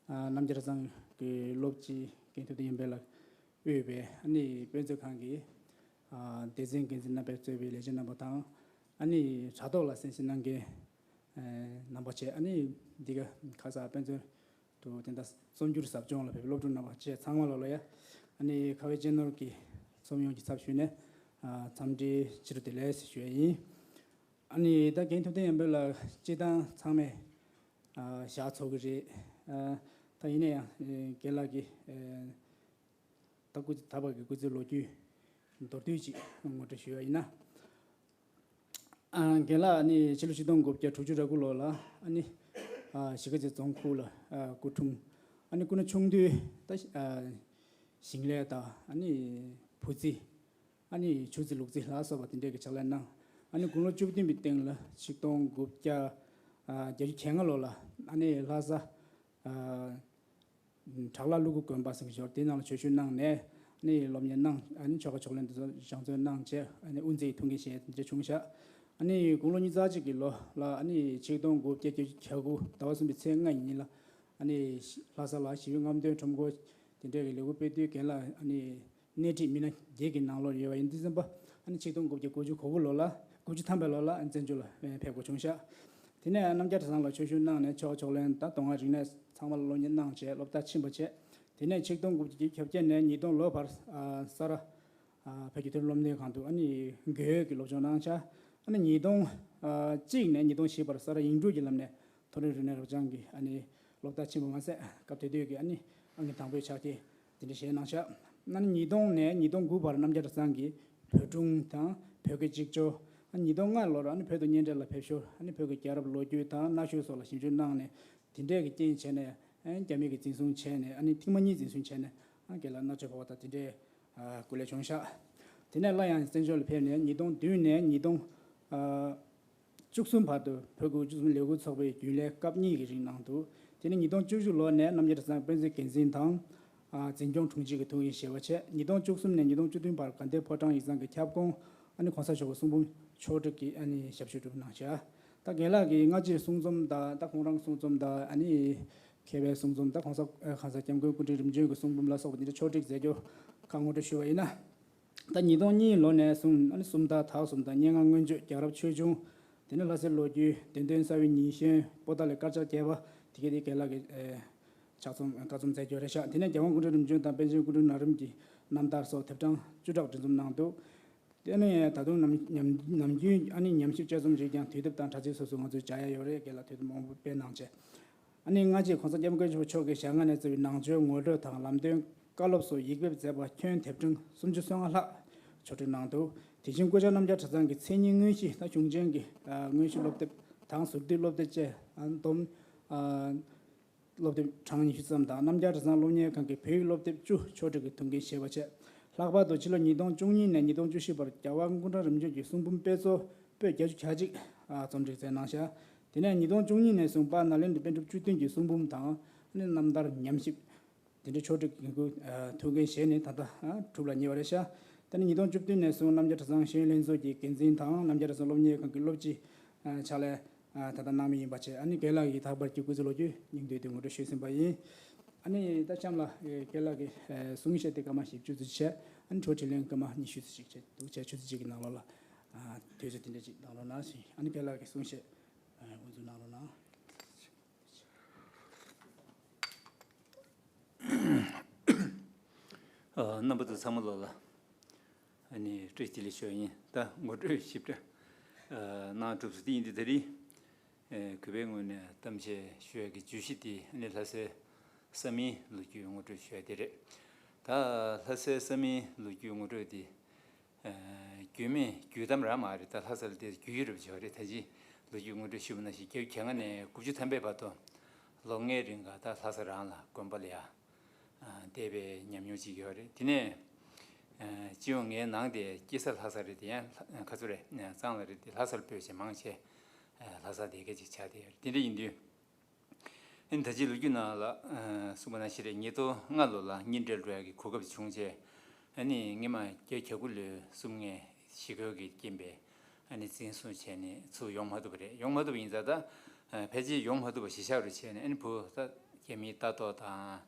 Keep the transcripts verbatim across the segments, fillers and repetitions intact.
ཨ་རྣམ་རྒྱལ་གྲྭ་ཚང་གི་སློབ་སྤྱི་རྒན་ཐུབ་བསྟན་ཡོན་ཕེབས་ལགས་དབུས་པའི་ཨ་ནི་དཔེ་མཛོད་ཁང་གི་ཨ་སྡེ་ཚན་འགན་འཛིན་རྣམ་པས་གཙོས་པའི་ལས་བྱེད་རྣམ་པ་དང་། ཨ་ནི་དྲ་ཐོག་ལ་གསན་གཟིགས་གནང་མཁན་ཨ་རྣམ་པ་བཅས། ཨ་ནི་འདི་ག་ཁ་ས་དཔེ་མཛོད་དུ་དེ་འདྲ་རྩོམ་སྒྱུར་ཟབ་སྦྱོང་ལ་ཕེབས་པའི་སློབ་ཕྲུག་རྣམ་པ་བཅས་ཚང་མ་ལོ་ལ་ཡ། ཨ་ནི་ཁ་བའི་གཅེས་ནོར་གྱི་ཚོམས་ཡོངས་ཀྱི་ཚབ་ཞུས་ནས་ཨ་འཚམས་འདྲི་ཕྱི་དྲོ་བདེ་ལེགས་ཞུ་ཡ་ཡིན། ཨ་ནི་ད་རྒན་ཐུབ་བསྟན་ཡོན་ཕེབས་ལགས་སྤྱི་བཏང་ཚང་མས་ཨ་ཞག་ཚོགས་ཀྱི་རེད། ཨ་ད་ཡིན་ན་ཡང་ཨ་རྒན་ལགས་ཀྱི་ཨ་ད་སྐུ་ད་བར་གྱི་སྐུ་ཚེའི་ལོ་རྒྱུས་མདོར་བསྡུས་ཅིག་ངོ་སྤྲོད་ཞུ་ཡ་ཡིན་ན། ཨ་རྒན་ལགས་ཨ་ནི་ཕྱི་ལོ་ཆིག་སྟོང་དགུ་བརྒྱ་དྲུག་ཅུ་རེ་དགུ་ལོ་ལ་ཨ་ནི་ཨ་གཞིས་ཀ་རྩེ་རྫོང་ཁུལ་ལ་ཨ་སྐུ་འཁྲུངས། ཨ་ནི་སྐུ་ན་ཆུང་དུས་ད་ཨ་ཞིང་ལས་དང་ཨ་ནི་བུ་རྩིས། ཨ་ནི་ཆུ་རྩིས་ལུག་རྩིས་ལ་སོགས་པ་དེ་འདྲས་ཀྱི་ཕྱག་ལས་གནང་། ཨ་ནི་དགུང་ལོ་བཅུ་བདུན་པའི་སྟེང་ལ་ཆིག་སྟོང་དགུ་བརྒྱ་ཨ་བརྒྱད་ཅུ་གྱ་ལྔ་ལོ་ལ་ཨ་ནི་ལྷ་ས་ཨ་བྲག་ལ་ཀླུ་སྒུག་དགོན་པ་ཟེར་གྱི་ཡོད་རེད། དེའི་ནང་ལ་ཆོས་ཞུགས་གནང་ནས་ཨ་ནི་སློབ་གཉེར་གནང་། ཨ་ནི་ཆོ་ག་ཕྱག་ལེན་དེ་ཚོ་སྦྱང་བརྩོན་གནང་བྱས་ཨ་ནི་དབུ་མཛད་ཀྱི་ཐུགས་འགན་བཞེས་དེ་འདྲ་བྱུང་ཤག་ཨ་ནི་དགུང་ལོ་ཉི་ཤུ་རྩ་གཅིག་གི་ལོ་ལ་ཨ་ནི་ཆིག་སྟོང་དགུ་བརྒྱ་བརྒྱད་ཅུ་གྱ་དགུ་ཟླ་བ་གསུམ་པའི་ཚེས་ལྔ་ཡི་ཉིན་ལ་ཨ་ནི་ལྷ་ས་ལ་ཞི་བའི་རྔམ་སྟོན་ཁྲོམ་སྐོར་དེ་འདྲས་ཀྱི་ལས་འགུལ་སྤེལ་དུས་རྒན་ལགས་ཨ་ནི་སྣེ་ཁྲིད་མི་སྣ་བརྒྱད་ཀྱི་ནང་ལོགས་ཡོད་པ་ཡིན། དེ་ཙམ་པ་ཨ་ནི་ཆིག་སྟོང་དགུ་བརྒྱ་དགུ་བཅུ་གོ་དགུ་ལོ་ལ་དགུ་བཅུ་ཐམ་པའི་ལོ་ལ་ཨ་ནི་བཙན་བྱོལ་ལ་ཕེབས་དགོས་བྱུང་ཤག་དེ་ནས་རྣམ་རྒྱལ་གྲྭ་ཚང་ལ་ཆོས་ཞུགས་གནང་ནས་ཆོ་ག་ཕྱག་ལེན་དང་མདོ་སྔགས་རིག་གནས་ཚང་མ་ལ་སློབ་གཉེར་གནང་བྱས་སློབ་མཐར་ཕྱིན་པ་བྱས། དེ་ནས་ཆིག་སྟོང་དགུ་བརྒྱ་བརྒྱད་ཅུ་གྱ་བརྒྱད་ནས་ཉིས་སྟོང་ལོ་བར་ཨ་ས་ར་ཨ་བོད་ཀྱི་མཐོ་རིམ་སློབ་གཉེར་ཁང་དུ་ཨ་ནི་དགེ་འོས་ཀྱི་སློབ་སྦྱོང་གནང་ཤག་ཨ་ནི་ཉིས་སྟོང་ཨ་གཅིག་ནས་ཉིས་སྟོང་བཞི་བར་ས་ར་ཡིག་འབྲུ་གྱི་ལམ་ནས་མཐོ་རིམ་རིག་གནས་རབ་སྦྱང་གི་ཨ་ནི་སློབ་མཐར་ཕྱིན་པ་མ་ཟད། སྐབས་དེ་དུས་ཀྱི་ཨ་ནི་ཨང་ཀི་དང་པོའི་ཕྱག་འཁྱེར་དེ་འདྲ་བཞེས་གནང་ཤག་ཨ་ནི་ཉིས་སྟོང་ནས་ཉིས་སྟོང་དགུ་བར་རྣམ་རྒྱལ་གྲྭ་ཚང་གི་བོད་སྒྲུང་དང་བོད་སྐད་གཅིག་སྦྱོར། ཨ་ནི་ཉིས་སྟོང་ལྔ་ལོར་ཨ་ནི་བོད་དུ་གཉེན་འཕྲད་ལ་ཕེབས་ཞོར་ཨ་ནི་བོད་ཀྱི་རྒྱལ་རབས་ལོ་རྒྱུས་དང་གནའ་ཤུལ་སོགས་ལ་ཞིབ་འཇུག་གནང་ནས་དེ་འདྲས་ཀྱི་རྐྱེན་བྱས་ནས་ཨ་ནི་རྒྱ་མི་གིས་འཛིན་བཟུང་བྱས་ནས་ཨ་ནི་ཐེངས་མ་གཉིས་འཛིན་བཟུང་བྱས་ནས་ཨ་ནི་རྒན་ལགས་མནར་གཅོད་ཕོག་པ་དང་དེ་འདྲས་ཨ་སྐུ་ལས་བྱུང་ཤག་དེ་ནས་སླར་ཡང་བཙན་བྱོལ་ལ་ཕེབས་ནས་ཉིས་སྟོང་བདུན་ནས་ཉིས་སྟོང་ཨ་བཅུ་གསུམ་བར་དུ་བོད་དགུ་བཅུ་གསུམ་ལས་འགུལ་ཚོགས་པའི་རྒྱུན་ལས་སྐབས་གཉིས་ཀྱི་རིང་གནང་འདུག་དེ་ནས་ཉིས་སྟོང་བཅུ་བཞི་ལོ་ནས་རྣམ་རྒྱལ་གྲྭ་ཚང་དཔེ་མཛོད་འགན་འཛིན་དང་ཨ་འཛིན་སྐྱོང་དྲུང་ཆེ་གི་ཐུགས་འགན་བཞེས་པ་བྱས། ཉིས་སྟོང་བཅུ་གསུམ་ནས་ཉིས་སྟོང་བཅུ་བདུན་བར་དགའ་ལྡན་ཕོ་བྲང་ཡིག་ཚང་གི་ཁྱབ་ཁོངས་ཨ་ནི་གོང་ས་མཆོག་གི་གསུང་འབུམ་ཕྱོགས་སྒྲིག་གི་ཨ་ནི་ཞབས་ཞུ་བསྒྲུབས་གནང་བྱས། ད་རྒན་ལགས་ཀྱིས་སྔ་ཕྱིར་གསུང་རྩོམ་དང་ད་ཁོང་རང་གསུང་རྩོམ་དང་ཨ་ནི་མཁས་པའི་གསུང་རྩོམ་དང་གོང་ས་ཨ་གོང་ས་སྐྱབས་མགོན་སྐུ་ཕྲེང་རིམ་བྱོན་གྱི་གསུང་འབུམ་ལ་སོགས་པ་འདི་འདྲ་ཕྱོགས་སྒྲིག་མཛད་རྒྱུ་ཁག་ངོ་སྤྲོད་ཞུ་བ་ཡིན་ན། ད་ཉིས་སྟོང་གཉིས་ལོ་ནས་བཟུང་ཨ་ནི་སུམ་རྟགས་དག་གསུམ་དང་སྙན་ངག་མངོན་བརྗོད་རྒྱལ་རབས་ཆོས་འབྱུང་། དེ་ནས་ལྷ་སའི་ལོ་རྒྱུས། བདེན་དོན་གསར་བའི་ཉི་གཞོན། པོ་ཏཱ་ལའི་དཀར་ཆག་རྒྱས་པ། དེ་གའི་དེ་རྒན་ལགས་ཀྱིས་ཨེ་ཕྱག་རྩོམ་བཀའ་རྩོམ་མཛད་རྒྱུ་རེད་ཤག་དེ་ནས་རྒྱལ་དབང་སྐུ་ཕྲེང་རིམ་བྱོན་དང་པཎ་ཆེན་སྐུ་ཕྲེང་ན་རིམ་གྱི་རྣམ་ཐར་སོགས་དེབ་གྲངས་བཅུ་ཕྲག་འབྲི་རྩོམ་གནང་འདུག་དེ་ནས་ད་དུང་ནམ་ནམ་ནམ་རྒྱུན་ཨ་ནི་ཉམས་ཞིབ་དཔྱད་རྩོམ་རིགས་ཀྱང་དུས་དེབ་དང་དྲ་ཚིགས་སོ་སོ་ང་ཚོས་མཇལ་ཡ་ཡོད་རེད། རྒན་ལགས་དུས་དེབ་མང་པོ་སྤེལ་གནང་བྱས། ཨ་ནི་སྔ་རྗེས་གོང་ས་སྐྱབས་མགོན་ཆེན་པོ་མཆོག་གིས་ཞལ་སྔ་ནས་བརྩམས་པའི་ནང་ཆོས་ངོ་སྤྲོད་དང་ལམ་སྟོན་བཀའ་སློབ་སོགས་ཡིག་འབེབས་མཛད་པ་ཁྱོན་དེབ་ཕྲེང་སུམ་ཅུ་སོ་ལྔ་ལྷག་ཕྱོགས་སྒྲིག་གནང་འདུག་དེ་བཞིན་སྐུ་བཅར་རྣམ་རྒྱལ་གྲྭ་ཚང་གི་མཚན་ཉིད་དངོས་གཞི་དང་གཞུང་ཆེན་གྱི་དངོས་གཞི་སློབ་དེབ་དང་ཟུར་བསྡུས་སློབ་དེབ་བཅས་འདོམ་སློབ་དེབ་གྲངས་ཉི་ཤུ་ཙམ་དང་རྣམ་རྒྱལ་གྲྭ་ཚང་སློབ་གཉེར་ཁང་གི་བོད་ཡིག་སློབ་དེབ་བཅུ་ཕྱོགས་སྒྲིག་གི་ཐུགས་འགན་བཞེས་པ་བཅས། ལྷག་པར་དུ་ཕྱི་ལོ་ཉིས་སྟོང་བཅུ་གཉིས་ནས་ཉིས་སྟོང་བཅུ་བཞི་བར་རྒྱལ་དབང་སྐུ་ཕྲེང་རིམ་བྱོན་གྱི་གསུང་འབུམ་དཔེ་མཛོད་པོད་བརྒྱད་ཅུ་གྱ་གཅིག་རྩོམ་སྒྲིག་མཛད་གནང་ཤག་དེ་ནས་ཉིས་སྟོང་བཅུ་གཉིས་ནས་བཟུང་དཔལ་ནཱ་ལེནྡྲའི་པཎ་གྲུབ་བཅུ་བདུན་གྱི་གསུང་འབུམ་དང་རྣམ་ཐར་ཉམས་ཞིབ་དེ་འདྲའི་ཕྱོགས་སྒྲིག་འགན་ཁུར་ཐུགས་འགན་བཞེས་ནས་ད་ལྟ་གྲུབ་ལ་ཉེ་བ་རེད་ཤག་དེ་ནས་ཉིས་སྟོང་བཅུ་བདུན་ནས་བཟུང་རྣམ་རྒྱལ་གྲྭ་ཚང་ཤེས་ཡོན་ལྷན་ཚོགས་ཀྱི་འགན་འཛིན་དང་རྣམ་རྒྱལ་གྲྭ་ཚང་སློབ་གཉེར་ཁང་གི་སློབ་སྤྱི་ཕྱག་ལས་ད་ལྟ་གནང་མུས་ཡིན་པ་བཅས། ཨ་ནི་རྒན་ལགས་ཀྱི་ད་བར་གྱི་སྐུ་ཚེ་ལོ་རྒྱུས་སྙིང་བསྡུས་དེ་ངོ་སྤྲོད་ཞུས་ཟིན་པ་ཡིན། ཨ་ནི་ད་གཤམ་ལ་རྒན་ལགས་ཀྱི་གསུང་བཤད་དེ་སྐར་མ་བཞི་བཅུ་ཙམ་བྱས། ཨ་ནི་འཕྲོ་མཐུད་ལན་སྐར་མ་ཉི་ཤུ་ཙམ་ཞིག་བྱས་འདུག་བྱས་ཆུ་ཚོད་གཅིག་གི་ནང་ལོགས་ལ་དུས་ཚོད་དེ་འདྲ་ཅིག་གནང་རོགས་གནང་ཞེས། ཨ་ནི་རྒན་ལགས་ཀྱི་གསུང་བཤད་དབུ་འཛུགས་གནང་རོགས་གནང་། རྣམ་པ་ཚོ་ཚང་མ་ལོ་ལ་ཨ་ནི་བཀྲ་ཤིས་བདེ་ལེགས་ཞུ་ཡ་ཡིན། ད་ངོ་སྤྲོད་ཞིབ་ཕྲ་གནང་གྲུབ་སོང་། དེ་ཡིན་དུས་ད་རེས་གུས་པའི་ངོས་ནས་གཏམ་བཤད་ཞུ་ཡ་གི་བརྗོད་གཞི་དེ་ཨ་ནི་ལྷ་སའི་ས་མིང་ལོ་རྒྱུས་ངོ་སྤྲོད་ཞུ་ཡ་དེ་རེད། ད་ལྷ་སའི་ས་མིང་ལོ་རྒྱུས་ངོ་སྤྲོད་དེ། རྒྱུད་སྨད་རྒྱུད་གཏམ་རང་མ་རེད། ད་ལྷ་ས་ལ་དེ་རྒྱུད་ཡོད་རབས་ཅིག་ཡོད་རེད། ད་ཅི་ལོ་རྒྱུས་ངོ་སྤྲོད་ཞུས་པ་ནང་བཞིན་བརྒྱད་ཅུ་གྱ་ལྔ་ནས་དགུ་བཅུ་ཐམ་པའི་བར་དུ་ལོ་ལྔའི་རིང་ག་ད་ལྷ་ས་རང་ལ་དགོན་པ་ལ་ཡ་བསྡད་པའི་ཉམས་མྱོང་ཅིག་ཡོད་རེད། དེ་ནས་སྤྱི་ཡོངས་ངའི་ནང་དེ་སྐྱེས་ས་ལྷ་ས་རེད། དེ་ཡང་ཁ་ཚུར་རེད་གཙང་ལ་རེད། དེ་ལྷ་སར་སྤོས་བྱས་མང་ཆེ་ལྷ་ས་དེ་ག་ཅིག་ཆགས་བསྡད་ཡོད་རེད། དེ་འདྲ་ཡིན་དུས། ཨ་ནི་ད་ཅི་ལོ་རྒྱུས་ནང་ལ་གསུངས་པ་ནང་བཞིན་རེད། ཉིས་སྟོང་ལྔ་ལོ་ལ་གཉེན་འབྲེལ་འགྲོ་ཡག་གི་གོ་སྐབས་བྱུང་རྗེས། ཨ་ནི་སྔོན་མ་བརྒྱད་ཅུ་གྱ་དགུ་ལོའི་གསུམ་ངའི་ཞི་རྒོལ་གྱི་རྐྱེན་པས་ཨ་ནི་འཛིན་བཟུང་བྱས་ནས་ཚུར་ཡོང་མ་ཐུབ་པ་རེད། ཡོང་མ་ཐུབ་པ་ཡིན་ཙང་ད་ཕལ་ཆེར་ཡོང་མ་ཐུབ་པ་གཞིས་ཆགས་རུ་བྱས་ནས། ཨ་ནི་བུ་ད་ རྒྱ་མིའི་ལྟ་རྟོག་དང་།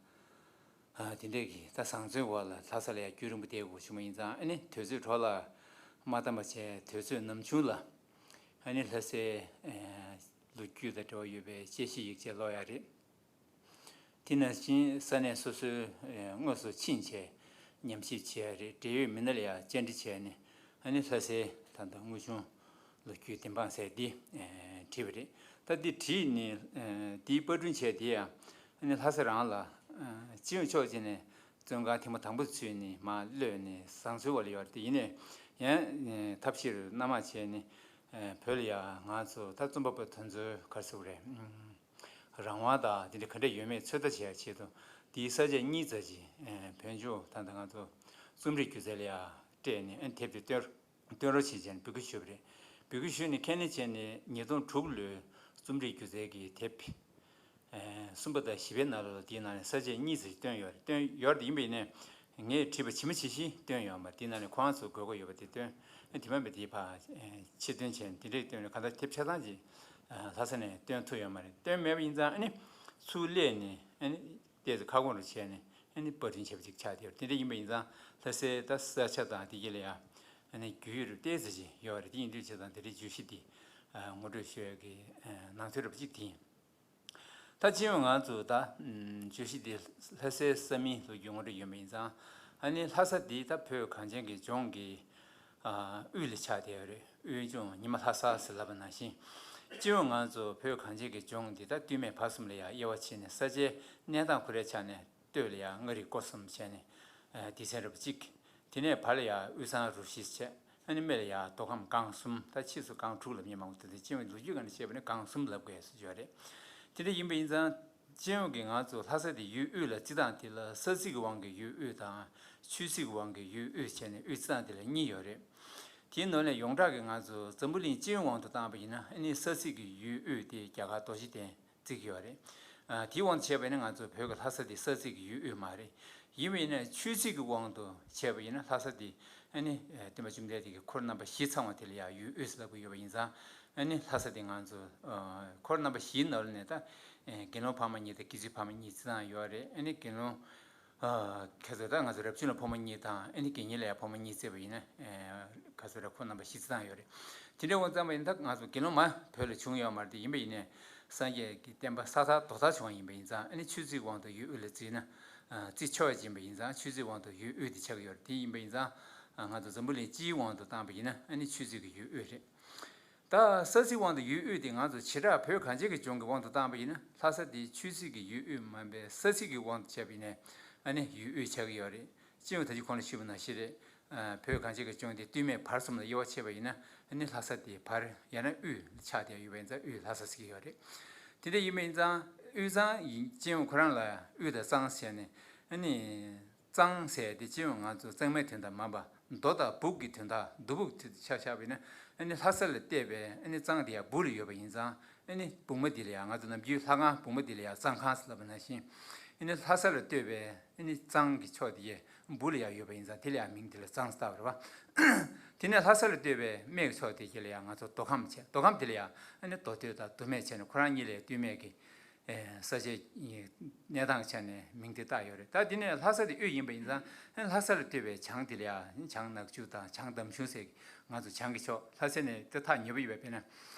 ཨ་དེ་འདྲས་ཀྱི་ད་བཟང་བཙོན་འོག་ལ་ལྷ་ས་ལ་ཡང་རྒྱུན་རིང་པོ་བསྡད་དགོས་བྱུང་བ་ཡིན་ཙང་། ཨ་ནི་དུས་ཚོད་འཕྲོ་བརླག་མ་བཏང་བ་བྱས། དུས་ཚོད་ནམ་བྱུང་ལ་ཨ་ནི་ལྷ་སའི་ཨ་ལོ་རྒྱུས་དང་འབྲེལ་བ་ཡོད་པའི་དཔྱད་གཞི་ཡིག་ཆ་ཀློག་ཡག་རེད། དེ་ནང་བཞིན་ས་གནས་སོ་སོའི་ཨ་དངོས་སུ་ཕྱིན་བྱས་ཉམས་ཞིབ་བྱས་རེད། འབྲེལ་ཡོད་མི་སྣ་ལ་ཡང་བཅར་འདྲི་བྱས་ནས། ཨ་ནི་ལྷ་སའི་ད་ལྟ་དངོས་བྱུང་ལོ་རྒྱུས་བདེན་དཔང་ཟེར་འདི་ཨ་བྲིས་པ་རེད། ད་འདི་བྲིས་ནས་ཨ་འདིའི་པར་སྐྲུན་བྱས་དེ་ཡང་ཨ་ནི་ལྷ་ས་རང་ལ་ཨ་སྤྱི་ཡོངས་ཕྱོགས་གཅིག་ནས་བཙོན་ཁང་ཐེངས་མ་དང་པོ་ཚུད་ནས་མར་གློད་ནས་བཟང་བཙོན་འོག་ལ་ཡོད་རེད། དེ་ཡིན་ནའི་ཡང་ཨ་ཐབས་ཤེས་རུ་སྣ་མང་བྱས་ནས་ཨ་བོད་ལ་ཡང་ང་ཚོ་ད་རྩོམ་པ་པོ་དེ་ཚོའི་ག་རེ་ཟེར་དགོས་རེད། ཨ་རང་དབང་དང་དེ་འདྲ་ག་འདྲ་ཡོད་མེད་ཚོད་ལྟ་བྱེད་ཡག་ཆེད་དུ། དེའི་ས་བཅད་གཉིས་ཙམ་ཅིག་ཨ་བོད་ལྗོངས་ད་ལྟ་ང་ཚོ་རྩོམ་རིག་སྒྱུ་རྩལ་ལ་ཡང་སྤྲད་ནས། ཨ་ནི་དེབ་དེ་བཏོན་བཏོན་རོགས་བྱེད་ཅེས་འབོད་སྐུལ་ཞུས་པ་རེད། འབོད་སྐུལ་ཞུས་ནས་ཁས་ལེན་བྱས་ནས་ཉིས་སྟོང་དྲུག་ལོའི་རྩོམ་རིག་སྒྱུ་རྩལ་གྱི་དེབ་ཨ་གསུམ་པ་དང་བཞི་པའི་ནང་ལོགས་ལ་དེའི་ནང་ནས་ས་བཅད་གཉིས་ཙམ་ཞིག་བཏོན་ཡོད་རེད། བཏོན་ཡོད་རེད། ཡིན་པ་ཡིན་ནའི་ངས་བྲིས་པ་ཇི་མ་ཇི་བཞིན་བཏོན་ཡོད་མ་རེད། དེའི་ནང་ནས་ཁོ་རང་ཚོ་དགོས་མཁོ་ཡོད་པ་དེ་བཏོན། ཨ་དེ་མིན་པ་དེ་ཕར་ཨ་ཕྱིར་བཏོན་བྱས་ནས་དེ་འདྲས་བཏོན་ནས། གང་ལྟར་དེབ་ཆ་ཚང་ཅིག་ཨ་ལྷ་ས་ནས་བཏོན་ཐུབ་ཡོད་མ་རེད། བཏོན་མེད་པ་ཡིན་ཙང་ཨ་ནི་ཚུར་སླེབས་ནས་ཨ་ནི་ཏོག་ཙམ་ཁ་སྐོང་རུ་བྱས་ནས་ཨ་ནི་པར་སྐྲུན་བྱས་པ་ཅིག་ཆགས་བསྡད་ཡོད་རེད། དེ་འདྲ་ཡིན་པ་ཡིན་ཙང་ལྷ་སའི་ད་ས་ཆ་དང་དེ་གྱད་ལ་ཡང་ཨ་ནི་རྒྱུས་ཡོད་རབས་ཏོག་ཙམ་ཅིག་ཡོད་རེད། དེ་ཡིན་དུས་བྱས་ཙང་དེ་འདྲའི་བརྗོད་གཞི་འདི་ཨ་ངོ་སྤྲོད་ཞུ་ཡག་གི་ཨ་ནང་དོན་རབ་ཅིག་དེ་ཡིན། ད་སྤྱི་ཡོངས་ང་ཚོ་ད་ཨམ་བརྗོད་གཞི་འདི་ལྷ་སའི་ས་མིང་ལོ་རྒྱུས་ངོ་སྤྲོད་ཡོད་པ་ཡིན་ཙང་། ཨ་ནི་ལྷ་ས་འདི་ད་བོད་གངས་ཅན་གྱི་ལྗོངས་ཀྱི་ཨ་དབུས་ལ་ཆགས་བསྡད་ཡོད་རེད། དབུས་ལྗོངས་ཉི་མ་ལྷ་ས་ཟེར་ལབ་པ་ནང་བཞིན། སྤྱི་ཡོངས་ང་ཚོ་བོད་གངས་ཅན་གྱི་ལྗོངས་འདི་ད་སྟོད་སྨད་བར་གསུམ་ལ་ཡང་དབྱེ་བ་ཕྱེ་ནས། ས་ཆའི་གནས་སྟངས་ཁོ་རའི་ཆ་ནས་སྟོད་ལ་ཡང་མངའ་རིས་སྐོར་གསུམ་བྱས་ནས་ཨ་སྡེ་ཚན་རབ་གཅིག། དེ་ནས་བར་ལ་ཡང་དབུས་གཙང་རུ་བཞི་བྱས། ཨ་ནི་སྨད་ལ་ཡང་མདོ་ཁམས་སྒང་གསུམ། ད་ཕྱིས་སུ་སྒང་དྲུག་ལབ་མཁན་མང་པོ་འདུག། དེ་སྤྱི་ཡོངས་ལོ་རྒྱུས་སྒང་ནས་བཤད་པ་ནི་སྒང་གསུམ་ལབ་དགོས་ཟེར་གྱི་ཡོད་རེད། དེ་འདྲ་ཡིན་པ་ཡིན་ཙང་སྤྱི་ཡོངས་ཀྱི་ང་ཚོ་ལྷ་ས་དེ་ཡུལ་དབུས་ལ་བརྩི་སྟངས་དེ་ལ་ས་ཚིགས་ཀྱི་དབང་གིས་ཡུལ་དབུས་དང་། ཆོས་ཚིགས་ཀྱི་དབང་གིས་ཡུལ་དབུས་བྱས་ནས་དབུས་བརྩི་སྟངས་དེ་ལ་གཉིས་ཡོད་རེད། དེའི་ནང་ནས་ཡོངས་གྲགས་ཀྱི་ང་ཚོ་འཛམ་བུ་གླིང་སྤྱི་ཡོངས་དབང་དུ་བཏང་བ་ཡིན་ན། ཨ་ནི་ས་ཚིགས་ཀྱི་ཡུལ་དབུས་དེ་རྒྱ་གར་རྡོ་རྗེ་གདན་བརྩི་གི་ཡོད་རེད། ཨ་དེའི་དབང་དུ་བྱས་པ་ཡིན་ན་ང་ཚོ་བོད་ཀྱི་ལྷ་ས་དེ་ས་ཚིགས་ཀྱི་ཡུལ་དབུས་མ་རེད། ཡིན་པ་ཡིན་ན་ཆོས་ཚིགས་ཀྱི་དབང་དུ་བྱས་པ་ཡིན་ན་ལྷ་ས་དེ་ཨ་ནི་ཨ་སྟོན་པ་བཅོམ་ལྡན་འདས་ཀྱི་འཁོར་རྣམ་པ་བཞི་ཚང་བ་དེ་ལ་ཡང་ཡུལ་དབུས་ལབ་ཀྱི་ཡོད་པ་ཡིན་ཙང་། ཨ་ནི་ལྷ་ས་དེ་ང་ཚོ་ཨ་འཁོར་རྣམ་པ་བཞིའི་ནང་ནས་ད་ཨ་དགེ་སློང་འཕགས་མ་གཉིས་དང་དགེ་ཚུལ་འཕགས་མ་གཉིས་བརྩི་སྟངས་ཡོད་རེད། ཨ་ནི་དགེ་སློང་ཨ་ཁ་སང་ད་ང་ཚོ་རབ་བྱུང་ལ་འཕགས་མ་གཉིས་དང་། ཨ་ནི་དགེ་བསྙེན་ལ་ཡང་འཕགས་མ་གཉིས་བརྩིས་པ་ཡིན་ན། ཨ་ཁ་སང་ར་འཁོར་རྣམ་པ་བཞི་བརྩི་སྟངས་ཡོད་རེད། དེ་འདྲའི་དབང་ཙམ་པ་ཡིན་ན། ད་ང་ཚོ་དགེ་སློང་མ་བོད་ལ་བྱུང་ཡོད་མ་རེད། དེ་ཡིན་པ་ཡིན་ནའི་སངས་རྒྱས་ཀྱི་བསྟན་པ་ས་དར་རྡོ་དར་བྱུང་བ་ཡིན་པ་ཡིན་ཙང་། ཨ་ནི་ཆོས་ཚིགས་དབང་དུ་ཡུལ་དབུས་ལ་བརྩིས་ན་ཨ་བརྩི་ཆོག་ཡ་ཡིན་པ་ཡིན་ཙང་། ཆོས་ཚིགས་དབང་དུ་ཡུལ་དབུས་དེ་ཆགས་ཀྱི་ཡོད་རེད། དེ་ཡིན་པ་ཡིན་ཙང་ང་ཚོ་འཛམ་བུ་གླིང་སྤྱིའི་དབང་དུ་བཏང་པ་ཡིན་ན། ཨ་ནི་ཆོས་ཚིགས་ཀྱི་ཡུལ་དབུས་རེད། ད་ས་ཚིགས་དབང་དུ་ཡུལ་དབུས་དེ་ང་ཚོ་བྱེ་བྲག་བོད་གངས་ཅན་གྱི་ལྗོངས་ཀྱི་དབང་དུ་བཏང་པ་ཡིན་ན། ལྷ་ས་དེ་ཆོས་ཚིགས་ཀྱི་ཡུལ་དབུས་མ་ཡིན་པའི་ས་ཚིགས་ཀྱི་དབང་དུ་བྱས་པ་ཡིན་ན། ཨ་ནི་ཡུལ་དབུས་ཆགས་ཀྱི་ཡོད་རེད། སྤྱི་ཡོངས་ད་ཅི་གོང་ལ་ཞུས་པ་ནང་བཞིན་རེད། ཨ་བོད་གངས་ཅན་གྱི་ལྗོངས་དེ་སྟོད་སྨད་བར་གསུམ་ལ་དབྱེ་བ་ཕྱེ་བ་ཡིན་ན། ཨ་ནི་ལྷ་ས་དེ་བར་ཡང་ན་དབུས་ཆགས་བསྡད་ཡོད་པ་ཡིན་ཙང་། དབུས་ལྷ་ས་ཟེར་གྱི་ཡོད་རེད། དེ་འདྲ་ཡིན་པ་ཡིན་ཙང་དབུས་གཙང་ཡིན། སྤྱི་ཡོངས་ཁོ་རང་ལ་དབུས་དང་གཙང་ཟེར་ནས། ཨ་ནི་གཙང་ཟེར་དེ་སྤྱི་ཡོངས་ང་ཚོ་གཙང་མའི་དོན་དག་མ་ཡིན་པ། མདོ་དང་སྦུག་གི་དོན་དག། མདོ་སྦུག་དེ་ཆ་བཞག་པ་ཡིན་ན། ཨ་ནི་ལྷ་ས་ལ་བལྟས་པའི་ཨ་ནི་གཙང་དེ་ཡང་སྦུག་ལ་ཡོད་པ་ཡིན་ཙང་། ཨ་ནི་སྦུག་མ་འདི་ལ་ཡང་། ང་ཚོ་ནམ་རྒྱུན་ལྷ་ཁང་སྦུག་མ་འདི་ལ་ཡང་གཙང་ཁང་ཟེར་ལབ་པ་ནང་བཞིན། ཨ་ནི་ལྷ་ས་ལ་ལྟོས་པའི་ཨ་ནི་གཙང་གི་ཕྱོགས་དེ་ཡང་སྦུག་ལ་ཡང་ཡོད་པ་ཡིན་ཙང་། དེ་ལ་ཡང་མིང་དེ་ལ་གཙང་ཟེར་བཏགས་པ་རེད་པ། དེ་ནས་ལྷ་ས་ལ་ལྟོས་པའི་སྨད་ཀྱི་ཕྱོགས་དེ་གྱད་ལ་ཡང་ང་ཚོ་མདོ་ཁམས་བྱས། མདོ་ཁམས་དེ་ལ་ཡང་ཨ་ནི་མདོ་སྟོད་དང་མདོ་སྨད་བྱས་ནས་ཁོ་རང་གཉིས་ལ་ཡང་སྟོད་སྨད་ཀྱི་ས་ཆའི་གནས་སྟངས་ཆ་ནས་མིང་དེ་བཏགས་ཡོད་རེད། ད་དེ་ནས་ལྷ་ས་དེ་དབུས་ཡིན་པ་ཡིན་ཙང་། ལྷ་ས་ལ་ལྟོས་པའི་བྱང་དེ་ལ་ཡང་བྱང་ནག་ཆུ་དང་བྱང་འདམ་གཞུང་ཟེར། ང་ཚོ་བྱང་གི་ཕྱོགས། ལྷ་ས་ནས་དེ་ཐག་ཉེ་པོ་ཡོད་པ། དཔེར་ན་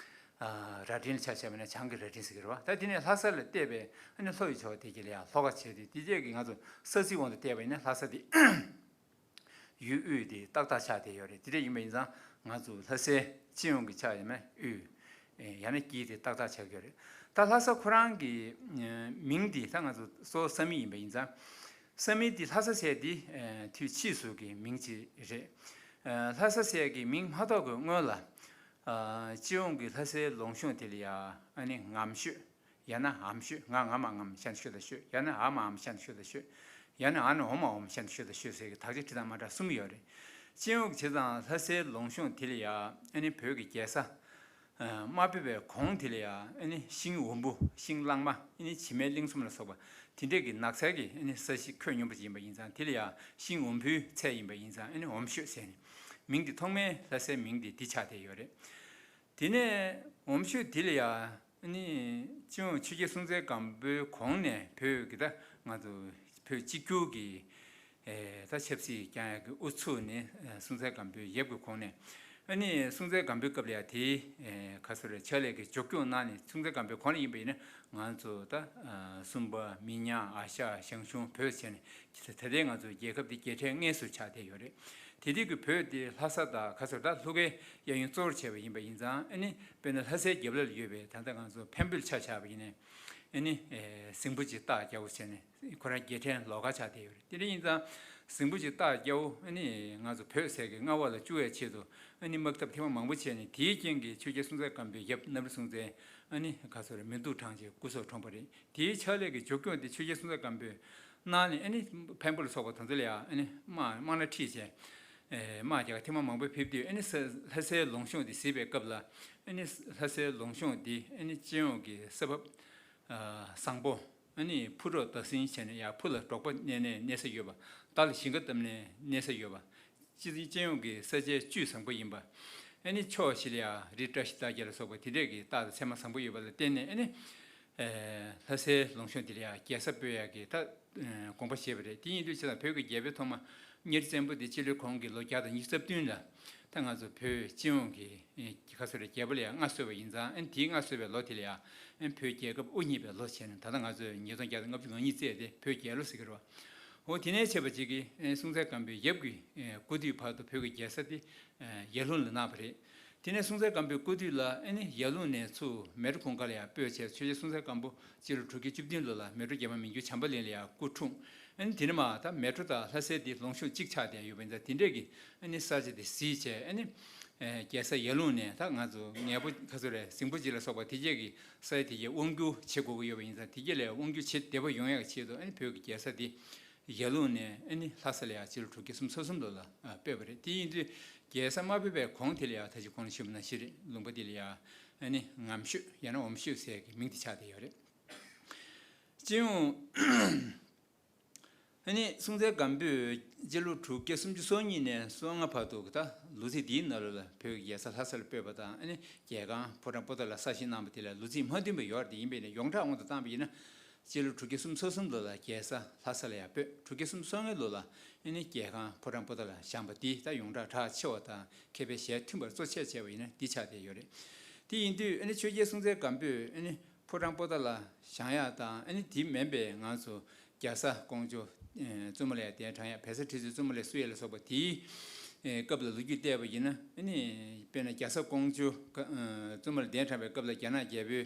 རྭ་སྒྲེང་ལ་ཆ་བཞག་པ་ན་བྱང་གི་རྭ་སྒྲེང་ཟེར་གྱི་རེད་པ། ད་དེ་ནས་ལྷ་ས་ལ་ལྟོས་པའི་ཨ་ནི་ལྷོ་ཡི་ཕྱོགས་དེ་གྱད་ལ་ཡང་ལྷོ་ཁ་བྱས་ཏེ། དེ་གྱད་ཀྱི་ང་ཚོ་ས་ཚིགས་དབང་དུ་བལྟས་པ་ཡིན་ན་ལྷ་ས་དེ་ཡུལ་དབུས་དེ་ཏག་ཏག་ཆགས་བསྡད་ཡོད་རེད། དེ་འདྲ་ཡིན་པ་ཡིན་ཙང་ང་ཚོ་ལྷ་སའི་སྤྱི་ཡོངས་ཀྱི་ཆ་ཡིན་ན་དབུས། ཡང་ན་དཀྱིལ་དེ་ཏག་ཏག་ཆགས་ཀྱི་ཡོད་རེད། ད་ལྷ་ས་ཁོ་རང་གི་མིང་འདི་ད་ང་ཚོ་གཙོ་བོ་ས་མིང་ཡིན་པ་ཡིན་ཙང་། ས་མིང་འདི་ལྷ་ས་ཟེར་འདི་དུས་ཕྱིས་སུ་གི་མིང་ཅིག་རེད། ལྷ་ས་ཟེར་གྱི་མིང་མ་ཐོགས་གི་སྔོན་ལ། སྤྱི་ཡོངས་ཀྱི་ལྷ་སའི་ལུང་གཤོང་དེ་ལ་ཡང་ཨ་ནི་ངམ་ཤོད། ཡང་ན་འམ་ཤོད། ང་ང་མ་ངམ། ཤ་ན་ཤོ་ད་ཤོད། ཡང་ན་འ་མ་འམ། ཤ་ན་ཤོ་ད་ཤོད། ཡང་ན་འ་ན་འོ་མ་འོམ། ཤ་ན་ཤོ་ད་ཤོད་ཟེར་གྱི་དག་ཆ་བྲིས་སྟངས་མ་འདྲ་གསུམ་ཡོད་རེད། སྤྱི་ཡོངས་ཀྱི་བྱས་ཙང་ལྷ་སའི་ལུང་གཤོང་དེ་ལ་ཡང་ཨ་ནི་བོད་ཀྱི་རྒྱལ་ས་མ་བོད་པའི་གོང་དེ་ལ་ཡང་ཨ་ནི་ཤིང་འོམ་བུ། ཤིང་གླང་མ། ཨ་ནི་བྱེ་མའི་གླིང་གསུམ་ལ་སོགས་པ་དེ་འདྲས་ཀྱི་ནགས་ཚལ་གྱི་ཨ་ནི་ས་གཞི་ཁོད་སྙོམས་པོ་ཅིག་ཡིན་པ་ཡིན་ཙང་། དེ་ལ་ཡང་ཤིང་འོམ་བུའི་ཚལ་ཡིན་པ་ཡིན་ཙང་། ཨ་ནི་འོམ་ཤོད་ཟེར་ནས་མིང་འདི་ཐོག་མའི་ལྷ་སའི་མིང་འདི་འདི་ཆགས་བསྡད་ཡོད་རེད། དེ་ནས་འོམ་ཤོད་དེ་ལ་ཡང་ ནི་སྤྱི་ཡོངས་ཆོས་རྒྱལ་སྲོང་བཙན་སྒམ་པོའི་གོང་ནས་བོད་ཀྱི་ད་ང་ཚོ་བོད་གཅིག་གྱུར་གྱི་ཨེ་ད་ཆབ་སྲིད་བསྐྱངས་ཡག་གི་དབུ་ཚུགས་ནི་ཨེ་སྲོང་བཙན་སྒམ་པོའི་ཡབ་ཀྱི་གོང་ནས། ཨ་ནི་སྲོང་བཙན་སྒམ་པོའི་སྐབས་ལ་ཡང་དེའི་ཨེ་ག་ཚོད་རེད། ཕྱག་ལས་ཀྱི་མཇུག་སྐྱོང་གནང་ནས། སྲོང་བཙན་སྒམ་པོའི་གོང་ལ་ཡིན་པ་ཡིན་ན་ང་ཚོ་ད་ཨ་སུམ་པ། མི་ཉག། ཨ་ཤ། ཞང་ཞུང་། བོད་ཟེར་ནས་ད་ལྟའི་ང་ཚོ་རྒྱལ་ཁབ་འདི་རྒྱལ་ཕྲན་ལྔའི་ཟུར་ཆགས་བསྡད་ཡོད་རེད། དེ་དུས་ཀྱི་བོད་དེ་ལྷ་ས་དང་ག་ཚོད་ད་ལྷོ་ཁའི་གཡས་གཡོན་གཙོ་བོར་བྱས་པ་ཡིན་པ་ཡིན་ཙང་། ཨ་ནི་དཔེར་ན་ལྷ་སའི་རྒྱབ་ལ་ཡོད་པའི་ད་ལྟ་ང་ཚོ་འཕན་པོའི་ཆ་བཞག་པ་ཡིན་ན། ཨ་ནི་ཨེ་ཟིང་པོ་ཅིག་རྟགས་རྒྱག་པོ་བྱས་ནས་ཁོ་རང་རྒྱལ་ཕྲན་ལོགས་ཀ་ཆགས་བསྡད་ཡོད་རེད། དེ་འདྲ་ཡིན་ཙང་ཟིང་པོ་ཅིག་རྟགས་རྒྱག་པོ། ཨ་ནི་ང་ཚོ་བོད་ཟེར་གི་མངའ་འོག་ལ་བཅུག་ཡའི་ཆེད་དུ། ཨ་ནི་དམག་འཐབ་ཐེངས་མ་མང་པོ་བྱས་ནས། དེའི་རྐྱེན་གྱིས་ཆོས་རྒྱལ་སྲོང་བཙན་སྒམ་པོའི་ཡབ་གནམ་རི་སྲོང་བཙན། ཨ་ནི་ག་ཚོད་རེད། མི་སྡུག་གྲངས་ཅིག་སྐུ་སྲོག་ཕྲོགས་པ་རེད། དེའི་ཕྱག་ལས་ཀྱི་མཇུག་སྐྱོང་དེ་ཆོས་རྒྱལ་སྲོང་བཙན་སྒམ་པོས་གནང་ནས། ཨ་ནི་འཕན་པོ་ལ་སོགས་པ་དེ་ཚོ་ལ་ཡང་ཨ་ནི་དམག་དམག་སྣ་ཁྲིད་བྱས། ཨེ་དམག་རྒྱག་ཐེངས་མ་མང་པོ་ཕེབས་དུས། ཨ་ནི་ས་ལྷ་སའི་ལུང་གཤོང་དེ་གཟིགས་པའི་སྐབས་ལ། ཨ་ནི་ལྷ་སའི་ལུང་གཤོང་དེ་ཨ་ནི་སྤྱི་ཡོངས་ཀྱི་ས་བབ་ཨ་བཟང་པོ། ཨ་ནི་ཕུ་རོག་བརྡབ་གསིག་བྱས་ནས་ཡར་ཕུ་ལ་འབྲོག་པ་གནས་ནས་གནས་ས་ཡོད་པ། མདའ་ལ་ཞིང་ཁ་བཏབ་ནས་གནས་ས་ཡོད་པ། སྤྱི་སྤྱི་ཡོངས་ཀྱི་ས་ཆའི་བཅུད་བཟང་པོ་ཡིན་པ། ཨ་ནི་ཕྱོགས་བཞི་ལ་ཡང་རི་བཀྲ་ཤིས་རྟགས་བརྒྱད་ལ་སོགས་པ་དེ་འདྲས་ཀྱི་རྟགས་དང་མཚན་མ་བཟང་པོ་ཡོད་པ་ལ་བརྟེན་ནས། ཨ་ནི་ཨེ་ལྷ་སའི་ལུང་གཤོང་དེ་ལ་ཡང་རྒྱལ་ས་སྤོ་ཡག་གི་ད་ཨེ་དགོངས་པ་བཞེས་པ་རེད། དེ་ཡིན་དུས་ཆ་ཚང་བོད་ཀྱི་རྒྱལ་པོའི་ཐོག་མ་གཉའ་ཁྲི་བཙན་པོ་དེ་སྤྱི་ལོའི་གོང་གི་ལོ་བརྒྱ་དང་ཉི་ཤུ་རྩ་བདུན་ལ། ད་ང་ཚོ་བོད་སྤྱི་ཡོངས་ཀྱི་ཨེ་ག་ཚོད་རེད། རྒྱལ་པོ་ལ་ཡང་མངའ་གསོལ་བ་ཡིན་ཙང་། ཨ་ནི་དེའི་མངའ་གསོལ་བའི་ལོ་དེ་ལ་ཡང་ཨ་ནི་བོད་རྒྱལ་ཁབ་དབུ་བརྙེས་པའི་ལོ་བྱས་ནས། ད་ལྟ་ང་ཚོས་ཉིས་སྟོང་བརྒྱ་དང་ལྔ་བཅུ་ང་གཉིས་བརྩིས་ཏེ་བོད་རྒྱལ་ལོ་ཟེར་གྱི་རེད་བ། འོ་དེ་ནས་བྱས་པ་ཅིག་གིས་ཨེ་སྲོང་བཙན་སྒམ་པོའི་ཡབ་ཀྱི་ཨེ་སྐུ་དུས་བར་དུ་བོད་ཀྱི་རྒྱལ་ས་དེ་ཨེ་ཡར་ཀླུང་ལ་གནང་བ་རེད། དེ་ནས་སྲོང་བཙན་སྒམ་པོའི་སྐུ་དུས་ལ་ཨ་ནི་ཡར་ཀླུང་ནས་ཚུར་མལ་གྲོ་གུང་དཀར་ལ་ཡར་སྤོས་བྱས། ཆོས་རྒྱལ་སྲོང་བཙན་སྒམ་པོ་སྤྱི་ལོ་དྲུག་བརྒྱ་བཅུ་བདུན་ལོ་ལ་མལ་གྲོ་རྒྱ་མ་མི་འགྱུར་བྱམས་པ་གླིང་ལ་ཡར་སྐུ་འཁྲུངས། ཨ་ནི་དེ་ནས་མར་ད་མལ་གྲོ་དང་ལྷ་སའི་དེ་ལུང་གཤོང་གཅིག་ཆགས་བསྡད་ཡོད་པ་ཡིན་ཙང་། དེ་འདྲས་ཀྱི་ཨ་ནི་ས་ཆ་དེ་གཟིགས་བྱས། ཨ་ནི་ཨེ་རྒྱལ་ས་ཡར་ཀླུང་ནས་ད་ང་ཚོ་ངེས་པོ་ག་ཚོད་རེད། ཟིང་པོ་ཅིག་ལ་སོགས་པ་དེ་རྗེས་ཀྱི་ས་ཆ་དེ་རྗེས་དབང་བསྒྱུར་བྱེད་དགོས་ཀྱི་ཡོད་པ་ཡིན་ཙང་། དེ་རྗེས་ལ་དབང་བསྒྱུར་བྱེད་བདེ་པོ་ཡོང་ཡག་ཆེད་དུ། ཨ་ནི་བོད་ཀྱི་རྒྱལ་ས་དེ་ཡར་ཀླུང་ནས་ཨ་ནི་ལྷ་ས་ལ་ཡར་སྤྱི་ལོ་དྲུག་བརྒྱ་སུམ་ཅུ་སོ་གསུམ་ལོ་ལ་ཨ་སྤོས་པ་རེད། དེ་ཡིན་དུས་རྒྱལ་ས་མ་ཕེབས་པའི་གོང་དེ་ལ་ཡར་ད་ཅི་གོང་ལ་ཞུས་པ་ནང་བཞིན་རེད། ལུང་པ་དེ་ལ་ཡར་ཨ་ནི་ངམ་ཤོད་ཡང་ན་འོམ་ཤོད་ཟེར་གྱི་མིང་དེ་ཆགས་བསྡད་ཡོད་རེད། སྤྱི་ཡོངས་ཨ་ནི་སྲོང་བཙན་སྒམ་པོས་སྤྱི་ལོ་དྲུག་བརྒྱ་སུམ་ཅུ་སོ་གཉིས་ནས་སོ་ལྔ་བར་དུ་གི་ད་ལོ་ཚིགས་འདིའི་ནང་ལོགས་ལ་བོད་ཀྱི་རྒྱལ་ས་ལྷ་སར་སྤོས་པ་དང་། ཨ་ནི་རྒྱལ་ཁང་ཕོ་བྲང་པོ་ཏཱ་ལ་གསར་བཞེངས་གནང་བ་དེ་ལ་ལོ་ཚིགས་མ་མཐུན་པ་ཡོད་རེད། དེ་ཡིན་པས་ན་ཡོངས་གྲགས་དབང་དུ་བཏང་བ་ཡིན་ན། སྤྱི་ལོ་དྲུག་བརྒྱ་སུམ་ཅུ་སོ་གསུམ་ལོ་ལ་རྒྱལ་ས་ལྷ་ས་ལ་ཡར་སྤོས། དྲུག་བརྒྱ་སུམ་ཅུ་སོ་ལྔའི་ལོ་ལ་ཨ་ནི་རྒྱལ་ཁང་ཕོ་བྲང་པོ་ཏཱ་ལ་བཞེངས་པ་དེ་ད་ཡོངས་གྲགས་གྲགས་ཆེ་བ་དང་། མཁས་པའི་ཞལ་མཐུན་པར་གཙོ་ཆེར་བྱས་པ་ཡིན་ན་འདི་ཆགས་བསྡད་ཡོད་རེད། དེ་ཡིན་དུས་ཨ་ནི་ཆོས་རྒྱལ་སྲོང་བཙན་སྒམ་པོས་ཨ་ནི་ཕོ་བྲང་པོ་ཏཱ་ལ་བཞེངས་ཡག་དང་། ཨ་ནི་དེ་མིན་པའི་ང་ཚོ་རྒྱ་བཟའ་ཀོང་ཇོ་ཨེ་བཙུན་མོ་ལ་ཡར་གདན་དྲངས་ཡག། བལ་བཟའ་ཁྲི་བཙུན་བཙུན་མོ་ལ་བསུ་ཡག་ལ་སོགས་པ་དེའི་ཨེ་སྐབས་ལ་ལོ་རྒྱུས་བལྟས་པ་ཡིན་ན། ཨ་ནི་དཔེར་ན་རྒྱ་བཟའ་ཀོང་ཇོ་ཨེ་བཙུན་མོ་ལ་གདན་དྲངས་པའི་སྐབས་ལ་རྒྱ་ནག་རྒྱལ་པོའི་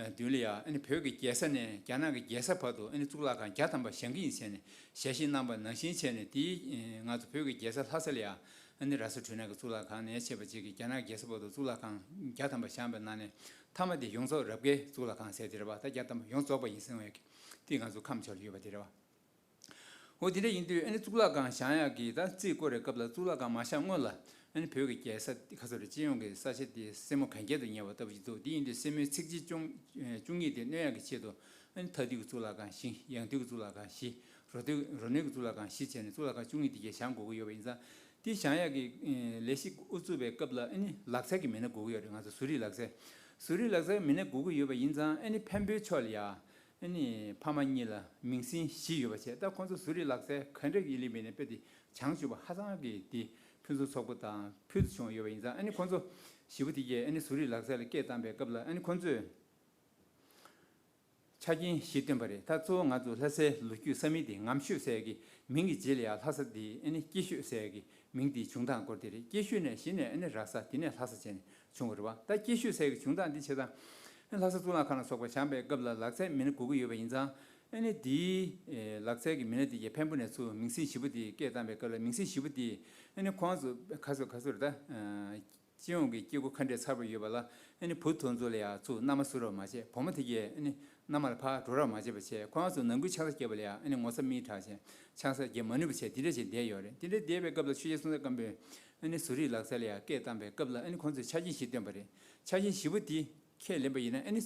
ཨ་མདུན་ལ་ཡང་། ཨ་ནི་བོད་ཀྱི་རྒྱལ་ས་ནས་རྒྱ་ནག་གི་རྒྱལ་ས་བར་དུ་ཨ་ནི་གཙུག་ལག་ཁང་བརྒྱ་ཐམ་པ་བཞེངས་ཀྱི་ཡིན་ཟེར་ནས་ཞལ་བཞེས་གནང་བ་ནང་བཞིན་བྱས་ནས། དེའི་ཨ་ང་ཚོ་བོད་ཀྱི་རྒྱལ་ས་ལྷ་ས་ལ་ཡང་ཨ་ནི་ར་ས་འཕྲུལ་སྣང་གི་གཙུག་ལག་ཁང་ནས་བྱས་པ་ཅིག་གིས་རྒྱ་ནག་རྒྱལ་ས་བར་དུ་གཙུག་ལག་ཁང་བརྒྱ་ཐམ་པ་བཞེངས་པའི་ནང་ནས་མཐའ་མ་དེ་ཡོངས་རྫོགས་རབ་དགའི་གཙུག་ལག་ཁང་ཟེར་དེ་རེད་བ། ད་བརྒྱ་ཐམ་པ་ཡོངས་རྫོགས་པ་ཡིན་ཟེར་བའི་དེ་ང་ཚོ་ཁམས་ཕྱོགས་ལ་ཡོད་པ་དེ་རེད་བ། འོ་དེ་འདྲ་ཡིན་དུས་ཨ་ནི་གཙུག་ལག་ཁང་བཞེངས་ཡག་གི་ད་རྩིས་བསྐོར་བའི་སྐབས་ལ། གཙུག་ལག་ཁང་མ་བཞེངས་སྔོན་ལ་ཨ་ནི་བོད་ཀྱི་རྒྱལ་ས་ག་ཚོད་རེད། སྤྱི་ཡོངས་ཀྱི་ས་ཆ་དེ་སེན་མོ་གན་རྐྱལ་དུ་ཉེ་བ་ལྟ་བུ་ཞིག་འདུག། དེ་ཡིན་དུས་སེན་མོའི་ཚིགས་བཅད་བཅུ་ཨེ་བཅུ་གཉིས་དེ་གནོན་ཡག་གི་ཆེད་དུ་ཨ་ནི་མཐའ་འདུས་ཀྱི་གཙུག་ལག་ཁང་བཞི། ཡང་འདུས་ཀྱི་གཙུག་ལག་ཁང་བཞི། རོ་འདུས་རོ་སྣོན་གྱི་གཙུག་ལག་ཁང་བཞི་བྱས་ནས་གཙུག་ལག་ཁང་བཅུ་གཉིས་དེ་གའི་བཞེངས་དགོས་ཀྱི་ཡོད་པ་ཡིན་ཙང་། དེ་བཞེངས་ཡག་གི་ཨེ་ལས་གཞི་དབུ་བཙུགས་པའི་སྐབས་ལ་ཨ་ནི་ལག་རྩལ་གྱི་མི་སྣ་དགོས་ཀྱི་ཡོད་རེད། ང་ཚོ་བཟོ་རིག་ལག་རྩལ། བཟོ་རིག་ལག་རྩལ་མི་སྣ་དགོས་ཀྱི་ཡོད་པ་ཡིན་ཙང་། ཨ་ནི་འཕན་པོའི་ཕྱོགས་ལ་ཡ་ཨ་ནི་ཕ་མ་གཉིས་ལ་མིང་སྲིང་བཞི་ཡོད་པ་བྱས། ད་ཁོང་ཚོ་བཟོ་རིག་ལག་རྩལ་ག་འདྲ་གི་ལས་མི་སྣ་དཔེ་དེ་བྱང་ཆུབ་པ་ཧ་ཅང་གི་དེ་ཕུན་སུམ་ཚོགས་པོ་དང་ཕུལ་དུ་བྱུང་ཡོད་པ་ཡིན་ཙང་། ཨ་ནི་ཁོང་ཚོ་བཞི་པོ་དེ་གས་ཨ་ནི་བཟོ་རིག་ལག་རྩལ་ལ་སྐད་བཏང་པའི་སྐབས་ལ། ཨ་ནི་ཁོང་ཚོས་ཆ་རྐྱེན་བཞི་བཏོན་པ་རེད། ད་གཙོ་བོ་ང་ཚོ་ལྷ་སའི་ལོ་རྒྱུས་ས་མིང་དེ་ངམ་ཤོད་ཟེར་གི་མིང་གི་རྗེས་ལ་ཡང་ལྷ་ས་དེ་ཨ་ནི་སྐྱེ་ཤོད་ཟེར་གི་མིང་དེའི་བྱུང་སྟངས་སྐོར་དེ་རེད། སྐྱེ་ཤོད་ནས་གཞི་ནས་ཨ་ནི་ར་ས། དེ་ནས་ལྷ་ས་བྱས་ནས་བྱུང་བ་རེད་བ། ད་སྐྱེ་ཤོད་ཟེར་གི་བྱུང་སྟངས་འདི་བྱས་ཙང་། ལྷ་ས་གཙུག་ལག་ཁང་ལ་སོགས་པ་བཞེངས་པའི་སྐབས་ལ་ལག་རྩལ་མི་སྣ་དགོས་ཀྱི་ཡོད་པ་ཡིན་ཙང་། ཨ་ནི་དེའི་ལག་རྩལ་གྱི་མི་སྣ་དེ་གས་འཕན་པོ་ནས་ཚུར་མིང་སྲིང་བཞི་པོ་དེ་སྐད་བཏང་པའི་སྐབས་ལ། མིང་སྲིང་བཞི་པོ་དེ་ཨ་ནི་ཁོང་ཚོ་ཁ་སོ་ཁ་སོ་རེད་ད། སྤྱི་ཡོངས་ཀྱི་སྐྱེ་དགུ་ཁ་འབྲལ་ཚར་བ་ཡོད་པ་ལ། ཨ་ནི་བུ་དེ་ཚོ་ལ་ཡང་ཚུར་མནའ་མ་བསུ་རོགས་མ་བྱས། བུ་མོ་དེ་གས་ཨ་ནི་མནའ་མ་ལ་ཕར་འགྲོ་རོགས་མ་བྱས་པ་བྱས། ཁོང་ཚོ་ནང་ཁུལ་ཆང་ས་བརྒྱབ་པ་ལ་ཡང་ཨ་ནི་ངོ་ཚ་མིག་གྲགས་བྱས། ཆང་ས་བརྒྱབ་མ་ནུས་པ་བྱས། དེ་འདྲ་བྱས་བསྡད་ཡོད་རེད། དེ་འདྲ་བསྡད་པའི་སྐབས་ལ་ཆོས་རྒྱལ་སྲོང་བཙན་སྒམ་པོས་ཨ་ནི་བཟོ་རིག་ལག་རྩལ་ལ་ཡང་སྐད་བཏང་པའི་སྐབས་ལ། ཨ་ནི་ཁོང་ཚོས་ཆ་རྐྱེན་བཞི་བཏོན་པ་རེད། ཆ་རྐྱེན་བཞི་པོ་དེ་ཁས་ལེན་པ་ཡིན་ན། ཨ་ནི་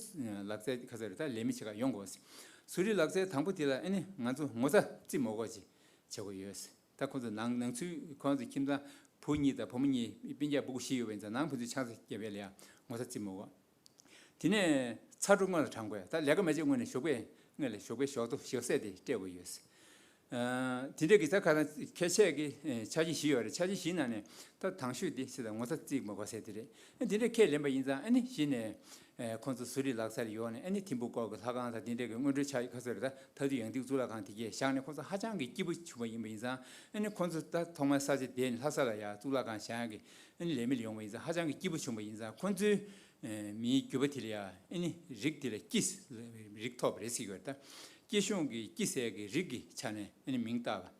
ལག་རྩལ་ག་ཚོད་རེད་ད་ལས་མི་ཆེ་ཁག་ཡོང་དགོས། བཟོ་རིག་ལག་རྩལ་དང་པོ་དེ་ལ་ཨ་ནི་ང་ཚོ་ངོ་ཚ་རྩིས་མོ་གོ་ཅིག་བྱེད་དགོས་ཡོད། ད་ཁོང་ཚོ་ནང་ནང་ཚུད། ཁོང་ཚོ་ཁྱིམ་ཚང་བུ་གཉིས་དང་བུ་མོ་གཉིས། སྤུན་ཀྱག་སྤུ་གུ་བཞི་ཡོད་པ་ཡིན་ཙང་། ནང་ཕན་ཚུན་ཆང་ས་བརྒྱབ་པའི་ལ་ཡང་ངོ་ཚ་རྩིས་མོ་གོ། དེ་ནས་ཚ་དྲོད་སྔོན་ལ་དྲང་དགོས། ད་ལས་ཀ་མ་བྱས་སྔོན་ནས་ཞོགས་པས་སྔོན་ལ་ཞོགས་པའི་ཞོགས་ཏོ་ཞོགས་ཟས་དེ་སྤྲད་དགོས་ཡོད། ཨ། དེ་འདྲ་གི་ད་ག་རང་ཁྱད་ཆོས་ཀྱི་ཨ་ཆ་རྐྱེན་བཞི་ཡོད་རེད། ཆ་རྐྱེན་བཞིའི་ནང་ནས་ད་དང་ཤོས་དེ་ཟེར་ད་ངོ་ཚ་རྩིས་མ་དགོས་ཟེར་དེ་རེད། ཨ། དེ་འདྲ་ཁས་ལེན་པ་ཡིན་ཙང་ཨ་ནི་གཞི་ནས་ཨ་ཁོང་ཚོ་བཟོ་རིག་ལག་རྩལ་ཡོད་ནས་ཨ་ནི་ཐིམ་ཕུག་སྐོར་གྱི་ལྷ་ཁང་དང་དེ་འདྲ་གི་སྔོན་འགྲོའི་ཆ་ཁ་ཚོད་རེད། ད་མཐའ་དུས་ཡང་སྟེང་གཙུག་ལག་ཁང་དེ་གས་བཞག་ནས་ཁོང་ཚོ་ཧ་ཅང་གི་སྐྱིད་པོ་བྱུང་བ་ཡིན་པ་ཡིན་ཙང་ཨ་ནི་ཁོང་ཚོ་ད་ཐོག་མར་ས་ཆ་དེ་ནས་ལྷ་ས་ལ་ཡ་གཙུག་ལག་ཁང་བཞེངས་ཀྱི་ཨ་ནི་ལས་མི་ལ་ཡོང་བ་ཡིན་ཙང་ཧ་ཅང་གི་སྐྱིད་པོ་བྱུང་བ་ཡིན་ཙང་ཁོང་ཚོའི་ཨ་མིའི་རྒྱུད་པ་དེ་ལ་ཡ་ཨ་ནི་རིགས་དེ་ལ་སྐྱིད་རིགས་ཐོབ་པ་རེད་ཟེར་གྱི་ཡོད་རེད། ད་སྐྱིད་གཤོངས་ཀྱི་སྐྱིད་ཟེར་གྱི་རིགས་ཀྱི་ཆ་ནས་ཨ་ནི་མིང་བཏགས་པ།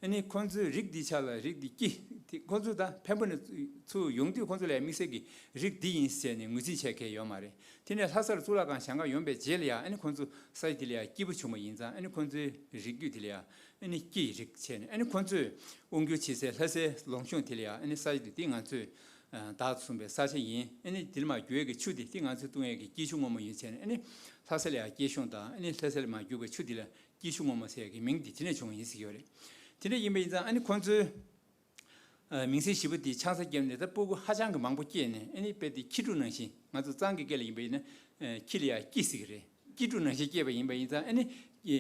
ཨ་ནི་ཁོང་ཚོའི་རིགས་འདི་ཆ་ལ་རིགས་འདི་སྐྱིད་དེ་ཁོང་ཚོ་ད་འཕན་པོ་ནས་ཚུར་ཡོང་དུས་ཁོང་ཚོ་ལ་ཡ་དམིགས་བསལ་གྱི་རིགས་འདི་ཡིན་ཟེར་ནས་ངོས་འཛིན་བྱེད་མཁན་ཡོད་མ་རེད། དེ་ནས་ལྷ་སར་གཙུག་ལག་ཁང་བཞེངས་ག་ཡོང་པའི་རྗེས་ལ་ཡ་ཨ་ནི་ཁོང་ཚོ་ས་ཆ་དེ་ལ་ཡ་སྐྱིད་པོ་བྱུང་བ་ཡིན་ཙང་ཨ་ནི་ཁོང་ཚོའི་རིགས་རྒྱུད་དེ་ལ་ཡ་ཨ་ནི་སྐྱིད་རིགས་བྱས་ནས་ཨ་ནི་ཁོང་ཚོས་དབང་སྒྱུར་བྱེད་སའི་ལྷ་སའི་ལུང་གཤོང་དེ་ལ་ཡ་ཨ་ནི་ས་ཆ་དེ་དེ་ང་ཚོས་བདག་ཏུ་བཟུང་བའི་ས་ཆ་ཡིན། ཨ་ནི་དེ་ལ་མར་རྒྱུ་ཡས་ཀྱི་ཆུ་དེ་དེ་ང་ཚོས་བཏུང་ཡས་ཀྱི་སྐྱིད་ཆུ་སྔོན་མོ་ཡིན་བྱས་ནས་ཨ་ནི་ལྷ་ས་ལ་ཡ་སྐྱིད་གཤོངས་དང་ཨ་ནི་ལྷ་ས་ལ་མར་རྒྱུ་བའི་ཆུ་དེ་ལ་སྐྱིད་ཆུ་སྔོན་མོ་ཟེར་གྱི་མིང་འདི་དེ་ནས་བྱུང་བ་ཡིན་ཟེར་གྱི་ཡོད་རེད། དེ་འདྲ་ཡིན་པ་ཡིན་ཙང་ཨ་ནི་ཁོང་ཚོའི་ཨ་མིང་ཚིག་བཞི་པོ་འདི་ཆང་ས་བརྒྱབ་ནས་ད་སྤུ་གུ་ཧ་ཅང་གི་མང་པོ་སྐྱེས་ནས་ཨ་ནི་དཔེ་དེ་ཁྱི་ཕྲུག་ནང་བཞིན་ང་ཚོ་གཙང་གི་སྐད་ལ་ཡིན་པ་ཡིན་ན་ཨ་ཁྱི་ལ་ཡ་སྐྱིད་ཟེར་གྱི་རེད། སྐྱིད་ཕྲུག་ནང་བཞིན་སྐྱེས་པ་ཡིན་པ་ཡིན་ཙང་ཨ་ནི་ཨ་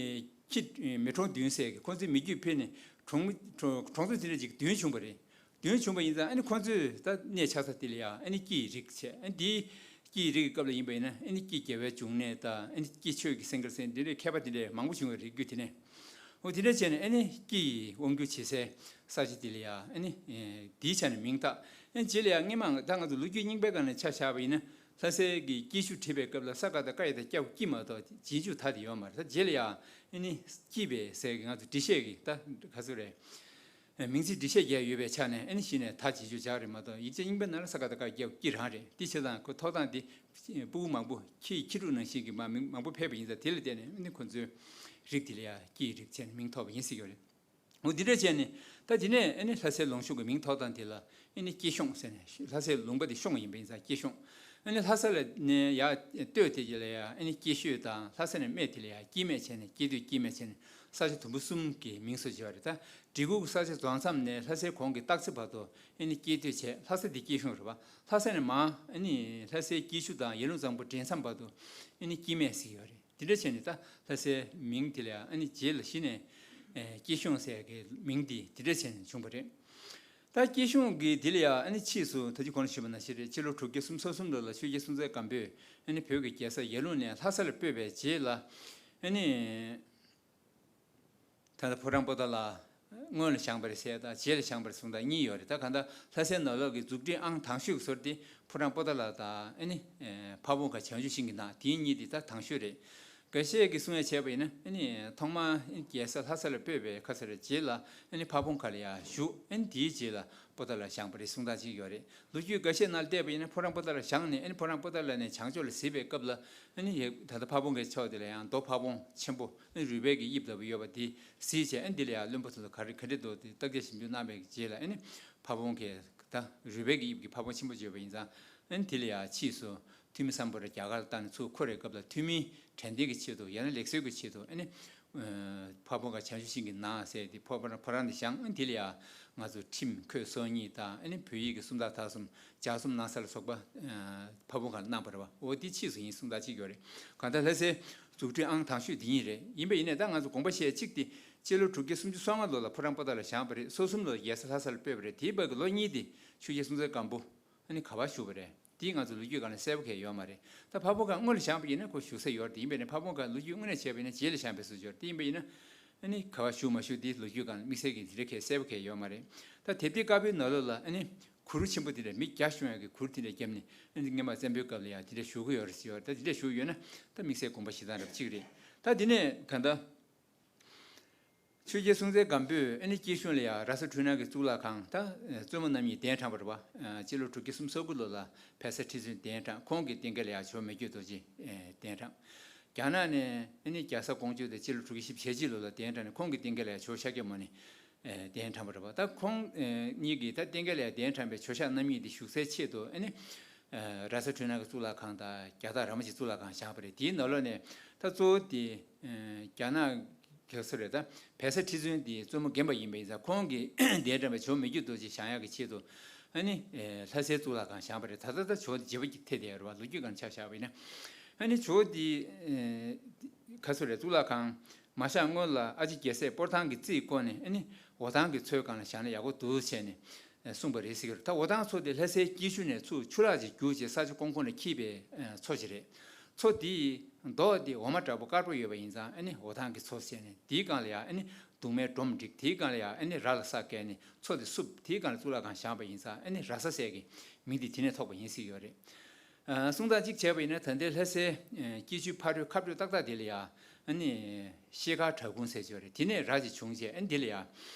ཁྱི་མི་གྲོངས་བདུན་ཟེར་གྱི་ཁོང་ཚོའི་མི་རྒྱུད་འཕེལ་ནས་གྲོང་མི་གྲོང་གྲོང་ཚོ་དེ་འདྲ་ཅིག་བདུན་བྱུང་བ་རེད། བདུན་བྱུང་བ་ཡིན་ཙང་ཨ་ནི་ཁོང་ཚོས་ད་གནས་ཆགས་ས་དེ་ལ་ཡ་ཨ་ནི་སྐྱིད་རིགས་བྱས། ཨ་ནི་དེའི་སྐྱིད་རིགས་ཀྱི་སྐབས་ལ་ཡིན་པ་ཡིན་ན་ཨ་ནི་སྐྱིད་རྒྱལ་བའི་འབྱུང་གནས་དང་ཨ་ནི་སྐྱིད་ཆོས་ཀྱི་སེང་གེར་སེང་འདི་འདྲའི་མཁས་པ་དེ་འདྲའི་མང་པོ་བྱུང་བའི་རིགས་རྒྱུད་དེ་ནས། འོ་དེ་འདྲ་བྱས་ནས་ཨ་ནི་སྐྱིད་ཀྱི་དབང་སྒྱུར་བྱེད་སའི་ས་ཆ་དེ་ལ་ཡ་ཨ་ནི་དེའི་ཆ་ནས་མིང་བཏགས། ཨ་ནི་རྗེས་ལ་ཡ་སྔས་མ་ད་ང་ཚོ་ལོ་རྒྱུས་རྙིང་པའི་སྒང་ནས་ཆ་བཞག་པ་ཡིན་ན་ལྷ་སའི་གི་སྐྱིད་ཆུ་བྲིས་པའི་སྐབས་ལ་ས་ག་དང་ཀ་ཡ་དང་སྐྱ་བོ་སྐྱིད་མ་གཏོགས་རྗེས་འཇུག་ད་དེ་ཡོད་མ་རེད། ད་རྗེས་ལ་ཡ་ཨ་ནི་སྐྱིད་པའི་སའི་གི་ང་ཚོ་འབྲི་བཤད་ཀྱི་ད་ག་ཚོད་རེད། མིང་ཚིག་འབྲི་བཤད་རྒྱག་ཡོད་པའི་ཆ་ནས་ཨ་ནི་གཞི་ནས་ད་རྗེས་འཇུག་བྱ་རེད་མ་གཏོགས་ཡིག་ཆ་རྙིང་པའི་ནང་ལ་ས་ག་ད་ཀ་རྒྱབ་ཀྱི་རང་རེད། དེ་བྱས་ཙང་ཁོ་ཐོབ་ཐང་དེ་སྤུ་གུ་མང་པོ་ཁྱི་ཁྱི་ཕྲུག་ནང་བཞིན་གྱི་མ་མིང་མང་པོ་ཕེབས་པ་ཡིན་ཙང་དེ་ལ་བརྟེན་ནས་ཨ་ནི་ཁོ་ཚོའི་རིགས་དེ་ལ་ཡ་སྐྱིད་རིགས་བྱས་ནས་མིང་ཐོབ་པ་ཡིན་ཟེར་གྱི་ཡོད་རེད། འོ་འདི་འདྲ་བྱས་ནས་ད་དེ་ནས་ཨ་ནི་ལྷ་སའི་ལུང་གཤོང་གི་མིང་ཐོབ་ཐང་དེ་ལ་ཨ་ནི་སྐྱིད་གཤོངས་ཟེར་ནས་ལྷ་སའི་ལུང་པ་དེ་གཤོངས་ཡིན་པ་ཡིན་ཙང་སྐྱིད་གཤོངས། ཨ་ནི་ལྷ་ས་ལ་ནས་ཡར་སྟོད་དེ་ལ་ཡ་ཨ་ནི་སྐྱིད་ཤོད་དང་ལྷ་ས་ནས་སྨད་དེ་ལ་ཡ་སྐྱིད་སྨད་བྱས་ནས་སྐྱིད་སྟོད་སྐྱིད་སྨད་བྱས་ནས། ས་ཆ་དུམ་བུ་གསུམ་གྱི་མིང་སུ་བརྗོད་པ་རེད། ད་གྲི་གུག་གི་ས་ཆ་རྫོགས་མཚམས་ནས་ལྷ་སའི་གོང་གི་སྟག་རྩེ་བར་དུ་ཨ་ནི་སྐྱིད་སྟོད་བྱས། ལྷ་ས་འདི་སྐྱིད་གཤོངས་རེད་པ། ལྷ་ས་ནས་མར་ཨ་ནི་ལྷ་སའི་སྐྱིད་ཆུ་དང་ཡར་ཀླུང་གཙང་པོ་འདྲེས་མཚམས་བར་དུ་ཨ་ནི་སྐྱིད་སྨད་ཟེར་གྱི་ཡོད་རེད། དེ་འདྲ་བྱས་ནས་ད་ལྷ་སའི་མིང་དེ་ལ་ཡང་ཨ་ནི་རྗེས་ལ་གཞི་ནས་ཨེ་སྐྱིད་གཤོངས་ཟེར་གྱི་མིང་འདི་དེ་འདྲ་བྱས་ནས་བྱུང་བ་རེད། ད་སྐྱིད་གཤོངས་ཀྱི་འདི་ལ་ཡང་ཨ་ནི་ཕྱིས་སུ་ད་ཅི་གོང་ལ་ཞུས་པ་ནང་བཞིན་རེད། སྤྱི་ལོ་དྲུག་བརྒྱ་སུམ་ཅུ་སོ་གསུམ་ལོ་ལ་ཆོས་རྒྱལ་སྲོང་བཙན་སྒམ་པོས་ཨ་ནི་བོད་ཀྱི་རྒྱལ་ས་ཡར་ཀླུང་ནས་ལྷ་ས་ལ་སྤོས་པའི་རྗེས་ལ་ཨ་ནི། ད་ལྟ་ཕོ་བྲང་པོ་ཏཱ་ལ་སྔོན་ལ་བཞེངས་པ་རེད་ཟེར་དང་རྗེས་ལ་བཞེངས་པ་རེད་གསུང་སྟངས་གཉིས་ཡོད་རེད། ད་གང་ལྟར་ལྷ་སའི་ནང་ལོགས་ཀྱི་མཛུབ་ཁྲིད་ཨང་དང་ཤོས་ཀྱི་ཟུར་དེ་ཕོ་བྲང་པོ་ཏཱ་ལ་དང་ཨ་ནི་ཕ་བོང་ཁ་བྱང་ཆུབ་ཤིང་གི་ནགས་དེ་གཉིས་དེ་ད་དང་ཤོས་རེད། འགའ་ཤས་ཀྱིས་གསུང་ཡ་བྱས་པ་ཡིན་ན་ཨ་ནི་ཐོག་མར་རྒྱལ་ས་ལྷ་ས་ལ་སྤོས་པའི་ཁ་ས་རེད། རྗེས་ལ་ཨ་ནི་ཕ་བོང་ཁ་ལ་ཡར་བཞུགས། ཨ་ནི་དེའི་རྗེས་ལ་པོ་ཏཱ་ལ་བཞེངས་པ་རེད་གསུང་སྟངས་གཅིག་ཡོད་རེད། ལོ་རྒྱུས་འགའ་ཤས་ནང་བལྟས་པ་ཡིན་ན་ཕོ་བྲང་པོ་ཏཱ་ལ་བཞེངས་ནས་ཨ་ནི་ཕོ་བྲང་པོ་ཏཱ་ལ་ནས་བྱང་ཕྱོགས་ལ་གཟིགས་པའི་སྐབས་ལ་ཨ་ནི་ད་ལྟ་ཕ་བོང་ཁའི་ཕྱོགས་དེ་ལ་ཡང་རྡོ་ཕ་བོང་ཆེན་པོ་ཨ་ནི་རུས་སྦལ་གྱི་དབྱིབས་ལྟ་བུ་ཡོད་པ་དེ་གཟིགས་བྱས། ཨ་ནི་དེ་ལ་ཡང་བློན་པོ་ཚོ་ལ་ག་རེ་ག་འདྲ་འདུག་དེ་བརྟག་དཔྱད་ཞིབ་འཇུག་གནང་བའི་རྗེས་ལ་ཨ་ནི་ཕ་བོང་ཁའི་ད་རུས་སྦལ་གྱི་དབྱིབས་ཀྱི་ཕ་བོང་ཆེན་པོ་བརྗོད་པ་ཡིན་ཙང་ཨ་ནི་དེ་ལ་ཡང་ཕྱིས་སུ་ཐུ་མི་སམ་བྷོ་ཊ་རྒྱ་གར་ལ་བཏང་ནས་ཚུར་འཁོར་བའི་སྐབས་ལ་ཐུ་མིའི་དྲན་རྟེན་གྱི་ཆེད་དུ་ཡང་ན་ལེགས་གསོལ་གྱི་ཆེད་དུ་ཨ་ནི། ཕ་བོང་ཁ་བྱང་ཆུབ་ཤིང་གི་ནགས་ཟེར་དེ་ཕོ་བྲང་ཕོ་བྲང་དེ་བཞེངས། ཨ་ནི་དེ་ལ་ཡང་ང་ཚོ་ཁྲིམས་ཁོད་སོ་གཉིས་དང་ཨ་ནི་བོད་ཡིག་གི་སུམ་རྟགས་དག་གསུམ་ལྗགས་རྩོམ་གནང་ས་ལ་སོགས་པ་ཕ་བོང་ཁ་ལ་གནང་བ་རེད་པ། འོ་དེ་ཕྱིས་སུ་ཡིན་གསུང་སྟངས་གཅིག་ཡོད་རེད། གང་ལྟར་ལྷ་སའི་མཛུབ་ཁྲིད་ཨང་དང་ཤོས་དེ་ཡིན་རེད། ཡིན་པ་ཡིན་ནའི་ད་ང་ཚོ་དགོངས་པ་བཞེས་གཅིག་དེ་སྤྱི་ལོ་དྲུག་བརྒྱ་སུམ་ཅུ་སོ་ལྔ་ལོ་ལ་ཕོ་བྲང་པོ་ཏཱ་ལ་བཞེངས་པ་རེད། སོ་གསུམ་ལོ་རྒྱལ་ས་ལྷ་ས་ལ་སྤོས་པ་རེད། དེའི་བར་གྱི་ལོ་གཉིས་དེ་ཆོས་རྒྱལ་སྲོང་བཙན་སྒམ་པོ་ཨ་ནི་ག་པར་བཞུགས་པ་རེད། དེ་ང་ཚོ་ལོ་རྒྱུས་སྒང་ལ་གསལ་པོ་གང་ཡང་ཡོད་མ་རེད། ད་ཕ་བོང་ཁ་སྔོན་ལ་བཞེངས་པ་ཡིན་ན་ཁོ་བཞུགས་ས་ཡོད་རེད། ཡིན་པས་ན་ཕ་བོང་ཁ་ལོ་རྒྱུས་དངོས་གནས་བྱས་པ་ཡིན་ན་རྗེས་ལ་བཞེངས་པའི་བཟོ་བཅོས་རེད། དེ་ཡིན་པ་ཡིན་ན་ཨ་ནི་ག་པར་བཞུགས་མ་བཞུགས་དེ་ལོ་རྒྱུས་སྒང་ལ་དམིགས་བསལ་གྱི་དེ་འདྲ་གལ་གསལ་པོ་གང་ཡང་ཡོད་མ་རེད། ད་དེབ་ཐེར་དཀར་པོའི་ནང་ལོགས་ལ་ཨ་ནི་གུར་ཆེན་པོ་དེ་འདྲ་མི་བརྒྱ་ཤོང་ཡ་གི་གུར་དེ་འདྲ་བརྒྱབ་ནས་ཨ་ནི་སྔོན་མ་བཙན་པོའི་སྐབས་ལ་ཡང་དེ་འདྲ་བཞུགས་ཀྱི་ཡོད་རེད་ཟེར་ཡོད་རེད། ད་དེ་འདྲ་བཞུགས་ཡོད་ན་ད་དམིགས་བསལ་དགོངས་པ་བཞེས་སྟངས་འདྲ་པོ་གཅིག་རེད། ད་དེ་ནས་གང་ལྟར། ཆོས་རྒྱལ་སྲོང་བཙན་སྒམ་པོས་ཨ་ནི་སྐྱིད་གཤོངས་ལ་ཡང་ར་ས་འཕྲུལ་སྣང་གི་གཙུག་ལག་ཁང་ད་བཙུན་མོ་རྣམ་གཉིས་གདན་དྲངས་པ་རེད་པ། སྤྱི་ལོ་དྲུག་བརྒྱ་སུམ་ཅུ་སོ་དགུ་ལོ་ལ་བལ་བཟའ་ཁྲི་བཙུན་གདན་དྲངས། ཁོང་གི་རྟེན་སྐལ་ལ་ཡང་ཇོ་མི་བསྐྱོད་རྡོ་རྗེ་གདན་དྲངས། རྒྱ་ནག་ནས་ཨ་ནི་རྒྱ་བཟའ་ཀོང་ཇོ་དེ་སྤྱི་ལོ་དྲུག་བརྒྱ་བཞི་བཅུ་ཞེ་གཅིག་ལོ་ལ་གདན་དྲངས་ནས་ཁོང་གི་རྟེན་སྐལ་ལ་ཡང་ཇོ་བོ་ཤཱཀྱ་མུ་ནེ་གདན་དྲངས་པ་རེད་པ། ད་ཁོང་གཉིས་ཀྱིས་ད་རྟེན་སྐལ་ལ་ཡང་གདན་དྲངས་པའི་ཇོ་ཤཱཀ་རྣམ་གཉིས་དེ་བཞུགས་སའི་ཆེད་དུ་ཨ་ནི། ར་ས་འཕྲུལ་སྣང་གི་གཙུག་ལག་ཁང་དང་རྒྱ་སྟག་ར་མོ་ཆེ་གཙུག་ལག་ཁང་བཞེངས་པ་རེད། དེའི་ནང་ལོགས་ནས་ད་གཙོ་བོ་དེ་རྒྱ་ནག་ག་ས་རེད། ད་བལ་བཟའ་ཁྲི་བཙུན་དེ་བཙུན་མོ་རྒན་པ་ཡིན་པ་ཡིན་ཙང་ཁོང་གིས་གདན་དྲངས་པའི་ཇོ་མི་བསྐྱོད་རྡོ་རྗེ་བཞེངས་ཡག་གི་ཆེད་དུ་ ཨ་ནི་ལྷ་སའི་གཙུག་ལག་ཁང་བཞེངས་པ་རེད། ད་ལྟ་ད་ཇོ་བོ་རྗེ་པོ་ཐེ་དེ་རེད་བ། ལོ་རྒྱུས་སྒང་ཆ་བཞག་པ་ཡིན་ན། ཨ་ནི་ཇོ་བོ་དེ་ག་ཚོད་རེད། གཙུག་ལག་ཁང་མ་བཞེངས་སྔོན་ལ་ཨ་ཅེ་རྒྱལ་སྲས་སྤོར་ཐང་གི་རྩིས་བསྐོར་ནས། ཨ་ནི་འོ་ཐང་གི་མཚོའི་སྒང་ལ་བཞེངས་ན་ཡག་པོ་འདུག་བྱས་ནས་གསུངས་པ་རེད་ཟེར་གྱི་རེད། ད་འོ་ཐང་མཚོ་དེ་ལྷ་སའི་སྐྱིད་ཆུ་ནས་ཚུར་ཆུ་རགས་ཅིག་རྒྱུགས་བྱས་ས་ཆ་ཀོང་ཀོ་ནས་འཁྱིལ་པའི་མཚོ་ཞིག་རེད། མཚོ་དེའི་མདོག་དེ་འོ་མ་འདྲ་པོ་དཀར་པོ་ཡོད་པ་ཡིན་ཙང་། ཨ་ནི་འོ་ཐང་གི་མཚོ་ཟེར་ནས། དེའི་སྒང་ལ་ཡང་ཨ་ནི་གདུང་མའི་སྒྲོམ་བསྒྲིགས། དེའི་སྒང་ལ་ཡང་ཨ་ནི་ར་ལ་ས་བཀལ་ནས་མཚོ་དེ་བསུབས། དེའི་སྒང་ལ་གཙུག་ལག་ཁང་བཞེངས་པ་ཡིན་ཙང་། ཨ་ནི་ར་ས་ཟེར་གྱི་མིང་དེ་དེ་ནས་ཐོགས་པ་ཡིན་ཟེར་གྱི་ཡོད་རེད། ཨ་གསུང་སྟངས་གཅིག་བྱས་པ་ཡིན་ན། ད་ལྟའི་ལྷ་སའི་ཨ་སྐྱིད་ཆུའི་ཕ་རོལ་ཁ་སྤྲོད་ཏག་ཏག་དེ་ལ་ཡང་ཨ་ནི་ཤེལ་དཀར་བྲག་ཁུང་ཟེར་གྱི་ཡོད་རེད། དེ་ནས་ར་ཅིག་བྱུང་བྱས། ཨ་ནི་དེ་ལ་ཡང་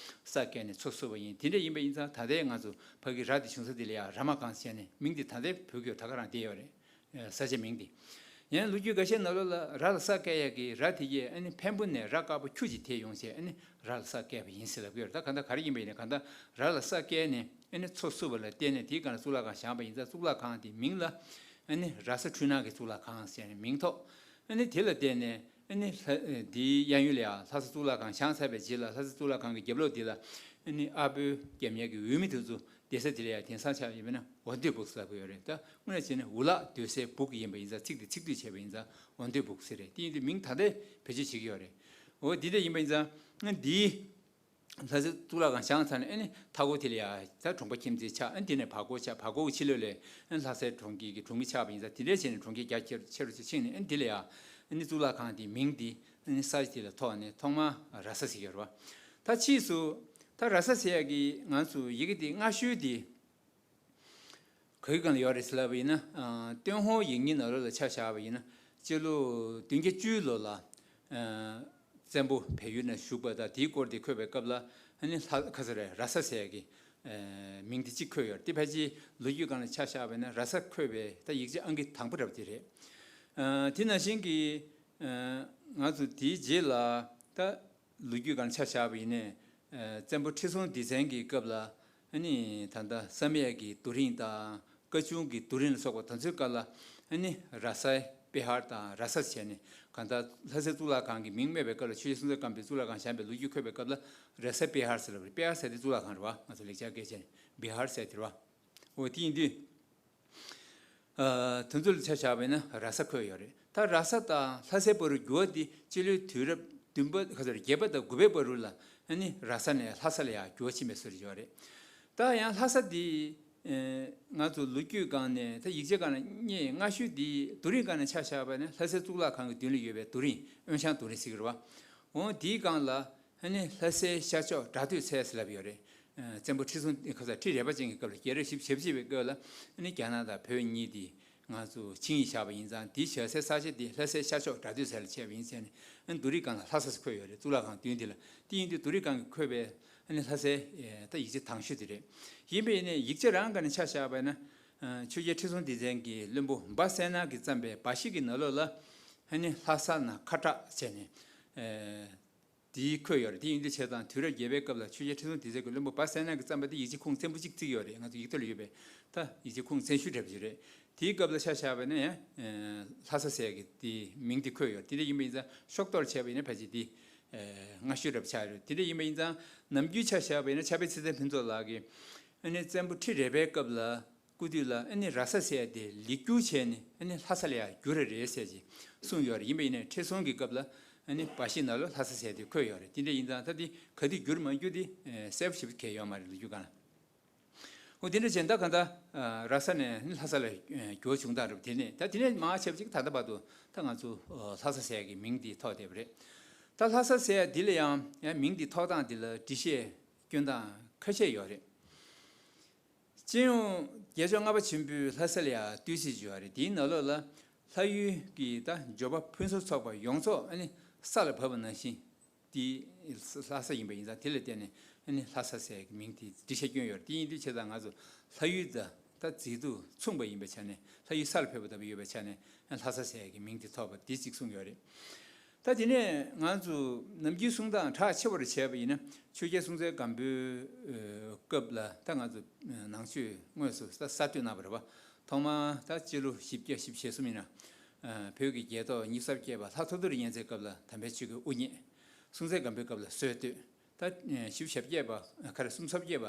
ས་བཀལ་ནས་མཚོ་བསུབས་པ་ཡིན། དེ་འདྲ་ཡིན་པ་ཡིན་ཙང་། ད་ལྟའི་ང་ཚོ་ཕ་གི་ར་དེ་བྱུང་ས་དེ་ལ་ཡང་ར་མ་སྒང་ཟེར་ནས་མིང་དེ་ད་ལྟའི་བོད་སྐད་ད་ག་རང་བསྡད་ཡོད་རེད། ས་ཆ་མིང་དེ། ཡང་ལོ་རྒྱུས་འགའ་ཤས་ནང་ལོགས་ལ་ར་ལ་ས་བཀལ་ཡག་གི་ར་དེ་གས་ཨ་ནི་འཕན་པོ་ནས་ར་དཀར་པོ་ཁྱུ་གཅིག་དེད་ཡོང་བྱས། ཨ་ནི་ར་ལ་ས་བཀལ་བ་ཡིན་ཟེར་ལབ་ཀྱི་ཡོད་རེད། ད་གང་ལྟར་ག་རེ་ཡིན་པ་ཡིན་ན། གང་ལྟར་ར་ལ་ས་བཀལ་ནས་ཨ་ནི་མཚོ་བསུབས་པ་ལ་བརྟེན་ནས་དེའི་སྒང་ལ་གཙུག་ལག་ཁང་བཞེངས་པ་ཡིན་ཙང་། གཙུག་ལག་ཁང་དེའི་མིང་ལ་ཨ་ནི་ར་ས་འཕྲུལ་སྣང་གི་གཙུག་ལག་ཁང་ཟེར་ནས་མིང་ཐོགས། ཨ་ནི་དེ་ལ་བརྟེན་ནས་ཨ་ནི་ལྷ་དེའི་གཡས་གཡོན་ལ་ཡང་ལྷ་ས་གཙུག་ལག་ཁང་བཞེངས་ཚར་བའི་རྗེས་ལ། ལྷ་ས་གཙུག་ལག་ཁང་གི་རྒྱབ་ལོགས་དེ་ལ་ཨ་ནི་ཨར་པོའི་རྒྱབ་གཉེར་གྱི་འོས་མི་དེ་ཚོ་བསྡད་ས་དེ་ལ་ཡང་དེང་སང་ཆ་ཡིན་པ་ན་འོ་འདོད་སྦུག་ཟེར་ལབ་ཀྱི་ཡོད་རེད། ད་དངོས་གནས་བྱས་ན་འུ་ལག་སྡོད་སའི་སྦུག་ཡིན་པ་ཡིན་ཙང་། ཚིག་དེ་ཚིག་སྡུད་བྱས་པ་ཡིན་ཙང་འོ་འདོད་སྦུག་ཟེར་རེད། དེ་ཡིན་དུས་མིང་ད་ལྟའི་བེད་སྤྱོད་བྱེད་ཀྱི་ཡོད་རེད། འོ་འདི་འདྲ་ཡིན་པ་ཡིན་ཙང་། ཨ་འདིའི་ལྷ་སའི་གཙུག་ལག་ཁང་བཞེངས་ཚར་ནས། ཨ་ནི་མཐའ་འཁོར་དེ་ལ་ཡང་ད་གྲོང་པ་ཁྱིམ་མཚེས་ཆགས། ཨ་ནི་དེ་ནས་བར་སྐོར་ཆགས། བར་སྐོར་གྱི་ཕྱི་ལོགས་ལ་ཨ་ནི་ལྷ་སའི་གྲོང་ཁྱེར་གྱི་གྲོང་མི་ཆགས་པ་ཡིན་ཙང་། དེ་འདྲ་བྱས་ནས་གྲོང་ཁྱེར་རྒྱ་ཆེ་རུ་ཆེ་རུ་ཕྱིན་ནས། ཨ་ནི་དེ་ལ་ཡང་ཨ་ནི་གཙུག་ལག་ཁང་དེའི་མིང་དེ་ཨ་ནི་ས་ཆ་དེ་ལ་ཐོགས་ནས་ཐོག་མར་ར་ས་ཟེར་གྱི་ཡོད་རེད་བ། ད་ཕྱིས་སུ་ད་ར་ས་ཟེར་ཡག་གི་ང་ཚོ་ཡི་གེ་དེ་སྔ་ཤོས་དེ་ག་གི་སྒང་ལ་ཡོད་རེད་ཟེར་ལབ་པ་ཡིན་ན། ཨ་ཏུན་ཧོང་ཡིག་རྙིང་ནང་ལོགས་ལ་ཆ་བཞག་པ་ཡིན་ན། སྤྱི་ལོ་བདུན་བརྒྱ་བཅུའི་ལོ་ལ་ཨ་བཙན་པོ་བལ་ཡུལ་ནང་བཞུགས་པ་དང་། དེའི་སྐོར་དེ་འཁོད་པའི་སྐབས་ལ་ཨ་ནི་ལྷ་ཁ་ས་རེད། ར་ས་ཟེར་ཡག་གི་ཨ་མིང་དེ་གཅིག་འཁོད་ཡོད་རེད། དེ་ཕལ་ཆེར་ལོ་རྒྱུས་སྒང་ལ་ཆ་བཞག་པ་ཡིན་ན་ར་ས་འཁོད་པའི་ད་ཡིག་ཆ་ཨང་ཀི་དང་པོ་འདྲ་པོ་དེ་རེད། ཨ་དེ་ནང་བཞིན་གྱི་ཨ་ང་ཚོ་དེའི་རྗེས་ལ་ད་ལོ་རྒྱུས་སྒང་ལ་ཆ་བཞག་པ་ཡིན་ནའི། ཨ་བཙན་པོ་ཁྲི་སྲོང་ལྡེ་བཙན་གྱི་སྐབས་ལ་ཨ་ནི་ད་ལྟ་བསམ་ཡས་ཀྱི་རྡོ་རིང་དང་། བཀའ་ཆུང་གི་རྡོ་རིང་ལ་སོགས་པ་དེ་ཚོའི་སྐབས་ལ་ཨ་ནི་ར་སའི་པེ་ཧར་དང་ར་ས་བྱས་ནས། གང་ལྟར་ལྷ་སའི་གཙུག་ལག་ཁང་གི་མིང་སྨོས་པའི་སྐབས་ལ། ཆོས་རྒྱལ་སྲོང་བཙན་སྒམ་པོའི་གཙུག་ལག་ཁང་བཞེངས་པའི་ལོ་རྒྱུས་འཁོད་པའི་སྐབས་ལ་ར་སའི་པེ་ཧར་ཟེར་ལབ་རེད། པེ་ཧར་ཟེར་དེ་གཙུག་ལག་ཁང་རེད་བ། ང་ཚོ་ལེགས་སྦྱར་སྐད་ཆ་ནས་བི་ཧར་ཟེར་དེ་རེད་བ། འོ་དེ་ཡིན་དུས། ཨ་དེ་ཚོ་ལ་ཆ་བཞག་པ་ཡིན་ན་ར་ས་འཁོད་ཡོད་རེད། ད་ར་ས་དང་ལྷ་སའི་བར་དུ་འགྱུར་བ་འདི་སྤྱི་ལོའི་དུས་རབས་བདུན་པ། ཁ་སང་བརྒྱད་པ་དང་དགུ་པའི་བར་དུ་ལ་ཨ་ནི་ར་ས་ནས་ལྷ་ས་ལ་ཡང་འགྱུར་བ་ཕྱིན་པའི་བཟོ་འདྲ་ཡོད་རེད། ད་ཡང་ལྷ་ས་འདི་ཨེ་ང་ཚོ་ལོ་རྒྱུས་སྒང་ནས། ད་ཡིག་ཆ་སྒང་ནས་རྙེད། སྔ་ཤོས་འདི་རྡོ་རིང་སྒང་ནས་ཆ་བཞག་པ་ཡིན་ན། ལྷ་སའི་གཙུག་ལག་ཁང་གི་མདུན་ལ་ཡོད་པའི་རྡོ་རིང་། དབོན་ཞང་རྡོ་རིང་ཟེར་གྱི་རེད་བ། འོ་དེའི་སྒང་ལ་ཨ་ནི་ལྷ་སའི་ཤར་ཕྱོགས་བྲག་སྟོད་ཚལ་ཟེར་ལབ་ཡོད་རེད། ཨ་བཙན་པོ་ཁྲི་སྲོང་ཁ་སང་ཁྲི་རལ་པ་ཅན་གྱི་སྐབས་ལ། རྒྱལ་རབས་བཞི་བཅུ་ཞེ་གཅིག་པའི་སྐབས་ལ་ཨ་ནི་རྒྱ་ནག་དང་བོད་གཉིས་དེ་ང་ཚོ་ཆིངས་ཡིག་བཞག་པ་ཡིན་ཙང་། དེའི་བཞག་སའི་ས་ཆ་དེ་ལྷ་སའི་ཤར་ཕྱོགས་བྲག་སྟོད་ཚལ་ལ་བྱས་པ་ཡིན་ཟེར་ནས། ཨ་ནི་རྡོ་རིང་སྒང་ལ་ལྷ་ས་ཟེར་འཁོད་ཡོད་རེད། གཙུག་ལག་ཁང་མདུན་དེ་ལ། དེ་ཡིན་དུས་རྡོ་རིང་སྒང་གི་འཁོད་པའི་ཨ་ནི་ལྷ་སའི་ཨེ་ད་ཡིག་ཆ་དང་ཤོས་དེ་རེད། ཡིན་པས་ནས་ཡིག་ཆ་རང་སྒང་ནས་ཆ་བཞག་པ་ཡིན་ན། ཨ་ཆོས་རྒྱལ་ཁྲི་སྲོང་ལྡེ་བཙན་གྱི་བློན་པོ་འབའ་སེང་ནག་གིས་བརྩམས་པའི་འབའ་བཞེད་ཀྱི་ནང་ལོགས་ལ་ཨ་ནི་ལྷ་ས་ན་ཁ་བྲག་བྱས་ནས་ཨེ་དེའི་འཁོད་ཡོད་རེད། དེ་ཡིན་དུས་བྱས་ཙང་དུས་རབས་བརྒྱད་པའི་སྐབས་ལ་ཆོས་རྒྱལ་ཁྲི་སྲོང་ལྡེ་བཙན་གྱི་བློན་པོ་འབའ་སེང་ནག་གིས་བརྩམས་པ་དེ་ཡིག་ཆ་ཁུངས་བཙན་པོ་གཅིག་བརྩིགས་ཡོད་རེད། ང་ཚོ་ཡིག་ཐོག་ལ་ཡོད་པའི་ད་ཡིག་ཆ་ཁུངས་བཙན་ཤོས་འདྲ་པོ་ཅིག་རེད། དེའི་སྐབས་ལ་ཆ་བཞག་པ་ཡིན་ན་ཡང་ལྷ་ས་ཟེར་གྱི་དེའི་མིང་དེ་འཁོད་ཡོད་རེད། དེ་འདྲ་ཡིན་པ་ཡིན་ཙང་ཕྱོགས་གཏོགས་བྱས་པ་ཡིན་ན་ཕལ་ཆེར་དེ་སྔ་ཤོས་འདྲ་པོ་ཆགས་ཡོད་རེད། དེ་འདྲ་ཡིན་པ་ཡིན་ཙང་ནམ་རྒྱུན་ཆ་བཞག་པ་ཡིན་ན་ཕྱྭ་པའི་ཚེ་བརྟན་ཕུན་ཚོགས་ལགས་ཀྱིས་ཨ་ནི་བཙན་པོ་ཁྲི་རལ་པའི་སྐབས་ལ། སྐུ་དུས་ལ་ཨ་ནི་ར་ས་ཟེར་ཡ་དེ་ལེགས་བསྒྱུར་བྱས་ནས་ཨ་ནི་ལྷ་ས་ལ་ཡང་བསྒྱུར་རེད་ཟེར་གྱི་གསུངས་ཡོད་རེད། ཡིན་པ་ཡིན་ནའི་ཁྲི་སྲོང་གི་སྐབས་ལ་ཨ་ནི་འབའ་བཞེད་ནང་ལ་ལྷ་ས་ཟེར་ཡ་དེ་འཁོད་ཡོད་རེད། དེ་འདྲ་ཡིན་ཙང་ད་དེ་ག་དུས་བསྒྱུར་མ་བསྒྱུར་དེ་གསལ་པོ་ཞེ་པོ་གང་ཡང་ཡོད་མ་རེད། ལོ་རྒྱུས་སྒང་ལ། འོ་དེ་འདྲ་བྱས་ད་ག་ད་ར་ས་ནས་ལྷ་ས་ལ་འགྱུར་བྱུང་སྟངས་རེད། དེ་ནས་ད་དེ་ནས་མར་ཆེ་བ་ཅིག་ད་ལྟ་བར་དུ་ད་ང་ཚོ་ལྷ་ས་ཟེར་ཡ་གི་མིང་དེ་ཐོགས་བསྡད་པ་རེད། ད་ལྷ་ས་ཟེར་ཡ་འདི་ལ་ཡང་ཡང་མིང་དེ་ཐོགས་སྟངས་དེ་ལ་འགྲེལ་བཤད་སྐྱོན་སྟངས་ཁ་ཤས་ཡོད་རེད། སྤྱི་ཡོངས་རྒྱལ་མཆོག་ལྔ་པ་ཆེན་པོས་ལྷ་ས་ལ་ཡང་བསྟོད་ཚིག་བརྗོད་པ་རེད། དེའི་ནང་ལོགས་ལ་ལྷ་ཡུལ་གྱི་ད་འབྱོར་པ་ཕུན་སུམ་ཚོགས་པ་ཡོངས་རྫོགས་ཨ་ནི་ས་ལ་བབས་པ་ནང་བཞིན་དེ་ལྷ་ས་ཡིན་པ་ཡིན་ཙང་། དེ་ལ་བརྟེན་ནས་ཨ་ནི་ལྷ་ས་ཟེར་གྱི་མིང་དེ་འགྲེལ་བཤད་སྐྱོན་ཡོད་རེད། དེ་ཡིན་དུས་བྱས་ཙང་ང་ཚོ་ལྷ་ཡུལ་དང་ད་མཛེས་སྡུག་མཚུངས་པ་ཡིན་པའི་ཆ་ནས། ལྷ་ཡུལ་ས་ལ་ཕེབས་པ་ལྟ་བུ་ཡོད་པའི་ཆ་ནས་ལྷ་ས་ཟེར་གྱི་མིང་དེ་ཐོགས་པ་དེ་གཅིག་གསུངས་ཡོད་རེད། ད་དེ་ནས་ང་ཚོ་ནམ་རྒྱུན་གསུང་སྟངས་གྲགས་ཆེ་བར་བྱས་པ་ཡིན་ན། ཆོས་རྒྱལ་སྲོང་བཙན་སྒམ་པོའི་སྐབས་ལ་ད་ང་ཚོ་ནང་ཆོས་དངོས་སུ་ད་གསར་གཏོད་གནང་བ་རེད་བ། ཐོག་མར་ད་སྤྱི་ལོ་བཞི་བརྒྱ་བཞི་བཅུ་ཞེ་གསུམ་ཡིན་ན། བོད་ཀྱི་རྒྱལ་ཐོག་གཉིས་གསར་བསྐྱེད་པ་ལྷ་ཐོ་ཐོ་རི་གཉན་ཚད་སྐབས་ལ་དམ་པའི་ཆོས་ཀྱི་དབུ་བརྙེས། སྲོང་བཙན་སྒམ་པོའི་སྐབས་ལ་སྲོལ་གཏོད། ད་བཞི་བཅུ་ཞེ་བརྒྱད་པ་ག་རེ་སུམ་ཅུ་སོ་བརྒྱད་པ་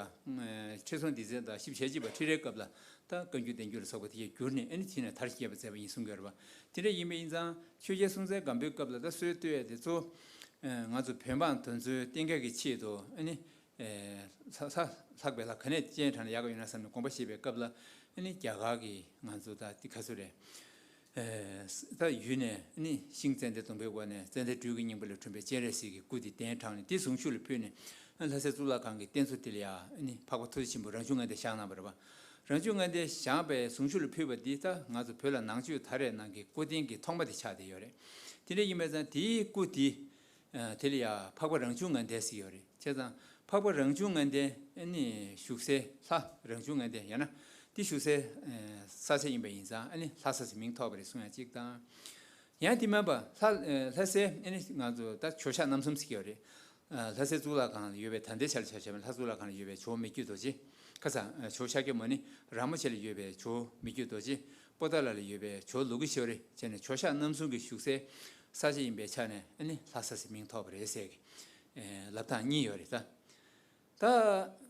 ཁྲི་སྲོང་ལྡེ་བཙན་དང་བཞི་བཅུ་ཞེ་གཅིག་པ་ཁྲི་རལ་སྐབས་ལ་ད་བཀའ་འགྱུར་བསྟན་འགྱུར་ལ་སོགས་པ་དེ་གས་བསྒྱུར་ནས་ཨ་ནི་དེ་ནས་དར་ཞིང་རྒྱས་པ་མཛད་པ་ཡིན་གསུང་གི་ཡོད་རེད་པ། དེ་འདྲ་ཡིན་པ་ཡིན་ཙང་ཆོས་རྒྱལ་སྲོང་བཙན་སྒམ་པོའི་སྐབས་ལ་ད་སྲོལ་བཏོད་ཡ་དེ་གཙོ་བོ་ང་ཚོ་བོད་འབངས་དེ་ཚོའི་བསྟན་རྒྱས་ཀྱི་ཆེད་དུ་ཨ་ནི། ལྷ་ལྷ་ལྷག་པའི་ལྷ་ག་ནས་སྤྱན་དྲངས་ན་ཡག་ག་ཡོད་ན་བསམ་ནས་དགོངས་པ་བཞེས་པའི་སྐབས་ལ་ཨ་ནི་རྒྱ་གར་གྱི་ང་ཚོ་ད་འདི་ག་ཚོད་རེད། ད་ཡུལ་ནས་ཨ་ནི་ཤིང་ཙན་དན་སྡོང་པོའི་སྒོ་ནས་ཙན་དན་སྦྲུལ་གྱི་སྙིང་པོ་ལས་བསྐྲུན་པའི་སྤྱན་རས་གཟིགས་ཀྱི་སྐུ་དེ་གདན་དྲངས་ནས་དེ་གཟུངས་གཞུག་ལ་ཕུལ་ནས་ལྷ་སའི་གཙུག་ལག་ཁང་གི་རྟེན་གཙོ་དེ་ལ་ཡ་ཨ་ནི་འཕགས་པ་ཐུགས་རྗེ་ཆེན་པོ་རང་བྱུང་ལྔ་ལྡན་བཞེངས་གནང་བ་རེད་པ། རང་བྱུང་ལྔ་ལྡན་བཞེངས་པའི་གཟུངས་གཞུག་ལ་ཕུལ་བ་འདི་ད་ང་ཚོ་བོད་ལ་ནང་ཆོས་དར་བའི་ནང་གི་སྐུ་རྟེན་གྱི་ཐོག་མ་དེ་ཆགས་བསྡད་ཡོད་རེད། དེ་འདྲ་ཡིན་པ་ཙང་དེའི་སྐུ་དེ། དེ་ལ་ཡང་འཕགས་པ་རང་བྱུང་ལྔ་ལྡན་ཟེར་ཡོད་རེད། བྱས་ཙང་འཕགས་པ་རང་བྱུང་ལྔ་ལྡན་ནི་བཞུགས་སའི་ལྷ་རང་བྱུང་ལྔ་ལྡན་ཡང་ན་དེ་བཞུགས་སའི་ས་ཆ་ཡིན་པ་ཡིན་ཙང་ཨ་ནི་ལྷ་ས་ཟེར་མིང་ཐོགས་པ་རེད་གསུང་ཡ་གཅིག་དང་། ཡང་དེ་མིན་པ་ལྷ་ལྷ་སའི་ཨ་ནི་ང་ཚོ་ད་ཇོ་ཤཱཀ་རྣམ་གསུམ་ཟེར་གྱི་ཡོད་རེད། ལྷ་སའི་གཙུག་ལག་ཁང་ལ་ཡོད་པའི་ད་ལྟའི་ཆར་ཆ་བཞག་པ་ན་ལྷ་གཙུག་ལག་ཁང་ལ་ཡོད་པའི་ཇོ་བོ་མི་བསྐྱོད་རྡོ་རྗེ། ཁ་སང་ཇོ་ཤཱཀྱ་མུ་ནི་ར་མོ་ཆེ་ལ་ཡོད་པའི་ཇོ་བོ་མི་བསྐྱོད་རྡོ་རྗེ། པོ་ཏ་ལ་ལ་ཡོད་པའི་ཇོ་བོ་ལུ་གུ་ཤཱ་རི་བྱས་ནས་ཇོ་ཤཱཀ་རྣམ་གསུམ་གྱི་བཞུགས་སའི་ས་ཆ་ཡིན་པའི་ཆ་ནས་ཨ་ནི་ལྷ་ས་ཟེར་མིང་ཐོགས་པ་རེད་ཟེར་གི་ལབ་སྟངས་གཉིས་ཡོད་རེད་ད། ད།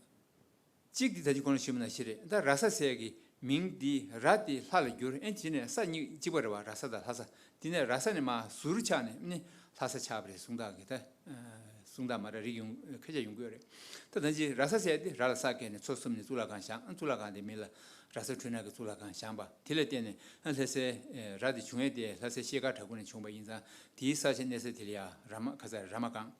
གཅིག་འདི་ད་ཅི་གོང་ལ་ཞུས་པ་ནང་བཞིན་རེད། ད་ར་ས་ཟེར་གི་མིང་འདི་ར་དེ་ལྷ་ལ་བསྒྱུར་ཨེ་དེ་ནས་ས་གཉིས་གཅིག་པ་རེད་བ། ར་ས་དང་ལྷ་ས། དེ་ནས་ར་ས་ནས་མར་ཟུར་ཆག་ནས་ནི་ལྷ་ས་ཆགས་པ་རེད་གསུང་སྟངས་གི་ད། གསུང་སྟངས་མ་ར་རིགས་ཡོང་ཁ་ཆག་ཡོང་གི་ཡོད་རེད། ད་ད་ཅི་ར་ས་ཟེར་དེ་ར་ལ་ས་བཀལ་ནས་མཚོ་གསུམ་ནས་གཙུག་ལག་ཁང་བཞེངས། གཙུག་ལག་ཁང་དེ་མིང་ལ་ར་ས་འཕྲུལ་སྣང་གི་གཙུག་ལག་ཁང་བཞེངས་པ་དེ་ལ་བརྟེན་ནས་ལྷ་སའི་ར་དེ་བྱུང་ཡས་དེ་ལྷ་སའི་ཤེལ་དཀར་བྲག་ཕུག་ནས་བྱུང་བ་ཡིན་ཙང་དེའི་ས་ཆ་གནས་ས་དེ་ལ་ཡང་ར་མ་ཁ་ས་ར་མ་སྒང་།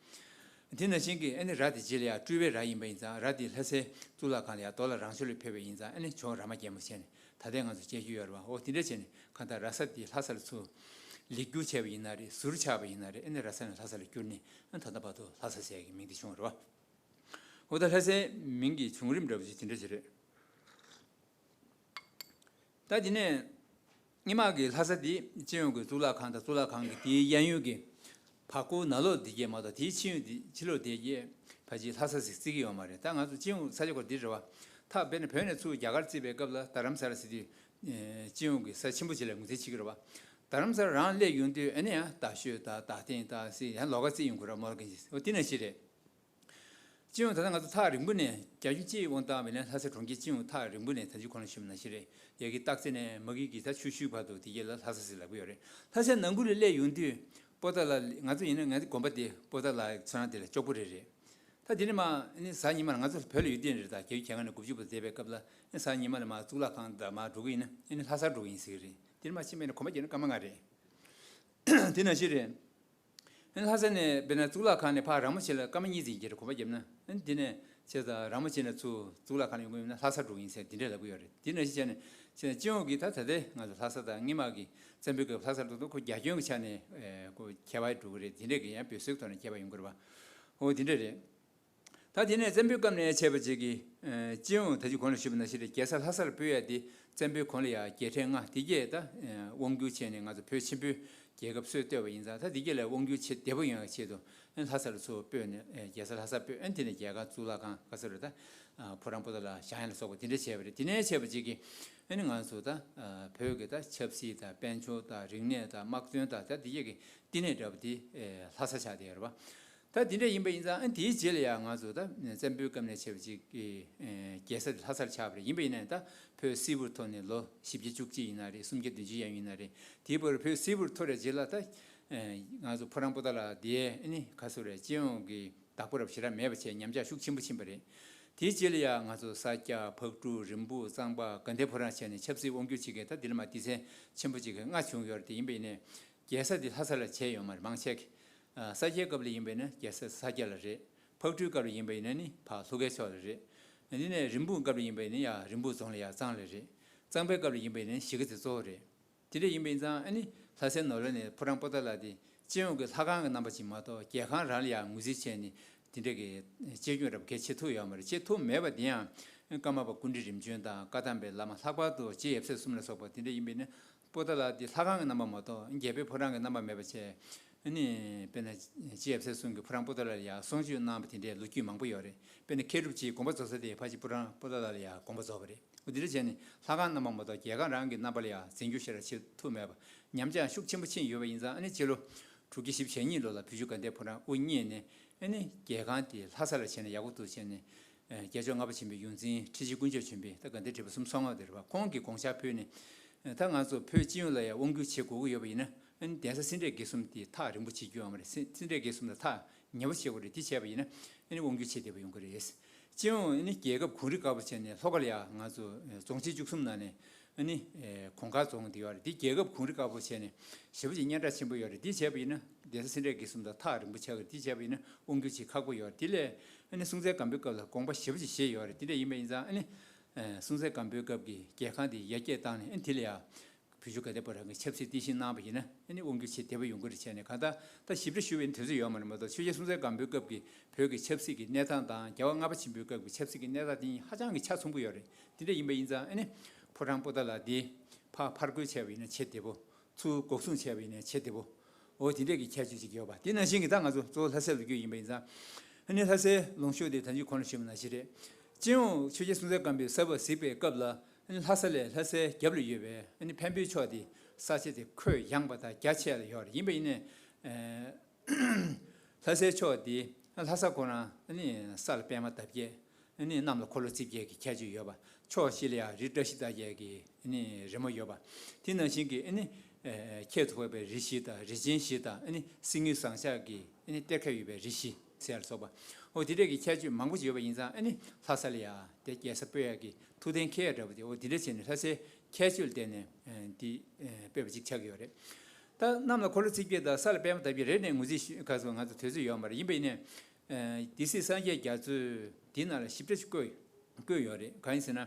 དེ་ནང་བཞིན་གྱི་ཨ་ནི་ར་དེ་རྗེས་ལ་ཡང་སྤྲུལ་པའི་ར་ཡིན་པ་ཡིན་ཙང་ར་དེ་ལྷ་སའི་གཙུག་ལག་ཁང་ལ་ཡང་རྡོ་ལ་རང་ཆོས་ལ་ཕེབས་པ་ཡིན་ཙང་ཨ་ནི་ཇོ་བོ་ར་མ་རྒྱལ་མོ་བྱས་ནས་ད་ལྟའི་ང་ཚོ་དཔྱད་རྒྱུ་ཡོད་རེད་བ། འོ་དེ་འདྲ་བྱས་ནས་གང་ལྟར་ར་ས་དེ་ལྷ་ས་ལ་ཚུར་ལེགས་བསྒྱུར་བྱས་པ་ཡིན་ན་རེད། ཟུར་ཆག་པ་ཡིན་ན་རེད། ཨ་ནི་ར་ས་ནས་ལྷ་ས་ལ་བསྒྱུར་ནས་ཨ་ནི་ད་ལྟ་བར་དུ་ལྷ་ས་ཟེར་གྱི་མིང་དེ་བྱུང་བ་རེད་བ། འོ་ད་ལྷ་སའི་མིང་གི་བྱུང་རིམ་འདྲ་པོ་ཅིག་དེ་འདྲ་ཅིག་རེད། ད་དེ་ནས་སྔོན་མ་གི་ལྷ་ས་འདི་སྤྱི་ཡོངས་ཀྱི་གཙུག་ལག་ཁང་དང་གཙུག་ལག་ཁང་གི་དེའི་གཡས་གཡོན་གྱི་བར་སྐོར་ནང་ལོགས་འདི་གས་མ་གཏོགས་དེའི་ཕྱི་ཡོན་འདི་ཕྱི་ལོགས་འདི་གས་ཕལ་ཆེར་ལྷ་ས་ཟིག་བརྩི་གི་ཡོད་མ་རེད། ད་ང་ཚོ་སྤྱི་ཡོངས་ས་ཆ་སྐོར་འདི་རེད་བ། ད་དཔེར་ན་བོད་ནས་ཚུར་རྒྱ་གར་བརྩིས་པའི་སྐབས་ལ་རྡ་རམ་ས་ལ་ཟེར་དུས་སྤྱི་ཡོངས་ཀྱི་ས་ཆེན་པོ་ཅིག་ལ་ངོས་འཛིན་བྱེད་ཀྱི་རེད་བ། རྡ་རམ་ས་ལ་རང་སླེབས་ཡོང་དུས་ཨ་ནི་ཡང་རྡ་ཤོད་དང་རྡ་སྟེང་དང་ཟེར་ཡང་ལོགས་ཀ་བརྩིས་ཡོང་གི་རེད་མོར་གན་ཅིག་འོ་དེ་ནང་བཞིན་རེད། སྤྱི་ཡོངས་ད་ལྟ་ང་ཚོ་ཐག་རིང་པོ་ནས་བརྒྱད་ཅུ་གཅིག་དབང་བཏང་བ་ཡིན་ན་ལྷ་སའི་གྲོང་ཁྱེར་སྤྱི་ཡོངས་ཐག་རིང་པོ་ནས་ད་ཅི་གོང་ལ་ཞུས་པ་ནང་བཞིན་རེད། ཡ་གི་སྟག་རྩེ་ནས་མ་གི་གི་ད་ཆུ་ཤུལ་བར་དུ་དེ་གས་ལ་ལྷ་ས་ཟེར་ལབ་ཀྱི་ཡོད་རེད། ལྷ་སའི་ནང་ཁུལ་ལ་སླེབས་ཡོང་དུས་པོ་ཏཱ་ལ་ང་ཚོ་ཡིན་ན་ང་ཚོ་དགོན་པ་དེ་པོ་ཏཱ་ལ་ཚོ་རང་དེ་ལ་ལྕོགས་པོ་རེད་རེད། ད་དེ་ནས་མ་ནི་གཟའ་ཉི་མ་ལ་ང་ཚོ་བོད་ལ་ཡོད་དུས་རེད། ད་བརྒྱད་ཅུ་གྱ་ལྔ་ནས་དགུ་བཅུ་བར་བསྡད་པའི་སྐབས་ལ་ནི་གཟའ་ཉི་མ་ལ་མ་གཙུག་ལག་ཁང་དང་མ་འགྲོ་གི་ཡིན་ན་ནི་ལྷ་སར་འགྲོ་གི་ཡིན་ཟེར་གི་རེད། དེ་ནས་མ་ཕྱིན་པས་ན་གོམ་པ་བརྒྱབ་ན་སྐར་མ་ལྔ་རེད། དེ་ནང་བཞིན་རེད། ལྷ་ས་ནས་དཔེར་ན་གཙུག་ལག་ཁང་ནས་ཕར་ར་མོ་ཆེ་ལ་སྐར་མ་གཉིས་ཙམ་ཡིན་གྱི་རེད། གོམ་པ་བརྒྱབ་ན། དེ་ནས་བྱས་ཙང་ར་མོ་ཆེ་ནས་ཚུར་གཙུག་ལག་ཁང་ལ་ཡོང་གི་ཡོད་ན་ལྷ་སར་འགྲོ་གི་ཡིན་ཟེར་དེ་འདྲས་ལབ་ཀྱི་ཡོད་རེད། དེ་ནང་བཞིན་བྱས་ནས་བྱས་ནས་སྤྱི་ཡོངས་ཀྱི་ད་ད་ལྟའི་ང་ཚོ་ལྷ་ས་དང་སྔོན་མ་གི་བཙན་པོའི་སྐབས་ལྷ་སར་འགྲོ་དུས་ཁོ་རྒྱ་ཁྱོན་གྱི་ཆ་ནས་ཁོ་ཁྱད་པར་འགྲོ་གི་རེད། དེ་འདྲས་ཀྱི་ཡང་འབོད་ཚིག་ཐོག་ནས་ཁྱད་པར་ཡོང་གི་རེད་བ། འོ་དེ་འདྲས་རེད། ད་དེ་ནས་བཙན་པོའི་སྐབས་ནས་བྱས་པ་ཅིག་གིས་སྤྱི་ཡོངས་ད་ཅི་གོང་ལ་ཞུས་པ་ནང་བཞིན་རྒྱལ་ས་ལྷ་སར་སྤོས་ཡ་དེ་བཙན་པོའི་གོང་ལ་ཡ་རྒྱལ་ཕྲན་ལྔ་དེ་གས་ད་དབང་བསྒྱུར་བྱས་ནས་ང་ཚོ་བོད་ཆེན་པོའི་རྒྱལ་ཁབ་སྲོལ་བཏོད་པ་ཡིན་ཙང་། ད་དེ་གས་ལ་དབང་བསྒྱུར་བྱེད་བདེ་པོ་ཡོང་ཡ་ཆེད་དུ་ལྷ་ས་ལ་ཚུར་སྤོས་ནས་རྒྱལ་ས་ལྷ་སར་སྤོས། ཨ་ནི་དེ་ནས་རྒྱལ་ཁང་གཙུག་ལག་ཁང་ག་ཚོད་རེད་ད་ཕོ་བྲང་པོ་ཏ་ལ་བཞེངས་ཡ་ལ་སོགས་པ་དེ་འདྲ་བྱས་པ་རེད། དེ་ནས་བྱས་པ་ཅིག་གིས་ཨ་ནི་ང་ཚོ་ད་བོད་ཀྱི་ད་ཆབ་སྲིད་དང་དཔལ་འབྱོར་དང་རིག་གནས་དང་དམག་དོན་དང་ད་དེ་གས་ཀྱི་བསྟི་གནས་འདྲ་པོ་དེ་ལྷ་ས་ཆགས་བསྡད་ཡོད་རེད་བ། ད་དེ་འདྲ་ཡིན་པ་ཡིན་ཙང་ཨ་དེའི་རྗེས་ལ་ཡང་ང་ཚོ་ད་བཙན་པོའི་སྐབས་ནས་བྱས་པ་ཅིག་གི་རྒྱལ་ས་དེ་ལྷ་སར་ཆགས་པ་རེད། ཡིན་པ་ཡིན་ན་ད་བོད་སིལ་བུར་འཐོར་ནས་ལོ་བཞི་བརྒྱ་བཅུ་གཅིག་ཡིན་ན་རེད། སུམ་བརྒྱ་བདུན་ཅུ་ཡང་ཡིན་ན་རེད། དེའི་བར་བོད་སིལ་བུར་འཐོར་བའི་རྗེས་ལ་ད་ང་ཚོ་ཕོ་བྲང་པོ་ཏ་ལ་དེ་ཨ་ནི་ག་ཚོད་རེད། སྤྱི་ཡོངས་ཀྱི་བདག་པོ་རབ་ཞེ་དྲག་མེད་པ་བྱས་ཉམས་ཆག་ཤུགས་ཆེན་པོ་ཕྱིན་པ་རེད། དེའི་རྗེས་ལ་ཡང་ང་ཚོ་ས་སྐྱ་ཕག་གྲུ་རིན་སྤུངས་གཙང་པ་དགའ་ལྡན་ཕོ་བྲང་བྱས་ནས་ཆབ་སྲིད་དབང་སྒྱུར་བྱེད་མཁན་ད་དེ་ལ་མ་སྡེ་ཚན་ཆེན་པོ་ཅིག་གི་ལྔ་བྱུང་ཡོད་རེད། དེ་ཡིན་པ་ཡིན་ནའི་རྒྱལ་ས་དེ་ལྷ་ས་ལ་བྱས་ཡོད་མ་རེད། མང་ཆེ་གི་ས་སྐྱའི་སྐབས་ལ་ཡིན་པ་ཡིན་ན་རྒྱལ་ས་ས་སྐྱ་ལ་རེད། ཕག་གྲུའི་སྐབས་ལ་ཡིན་པ་ཡིན་ན་ནི་ཕར་ལྷོ་ཁའི་ཕྱོགས་ལ་རེད། དེ་ནས་རིན་སྤུངས་སྐབས་ལ་ཡིན་པ་ཡིན་ན་ཡང་རིན་སྤུངས་རྫོང་ལ་ཡང་གཙང་ལ་རེད། གཙང་པའི་སྐབས་ལ་ཡིན་པ་ཡིན་ན་གཞིས་ཀ་རྩེ་གཙོ་བོ་རེད། དེ་འདྲ་ཡིན་པ་ཡིན་ཙང་ཨ་ནི་ལྷ་སའི་ནང་ལོགས་ནས་ཕོ་བྲང་པོ་ཏ་ལ་དེ་སྤྱི་ཡོངས་ཀྱི་ལྷ་ཁང་གི་རྣམ་པ་ཅིག་མ་གཏོགས་རྒྱལ་ཁང་རང་ལ་ཡང་ངོས་འཛིན་བྱས་ནས་དེ་འདྲ་གི་བཅོས་སྐྱོང་རབ་གལ་ཆེ་ཐུབ་ཡོད་མ་རེད། བྱེད་ཐུབ་མེད་པ་དེ་ཡང་ཀརྨ་པ་ཀུན་འདུས་རིམ་བྱོན་དང་བཀའ་གདམས་པའི་བླ་མ་ལྷག་པར་དུ་རྗེ་ཡབ་སྲས་གསུམ་ལ་སོགས་པ་དེ་འདྲ་ཡིན་པས་ན་པོ་ཏ་ལ་དེ་ལྷ་ཁང་གི་རྣམ་པ་མ་གཏོགས་རྒྱལ་པོའི་ཕོ་བྲང་གི་རྣམ་པ་མེད་པ་བྱས། ཨ་ནི་དཔེར་ན་རྗེ་ཡབ་སྲས་གསུམ་གྱིས་ཕོ་བྲང་པོ་ཏ་ལ་ལ་ཡང་གསུང་ཆོས་གནང་བ་དེ་འདྲའི་ལོ་རྒྱུས་མང་པོ་ཡོད་རེད། དཔེར་ན་མཁས་གྲུབ་ཀྱིས་དགོངས་པ་རྫོགས་ས་དེ་ཕལ་ཆེར་ཕོ་བྲང་པོ་ཏ་ལ་ལ་ཡང་དགོངས་པ་རྫོགས་པ་རེད། འོ་དེ་འདྲ་བྱས་ནས་ལྷ་ཁང་རྣམ་པ་མ་གཏོགས་རྒྱལ་ཁང་རང་གི་རྣམ་པ་ལ་ཡང་འཛིན་སྐྱོང་ཞེ་དྲག་བྱེད་ཐུབ་མེད་པ་ཉམས་ཆག་ཤུགས་ཆེན་པོ་ཕྱིན་ཡོད་པ་ཡིན་ཙང་། ཨ་ནི་སྤྱི་ལོ་དྲུག་བརྒྱ་བཞི་བཅུ་ཞེ་གཉིས་ལོ་ལ་བོད་བརྒྱུད་དགའ་ལྡན་ཕོ་བྲང་དབུ་བརྙེས་ནས་ ཨ་ནི་རྒྱལ་ཁང་དེ་ལྷ་ས་ལ་བྱས་ནས་ཡག་པོ་འདུག་བྱས་ནས། ཨ་རྒྱལ་མཆོག་ལྔ་པ་ཆེན་པོའི་ཡོངས་འཛིན་ཁྲི་ཆེན་དཀོན་མཆོག་ཆེན་པོས་ད་དགའ་ལྡན་གྲུབ་པ་སུམ་ཅུ་སོ་ལྔ་པ་དེ་རེད་པ། ཁོང་གིས་དགོངས་འཆར་ཕུལ་ནས། ད་ང་ཚོ་བོད་སྤྱི་ཡོངས་ལ་ཡང་དབང་སྒྱུར་བྱེད་དགོས་ཀྱི་ཡོད་པ་ཡིན་ན། ཨ་ནི་གདན་ས་སེ་འབྲས་དགེ་གསུམ་དེ་ཐག་རིང་པོ་བྱེད་རྒྱུ་ཡོད་མ་རེད། སེ་སེ་འབྲས་དགེ་གསུམ་ལ་ཐག་ཉེ་པོ་བྱེད་དགོས་རེད། དེ་བྱས་པ་ཡིན་ན་ཨ་ནི་དབང་སྒྱུར་བྱེད་བདེ་པོ་ཡོང་གི་རེད། སྤྱི་ཡོངས་ཨ་ནི་རྒྱལ་ཁབ་གུང་རི་དཀར་པོ་བྱས་ནས་ལྷོ་ཁ་ལ་ཡང་ང་ཚོ་རྫོང་ཆེན་བཅུ་གསུམ་ནང་ནས་ཨ་ནི་གུང་དཀར་རྫོང་དེ་ཡོད་རེད། དེ་རྒྱལ་ཁབ་གུང་རི་དཀར་པོ་བྱས་ནས་ཞེ་པོ་ཅིག་སྙན་གྲགས་ཆེན་པོ་ཡོད་རེད། དེ་བྱས་པ་ཡིན་ན་གདན་ས་སེ་འབྲས་དགེ་གསུམ་དང་ཐག་རིང་པོ་ཆགས་ཀྱི་རེད། དེ་བྱས་པ་ཡིན་ན་དབང་སྒྱུར་བྱེད་ཁག་པོ་ཡོད་རེད། དེ་ལས་ཨ་ནི་སྲོང་བཙན་སྒམ་པོའི་སྐབས་ལ་དགོངས་པ་ཞེ་པོ་ཅིག་བཞེས་ཡོད་རེད། དེ་འདྲ་ཡིན་པ་ཡིན་ཙང་ཨ་ནི་སྲོང་བཙན་སྒམ་པོའི་སྐབས་ཀྱི་རྒྱལ་ཁང་དེ་ཡར་རྒྱས་བཏང་ནས་ཨ་ནི་དེ་ལ་ཡང་བོད་ཆུ་དགའ་ལྡན་ཕོ་བྲང་གི་ཆབ་སྲིད་རྟེན་གཞི་གནང་བ་ཡིན་ན་ཨ་ནི་དབང་སྒྱུར་བྱེད་བདེ་པོ་ཡོང་གི་རེད་བྱས་ནས། གང་ལྟར་ད་ཞིབ་ཕྲ་ཞུ་བའི་དུས་ཚོད་ཡོད་མ་རེད་མ་གཏོགས། ཆོས་རྒྱལ་སྲོང་བཙན་སྒམ་པོའི་སྐབས་ཀྱི་བོད་ཀྱི་ཆབ་སྲིད་ཀྱི་གནས་སྟངས་དང་རྒྱལ་བ་ལྔ་པ་ཆེན་པོའི་སྐབས་ཀྱི་ཆབ་སྲིད་ཀྱི་གནས་སྟངས་དེ་གཉིས་ཧ་ཅང་གི་ཆ་མཚུངས་ཀྱི་ཡོད་རེད། དེ་འདྲ་ཡིན་པ་ཡིན་ཙང་ཨ་ནི་ཕོ་བྲང་པོ་ཏཱ་ལ་འདི་ཕར་ཕར་རྒོལ་བྱས་པ་ཡིན་ན་བྱེད་བདེ་པོ། ཚུར་འགོག་སྲུང་བྱས་པ་ཡིན་ན་བྱེད་བདེ་པོ། འོ་དེ་འདྲས་ཀྱི་ཁྱད་ཆོས་ཅིག་ཡོད་པ། དེ་ནང་བཞིན་གྱི་ད་ང་ཚོ་གཙོ་བོ་ལྷ་སའི་ལོ་རྒྱུས་ཡིན་པ་ཡིན་ཙང་། ཨ་ནི་ལྷ་སའི་ལུང་གཤོང་དེ་ད་ཅི་གོང་ལ་ཞུས་པ་ནང་བཞིན་རེད། སྤྱི་ཡོངས་ཆོས་རྒྱལ་སྲོང་བཙན་སྒམ་པོས་གསར་པ་གཟིགས་པའི་སྐབས་ལ་ཨ་ནི་ལྷ་ས་ལས་ལྷ་སའི་རྒྱབ་ལ་ཡོད་པའི་ཨ་ནི་འཕན་པོའི་ཕྱོགས་དེ་ས་ཆ་དེ་ཁོད་ཡངས་པ་དང་རྒྱ་ཆེ་ལ་ཡོད་རེད། ཡིན་པ་ཡིན་ནའི། ལྷ་སའི་ཕྱོགས་འདི་ལྷ་ས་ཁོ་རང་ནི་ས་ལ་པདྨ་འདབ་བརྒྱད། ནི་གནམ་ལ་འཁོར་ལོ་རྩིབས་བརྒྱད་ཀྱི་ཁྱད་ཆོས་ཡོད་པ། ཕྱོགས་བཞི་ལ་ཡང་རི་བཀྲ་ཤིས་རྟགས་བརྒྱད་ཀྱི་ནི་རི་མོ་ཡོད་པ། དེ་ནང་བཞིན་གྱི་ནི་ཁྱད་དུ་འཕགས་པའི་རི་བཞི་དང་རི་ཆེན་བཞི་དང་ནི་གསེར་དངུལ་ཟངས་ལྕགས་ཀྱི་ནི་གཏེར་ཁ་ཡོད་པའི་རི་བཞི་ཟེར་ལ་སོགས་པ། འོ་དེ་འདྲས་ཀྱི་ཁྱད་ཆོས་མང་པོ་ཡོད་པ་ཡིན་ཙང་ནི་ལྷ་ས་ལ་ཡང་དེ་རྒྱལ་ས་སྤོ་ཡག་གི་ཐུགས་གཏན་འཁེལ་ཡག་འདྲ་པོ་དེ། འོ་དེ་འདྲས་བྱས་ནས་ལྷ་སའི་ཁྱད་ཆོས་ལ་བརྟེན་ནས་འདི་སྤོས་པ་ཅིག་ཆགས་ཀྱི་ཡོད་རེད། ད་གནམ་ལ་འཁོར་ལོ་རྩིབས་བརྒྱད་དང་ས་ལ་པདྨ་འདབ་བརྒྱད་རེད་ནས་ངོས་འཛིན་ཞུ་ག་ཚོད་ང་ཚོ་དུས་ཚོད་ཡོད་མ་རེད། ཡིན་པ་ཡིན་ནས། སྡེ་སྲིད་སངས་རྒྱས་རྒྱ་མཚོས་འདི་ནང་ལ་ཞིབ་ཕྲ་ཞིག་བཀོད་བཀོད་ཡོད་རེད། གང་ཡིན་ཟེར་ན།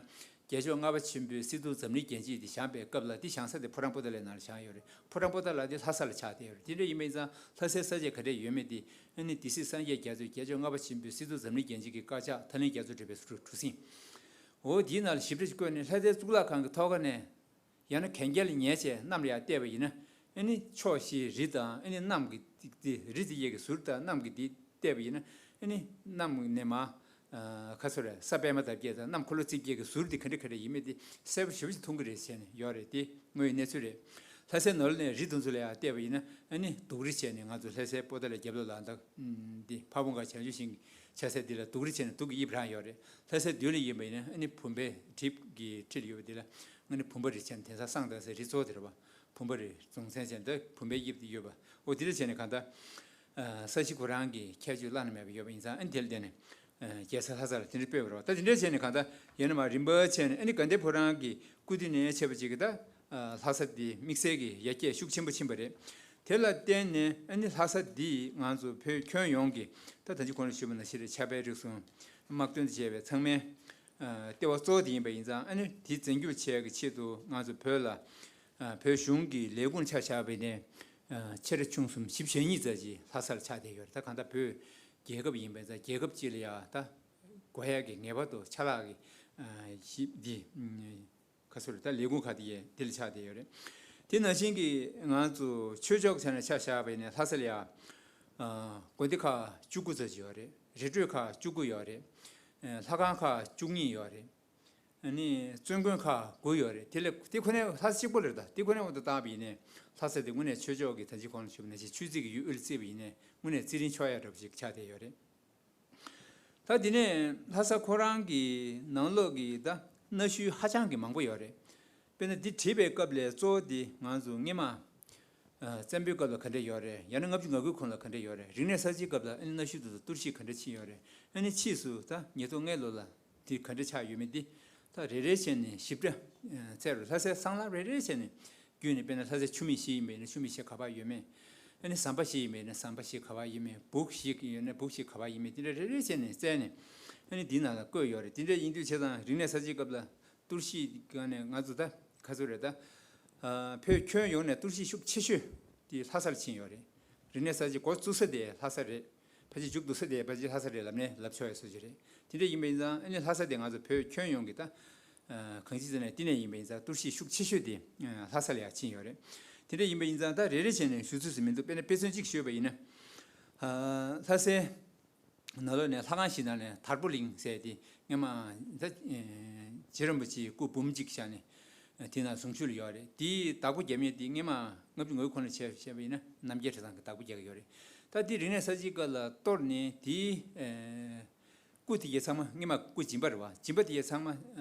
རྒྱལ་མཆོག་ལྔ་པ་ཆེན་པོས་སི་ཏུ་འཛམ་གླིང་རྒྱན་ཆས་དེ་བཞེངས་པའི་སྐབས་ལ་དེ་བཞེངས་ས་དེ་ཕོ་བྲང་པོ་ཏཱ་ལའི་ནང་ལ་བཞེངས་ཡོད་རེད། ཕོ་བྲང་པོ་ཏཱ་ལ་དེ་ལྷ་ས་ལ་ཆགས་བསྡད་ཡོད་རེད། དེ་འདྲ་ཡིན་པ་ཡིན་ཙང་ལྷ་སའི་ས་ཆ་ག་འདྲས་ཡོད་མེད་དེ་ཨ་ནི་སྡེ་སྲིད་སངས་རྒྱས་རྒྱ་མཚོས་རྒྱལ་མཆོག་ལྔ་པ་ཆེན་པོས་སི་ཏུ་འཛམ་གླིང་རྒྱན་ཆས་ཀྱི་དཀར་ཆག་ཐར་གླིང་རྒྱ་མཚོ་བྲིས་པའི་གྲུ་གྲུ་གཟིངས། འོ་དེའི་ནང་ལ་ཞིབ་ཕྲ་ཞིག་བཀོད་ནས་ལྷ་སའི་གཙུག་ལག་ཁང་གི་ཐོག་ཁ་ནས། ཡང་ན་གན་རྐྱལ་ཉལ་བྱས་གནམ་ལ་ཡར་བལྟས་པ་ཡིན་ན། ཨ་ནི་ཕྱོགས་བཞིའི་རི་དང་ཨ་ནི་གནམ་གྱི་རི་དེ་ཡས་ཀྱི་ཟུར་དང་གནམ་གྱི་དེ་བལྟས་པ་ཡིན་ན། ཨ་ནི་གནམ་ནས་མར། ཁ་སོ་རེ་ས་པད་མ་འདབ་བརྒྱད་དང་གནམ་འཁོར་ལོ་རྩིབས་བརྒྱད་ཀྱི་ཟུར་དེ་ག་འདྲ་ག་འདྲ་ཡིན་མིན་དེ་གསལ་པོ་ཞེ་པོ་ཅིག་མཐོང་གི་རེད་ཟེར་ནས་ཡོད་རེད། དེ་དངོས་ཡོད་གནས་ཚུལ་རེད། ལྷ་སའི་ནང་ལོགས་ནས་རི་དེ་ཚོ་ལ་ཡར་བལྟས་པ་ཡིན་ན་ཨ་ནི་སྡུག་རི་བྱས་ནས་ང་ཚོ་ལྷ་སའི་པོ་ཏཱ་ལའི་རྒྱབ་ལོགས་ལ་ད། འདི་ཕ་བོང་ཁ་བྱང་ཆུབ་ཤིང་ཆགས་སའི་འདི་ལ་སྡུག་རི་བྱས་ནས་སྡུག་གི་དབྱིབས་རང་ཡོད་རེད། ལྷ་སའི་མདུན་ལ་ཡིན་པ་ཡིན་ན་ཨ་ནི་བུམ་པའི་གྲིབ་ཀྱི་ཁྲི་ལ་ཡོད་པ་འདི་ལ་ཨ་ནི་བུམ་པ་རི་བྱས་ནས་དེང་སང་བསང་བཏང་སའི་རི་གཙོ་བོ་དེ་རེད་པ། བུམ་པ་རི་རྫོང་མཚན་བྱས་ནས་ད་བུམ་པའི་དབྱིབས་དེ་ཡོད་པ། འོ་དེ་འདྲ་བྱས་ནས་གང་ལྟར། ས་གཞི་ཁོ་རང་གི་ཁྱད་ཆོས་བླ་ན་མེད་པ་ཡོད་པ་ཡིན་ཙང་ཨ་ནི་དེ་ལ་བརྟེན་ནས། རྒྱལ་ས་ལྷ་ས་ལ་དེ་འདྲ་སྤོས་པ་རེད་པ། ད་དེ་འདྲ་བྱས་ནས་གང་ལྟར་ཡང་ན་མར་རིམ་པ་བྱས་ནས་ཨ་ནི་དགའ་ལྡན་ཕོ་བྲང་གི་སྐུ་དུས་ནས་བྱས་པ་ཅིག་གི་ད། ལྷ་ས་འདི་དམིགས་བསལ་གྱི་ཡར་རྒྱས་ཤུགས་ཆེན་པོ་ཕྱིན་པ་རེད། དེ་ལ་བརྟེན་ནས་ཨ་ནི་ལྷ་ས་འདི་ང་ཚོ་བོད་ཁྱོན་ཡོངས་ཀྱི་ད་ད་ཅི་གོང་ལ་ཞུས་པ་ནང་བཞིན་རེད། ཕྱྭ་པའི་རིགས་གསུམ་དམག་དོན་དང་བཅས་པའི་ཚང་མའི་ལྟེ་བ་གཙོ་བོ་དེ་ཡིན་པ་ཡིན་ཙང་། ཨ་ནི་དེ་བཙན་སྒྱུར་བྱེད་ཡག་གི་ཆེད་དུ་ང་ཚོ་བོད་ལ་བོད་གཞུང་གི་ལས་ཁུངས་ཆ་བཞག་པ་ཡིན་ན་ཆེ་ཕྲ་ཆུང་གསུམ་བཞི་བཅུ་ཞེ་གཉིས་ཙམ་ཅིག་ལྷ་ས་ལ་ཆགས་བསྡད་ཡོད་རེད། ད་གང་ལྟར་བོད་རྒྱལ་ཁབ་ཡིན་པ་ཡིན་ཙང་རྒྱལ་ཁབ་སྤྱི་ལ་ཡ་ད་དགོས་ཡག་གི་ངེས་པར་དུ་ཆ་ལག་གི་གཞི་འདི། ཁ་སོ་རེ་ད་ལས་ཁུངས་ཁག་དེ་ཡས་འདི་ལ་ཆགས་བསྡད་ཡོད་རེད། དེ་ནང་བཞིན་གྱི་ང་ཚོ་ཆོས་ཕྱོགས་ཆ་ནས་ཆ་བཞག་པ་ཡིན་ན་ལྷ་ས་ལ་ཡ། དགོན་སྡེ་ཁག་བཅུ་དགུ་ཙམ་ཅིག་ཡོད་རེད། རི་ཁྲོད་ཁག་བཅུ་དགུ་ཡོད་རེད། ལྷ་ཁང་ཁག་བཅུ་གཉིས་ཡོད་རེད། ཨ་ནི་བཙུན་དགོན་ཁག་དགུ་ཡོད་རེད། དེ་ལས་དེ་ཁོ་ནའི་ལྷ་ས་གཅིག་པོ་རེད། ད་དེ་ཁོ་ནའི་དབང་དུ་བཏང་བ་ཡིན་ན་ལྷ་ས་དེ་དངོས་གནས་ཆོས་ཕྱོགས་ཀྱི་ད་ཅི་གོང་ལ་ཞུས་པ་ནང་བཞིན་ཆོས་སྲིད་ཀྱི་ཡུལ་དབུས་ལ་བརྩིས་པ་ཡིན་ན་དངོས་གནས་རྩིས་རིན་ཆོག་ཡག་འདྲ་པོ་ཞིག་ཆགས་བསྡད་ཡོད་རེད། ད་དེ་ནས་ལྷ་ས་ཁོ་རང་གི་ནང་ལོགས་ཀྱི་ད་གནའ་ཤུལ་ཧ་ཅང་གི་མང་པོ་ཡོད་རེད། དཔེར་ན་འདི་བྲིས་པའི་སྐབས་ལས་གཙོ་བོ་འདི་ང་ཚོ་སྔས་མ། བཙན་པོའི་སྐབས་ལ་ག་འདྲ་ཡོད་རེད། ཡང་ན་ལྔ་བཅུ་ང་དགུའི་གོང་ལ་ག་འདྲ་ཡོད་རེད། རིག་གནས་གསར་བརྗེའི་སྐབས་ལ་ཨ་ནི་གནའ་ཤུལ་དེ་ཚོ་གཏོར་བཤིག་ག་འདྲ་ཕྱིན་ཡོད་རེད། ཨ་ནི་ཕྱིས་སུ་ད་ཉིས་སྟོང་ལྔའི་ལོ་ལ་འདི་ག་འདྲ་ཆགས་ཡོད་མེད་འདི་ད་རེ་རེ་བྱས་ནས་ཞིབ་ཕྲ་འཚོལ་རོགས། ལྷ་སའི་སྲང་ལམ་རེ་རེ་བྱས་ནས་བརྒྱུད་ནས། དཔེར་ན་ལྷ་སའི་ཆུ་མིག་བཞི་ཡིན་པས་ན་ཆུ་མིག་བཞི་ག་པར་ཡོད་མེད། ཨ་ནི་ཟམ་པ་བཞི་ཡིན་པས་ན་ཟམ་པ་བཞི་ག་པར་ཡོད་མེད། སྦུག་བཞི་ཡོད་ན་སྦུག་བཞི་ག་པར་ཡོད་མེད། དེ་འདྲ་རེ་རེ་བྱས་ནས་བཙལ་ནས་ཨ་ནི་འདིའི་ནང་ལ་བཀོད་ཡོད་རེད། དེ་འདྲ་ཡིན་དུས་བྱས་ཙང་རིག་གནས་གསར་བརྗེའི་སྐབས་ལ་གཏོར་བཤིག་སྒང་ནས་ང་ཚོ་ད་ག་ཚོད་རེད་ད། བོད་ཁྱོན་ཡོངས་ནས་གཏོར་བཤིག་ཤུགས་ཆེ་ཤོས་དེ་ལྷ་སར་ཕྱིན་ཡོད་རེད། རིག་གནས་གསར་བརྗེ་འགོ་བཙུགས་ས་དེ་ལྷ་ས་རེད། ཕལ་ཆེར་མཇུག་བསྡུ་ས་དེ་ཕལ་ཆེར་ལྷ་ས་རེད་ལབ་ནས་ལབ་ཆོག་ཡ་བཟོ་ཅིག་རེད། དེ་འདྲ་ཡིན་པ་ཡིན་ཙང་ཨ་ནི་ལྷ་ས་དེ་ང་ཚོ་བོད་ཁྱོན་ཡོངས་ཀྱི་ད། གང་ཅི་ཟེར་ན་དེ་ནས་ཡིན་པ་ཡིན་ཙང་གཏོར་བཤིག་ཤུགས་ཆེ་ཤོས་དེ་ལྷ་ས་ལ་ཡང་ཕྱིན་ཡོད་རེད། དེ་འདྲ་ཡིན་པ་ཡིན་ཙང་ད་རེ་རེ་བྱས་ནས་ཞུ་ཚུལ་ཟེར་མི་འདུག་དཔེར་ན་དཔེ་མཚོན་གཅིག་ཞུས་པ་ཡིན་ན། ལྷ་སའི་ནང་ལོགས་ནས་ལྷ་ཁང་ཞིག་ནང་ནས་དར་པོ་གླིང་ཟེར་དེ་སྔས་མ་ད་རྗེ་རིན་པོ་ཆེའི་སྐུ་འབུམ་གཅིག་བཞག་ནས་དེ་ནང་གཟིམ་ཆུང་ལ་ཡོད་རེད། དེའི་བདག་པོ་རྒྱབ་མཁན་དེ་སྔས་མ་ལྔ་བཅུ་ང་དགུའི་གོང་ལ་བྱས་བྱས་པ་ཡིན་ན་རྣམ་རྒྱལ་གྲྭ་ཚང་གི་བདག་པོ་རྒྱག་གི་ཡོད་རེད། ད་དེ་རིག་གནས་གསར་བརྗེའི་སྐབས་ལ་གཏོར་ནས་དེའི་ཨེ་སྐུ་དེ་གའི་ཚང་མ་སྔོན་མ་སྐུ་སྦྱིན་པ་རེད་བ། སྦྱིན་པ་དེ་གའི་ཚང་མ་ཨེ་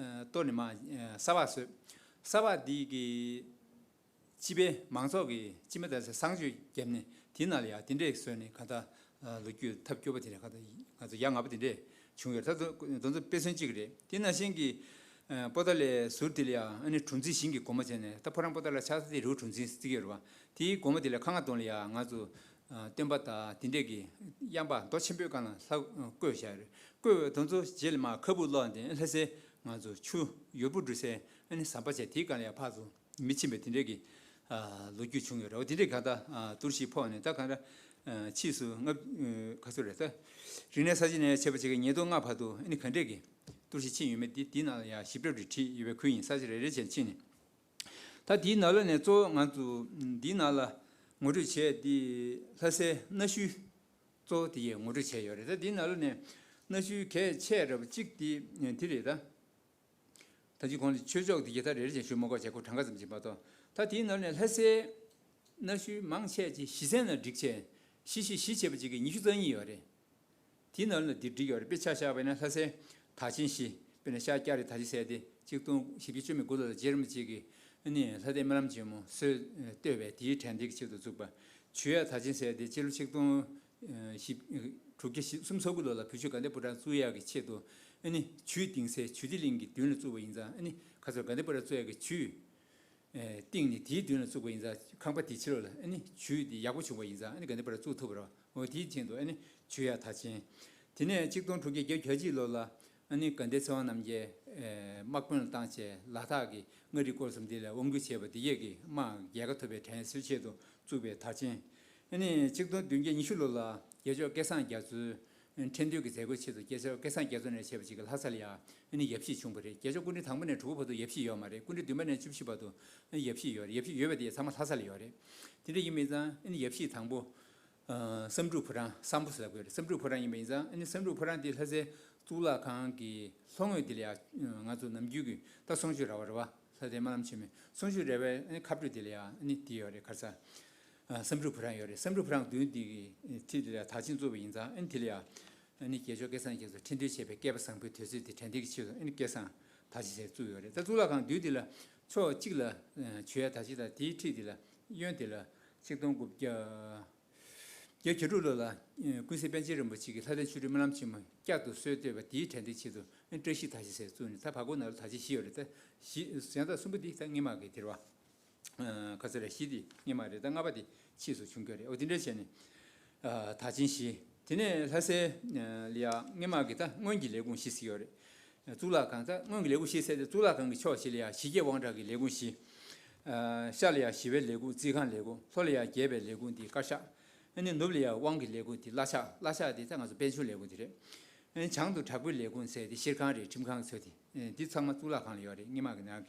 གཏོར་ནས་མར་ཨེ་ས་ཕག་བཟོས། ས་ཕག་དེ་གའི་སྤྱི་པའི་མང་ཚོགས་ཀྱི་སྤྱི་མི་དང་གསང་སྤྱོད་བརྒྱབ་ནས་དེའི་ནང་ལ་ཡང་དེ་འདྲས་བཟོས་ནས་གང་ལྟར་ལོ་རྒྱུས་ཐབས་སྐྱོ་པོ་དེ་འདྲས་གང་ལྟར་ང་ཚོ་ཡ་ང་པོ་དེ་འདྲས་བྱུང་ཡོད། ད་དོན་དོན་ཚོ་དཔེ་མཚོན་གཅིག་རེད། དེ་ནང་བཞིན་གྱི་ཨ་པོ་ཏཱ་ལའི་ཟུར་དེ་ལ་ཡང་ཨ་ནི་གྲུ་འཛིན་ཞིང་གི་སྒོ་མོ་བྱས་ནས། ད་ཕོ་བྲང་པོ་ཏཱ་ལ་ཆགས་ས་དེ་རི་བོ་གྲུ་འཛིན་བརྩི་གི་ཡོད་རེད་བ། དེའི་སྒོ་མོ་དེ་ལ་ཁང་བ་གདོང་ལ་ཡང་ང་ཚོ་ཨ་སྟོན་པ་དང་དེ་འདྲས་ཀྱི་གཡང་འབག་རྡོ་ཆེན་པོའི་སྒང་ལ་ལྷ་བཀོད་བཞག་ཡོད་རེད། བཀོད་པའི་དོན་ཚོ་རྗེས་ལ་མར་ཁ་སྦུག་སློག་ནས་ལྷ་སའི་ང་ཚོ་ཆུ་ཡུར་བུ་འདྲུད་སའི་ཨ་ནི་ཟམ་པ་བྱས། དེའི་སྒང་ལ་ཡང་ཕར་ཚུར་མི་ཕྱིན་པའི་དེ་འདྲས་ཀྱི་ཨ་ལོ་རྒྱུས་བྱུང་ཡོད་རེད། འོ་དེ་འདྲས་གང་ལྟར་ཨ་གཏོར་བཤིག་ཕོག་ནས། ད་གང་ལྟར་ཨ་ཕྱིས་སུ་ལྔ་ཨ་ག་ཚོད་རེད། ད་རིག་གནས་གསར་བརྗེ་ནས་བྱས་པ་ཅིག་གི་ཉིས་སྟོང་ལྔ་བར་དུ་ཨ་ནི་ག་འདྲས་ཀྱི་གཏོར་བཤིག་ཕྱིན་ཡོད་མེད་དེ་དེའི་ནང་ལ་ཡང་ཞིབ་ཕྲ་རེ་བྲིས་ཡོད་པའི་ཁུལ་ཡིན། ས་ཆ་རེ་རེ་བྱས་ཕྱིན་ནས། ད་དེའི་ནང་ལོགས་ནས་གཙོ་བོ་ང་ཚོ་འདིའི་ནང་ལ་ངོ་སྤྲོད་བྱས་དེ་ལྷ་སའི་གནའ་ཤུལ་གཙོ་བོ་དེ་ཡས་ངོ་སྤྲོད་བྱས་ཡོད་རེད། ད་དེའི་ནང་ལོགས་ནས་གནའ་ཤུལ་གལ་ཆེ་རབས་གཅིག་དེ་དེ་རེད། ད་ད་ཅི་གོང་ལ་ཆོས་ཕྱོགས་དེ་གའི་ད་རེ་རེ་བྱས་ཞུ་མ་དགོས་བྱས། ཁོ་གྲངས་ཀ་ཙམ་ཅིག་མ་གཏོགས། ད་དེའི་ནང་ལོགས་ནས་ལྷ་སའི་གནའ་ཤུལ་མང་ཆེ་ཅིག་གཞི་རྩའི་ནང་བསྒྲིགས་བྱས། གཞི་གཞི་གཞི་བྱས་པ་ཅིག་གི་ཉི་ཤུ་རྩ་གཉིས་ཡོད་རེད། དེའི་ནང་ལ་འདི་བསྒྲིགས་ཡོད་རེད། དཔེ་ཆ་བཞག་པ་ཡིན་ན་ལྷ་སའི་དར་ཆེན་བཞི། དཔེར་ན་ཤར་སྐྱ་རེངས་དར་ཆེན་ཟེར་དེ་ཆིག་སྟོང་བཞི་བརྒྱ་བཅུ་མེད་དགུ་ལོ་ལ་རྗེ་རིན་པོ་ཆེ་གིས་ཨ་ནི་ལྷ་ལྡན་སྨོན་ལམ་ཆེན་མོ་སྲོལ་བཏོད་པའི་དེའི་དྲན་རྟེན་གྱི་ཆེད་དུ་བཙུགས་པ། ཆོས་ཡ་དར་ཆེན་ཟེར་དེ་སྤྱི་ལོ་ཆིག་སྟོང་བཞི་དྲུག་བརྒྱ་སུམ་ཅུ་སོ་དགུ་ལོ་ལ་བོད་ཆུ་དགའ་ལྡན་ཕོ་བྲང་བཙུགས་ཡག་གི་ཆེད་དུ་ཨ་ནི་ཆུའི་གཏིང་སའི་ཆུ་བདེ་གླིང་གི་མདུན་ལ་བཙུགས་པ་ཡིན་ཙང་། ཨ་ནི་ཁ་སང་དགའ་ལྡན་ཕོ་བྲང་བཙུགས་ཡག་གི་ཆུའི་ཨེ་སྟེང་ནས་དེའི་མདུན་ལ་བཙུགས་པ་ཡིན་ཙང་། ཁང་པ་དེའི་ཕྱི་ལོགས་ལ་ཨ་ནི་ཆུ་དེ་ཡག་པོ་བྱུང་བ་ཡིན་ཙང་། ཨ་ནི་དགའ་ལྡན་ཕོ་བྲང་བཙུགས་ཐུབ་པ་རེད། འོ་དེའི་རྐྱེན་དུ་ཨ་ནི་ཆོས་ཡ་དར་ཆེན། དེ་ནས་ཆིག་སྟོང་དྲུག་བརྒྱ་བརྒྱད་ཅུ་གྱ་གཅིག་ལོ་ལ་ཨ་ནི་དགའ་ལྡན་ཚེ་དབང་རྣམ་རྒྱལ་ཨེ་དམག་དཔོན་ལ་བཏང་བྱས། ལ་དྭགས་ཀྱི་མངའ་རིས་སྐོར་གསུམ་དེ་ལ་དབང་བསྒྱུར་བྱས་པ་དེ་གས་ཀྱི་དམག་རྒྱལ་ཁ་ཐོབ་པའི་དྲན་གསོའི་ཆེད་དུ་བཙུགས་པའི་དར་ཆེན། ཨ་ནི་ཆིག་སྟོང་བདུན་བརྒྱ་ཉི་ཤུ་ལོ་ལ་རྒྱལ་མཆོག་སྐལ་བཟང་རྒྱ་མཚོའི་ཁྲི་འདོན་གྱི་མཛད་སྒོའི་ཆེད་དུ། རྒྱལ་མཆོག་སྐལ་བཟང་རྒྱ་མཚོ་ནས་བྱས་པ་ཅིག་གི་ལྷ་ས་ལ་ཡང་ཨ་ནི་ཡབ་གཞིས་བྱུང་བ་རེད། རྒྱལ་མཆོག་སྐུ་ཕྲེང་དང་པོ་ནས་དྲུག་པ་བར་དུ་ཡབ་གཞིས་ཡོད་མ་རེད། སྐུ་ཕྲེང་བདུན་པ་ནས་བཅུ་བཞི་བར་དུ་ཨ་ནི་ཡབ་གཞིས་ཡོད་རེད། ཡབ་གཞིས་ཡོད་པ་དེ་ཚང་མ་ལྷ་ས་ལ་ཡོད་རེད། དེ་འདྲ་ཡིན་པ་ཡིན་ཙང་ཨ་ནི་ཡབ་གཞིས་དང་པོ་ཨ་བསམ་འགྲུབ་ཕོ་བྲང་། བསམ་ཕོ་ཟེར་དགོས་རེད། བསམ་འགྲུབ་ཕོ་བྲང་ཡིན་པ་ཡིན་ཙང་། ཨ་ནི་བསམ་འགྲུབ་ཕོ་བྲང་དེ་ལྷ་སའི་གཙུག་ལག་ཁང་གི་ལྷོ་ངོས་དེ་ལ་ཡང་ང་ཚོ་ནམ་རྒྱུན་གྱི་ད་གསུང་ཆོས་ར་བ་རེད་བ། ལྷ་ལྡན་སྨོན་ལམ་ཆེན་མོའི་གསུང་ཆོས་ར་བའི་ཨ་ནི་ཁ་སྤྲོད་དེ་ལ་ཡང་ཨ་ནི་དེ་ཡོད་རེད། ག་རེ་ཟེར། ཨ་བསམ་འགྲུབ་ཕོ་བྲང་ཡོད་རེད། བསམ་འགྲུབ་ཕོ་བྲང་མདུན་དེ་གི་འཁྲིས་དེ་ལ་ཡང་དར་ཆེན་བཙུགས་པ་ཡིན་ཙང་། ཨ་ནི་དེ་ལ་ཡང་ཨ་ནི་རྒྱལ་མཆོག་སྐལ་བཟང་རྒྱ་མཚོ་ཁྲི་འདོན་བྱས་པའི་བསྐལ་པ་བཟང་པོའི་དུས་ཚོད་དེ་དྲན་རྟེན་གྱི་ཆེད་དུ་ཨ་ནི་སྐལ་བཟང་དར་ཆེན་ཞེས་བཙུགས་ཡོད་རེད། ད་གཙུག་ལག་ཁང་མདུན་དེ་ལ་ཕྱོགས་གཅིག་ལ་ཨ་ཆོས་ཡ་དར་ཆེན་དང་། དེའི་འཁྲིས་དེ་ལ་གཡོན་དེ་ལ་ཆིག་སྟོང་དགུ་བརྒྱ་བརྒྱད་ཅུ་གྱ་དྲུག་ལོ་ལ་ཨ་ཀུན་གཟིགས་པཎ་ཆེན་རིན་པོ་ཆེ་གིས་ལྷ་ལྡན་ཆོ་འཕྲུལ་སྨོན་ལམ་ཆེན་མོ་བསྐྱར་དུ་སྲོལ་བཏོད་པ་དེའི་དྲན་རྟེན་ཆེད་དུ་ཨ་བཀྲ་ཤིས་དར་ཆེན་ཟེར་བཙུགས་ནས། ད་བར་སྐོར་ནང་ལ་དར་ཆེན་བཞི་ཡོད་རེད། ད་བཞི་གཞན་དག་གསུམ་པོ་འདི་ད་སྔོན་མ་གི་དེ་རེད་བ། ཨ་ག་ཚོད་རེད། བཞི་དེ་སྔོན་མ་རེད། ད་ལྔ་པ་དེ་ཕྱིས་སུ་བྱུང་རྒྱུ་རེད། འོ་དེ་འདྲ་བྱས་ནས་ཨ་དར་ཆེན་བཞི། དེ་ནས་ལྷ་སའི་ཨ་ལ་ཡ་སྔོན་མ་གི་ད་སྔོན་གྱི་ལས་ཁུངས་བཞི་ཟེར་ཡོད་རེད། གཙུག་ལག་ཁང་། ད་སྔོན་གྱི་ལས་ཁུངས་བཞི་ཟེར་དེ་གཙུག་ལག་ཁང་གི་ཕྱོགས་བཞི་ལ་ཡ་ཞི་རྒྱས་དབང་དྲག་གི་ལས་ཁུངས་བཞི། ཨ་ཤར་ལ་ཡ་ཞི་བའི་ལས་ཁུངས་རྩིས་ཁང་ལས་ཁུངས། ལྷོ་ལ་ཡ་རྒྱས་པའི་ལས་ཁུངས་དེ་བཀའ་ཤག་ཨ་ནི་ནུབ་ལ་ཡ་དབང་གི་ལས་ཁུངས་དེ་བླ་ཆགས། བླ་ཆགས་དེ་ད་ང་ཚོ་དཔལ་འབྱོར་ལས་ཁུངས་དེ་རེད། ཨ་ནི་བྱང་དུ་དྲག་པོའི་ལས་ཁུངས་ཟེར་དེ་ཤེལ་ཁང་རེད། ཁྲིམས་ཁང་ཚོ་དེ། ཨ་འདི་ཚང་མ་གཙུག་ལག་ཁང་ལ་ཡོད་རེད། སྔོན་མ་གི་ནང་གི།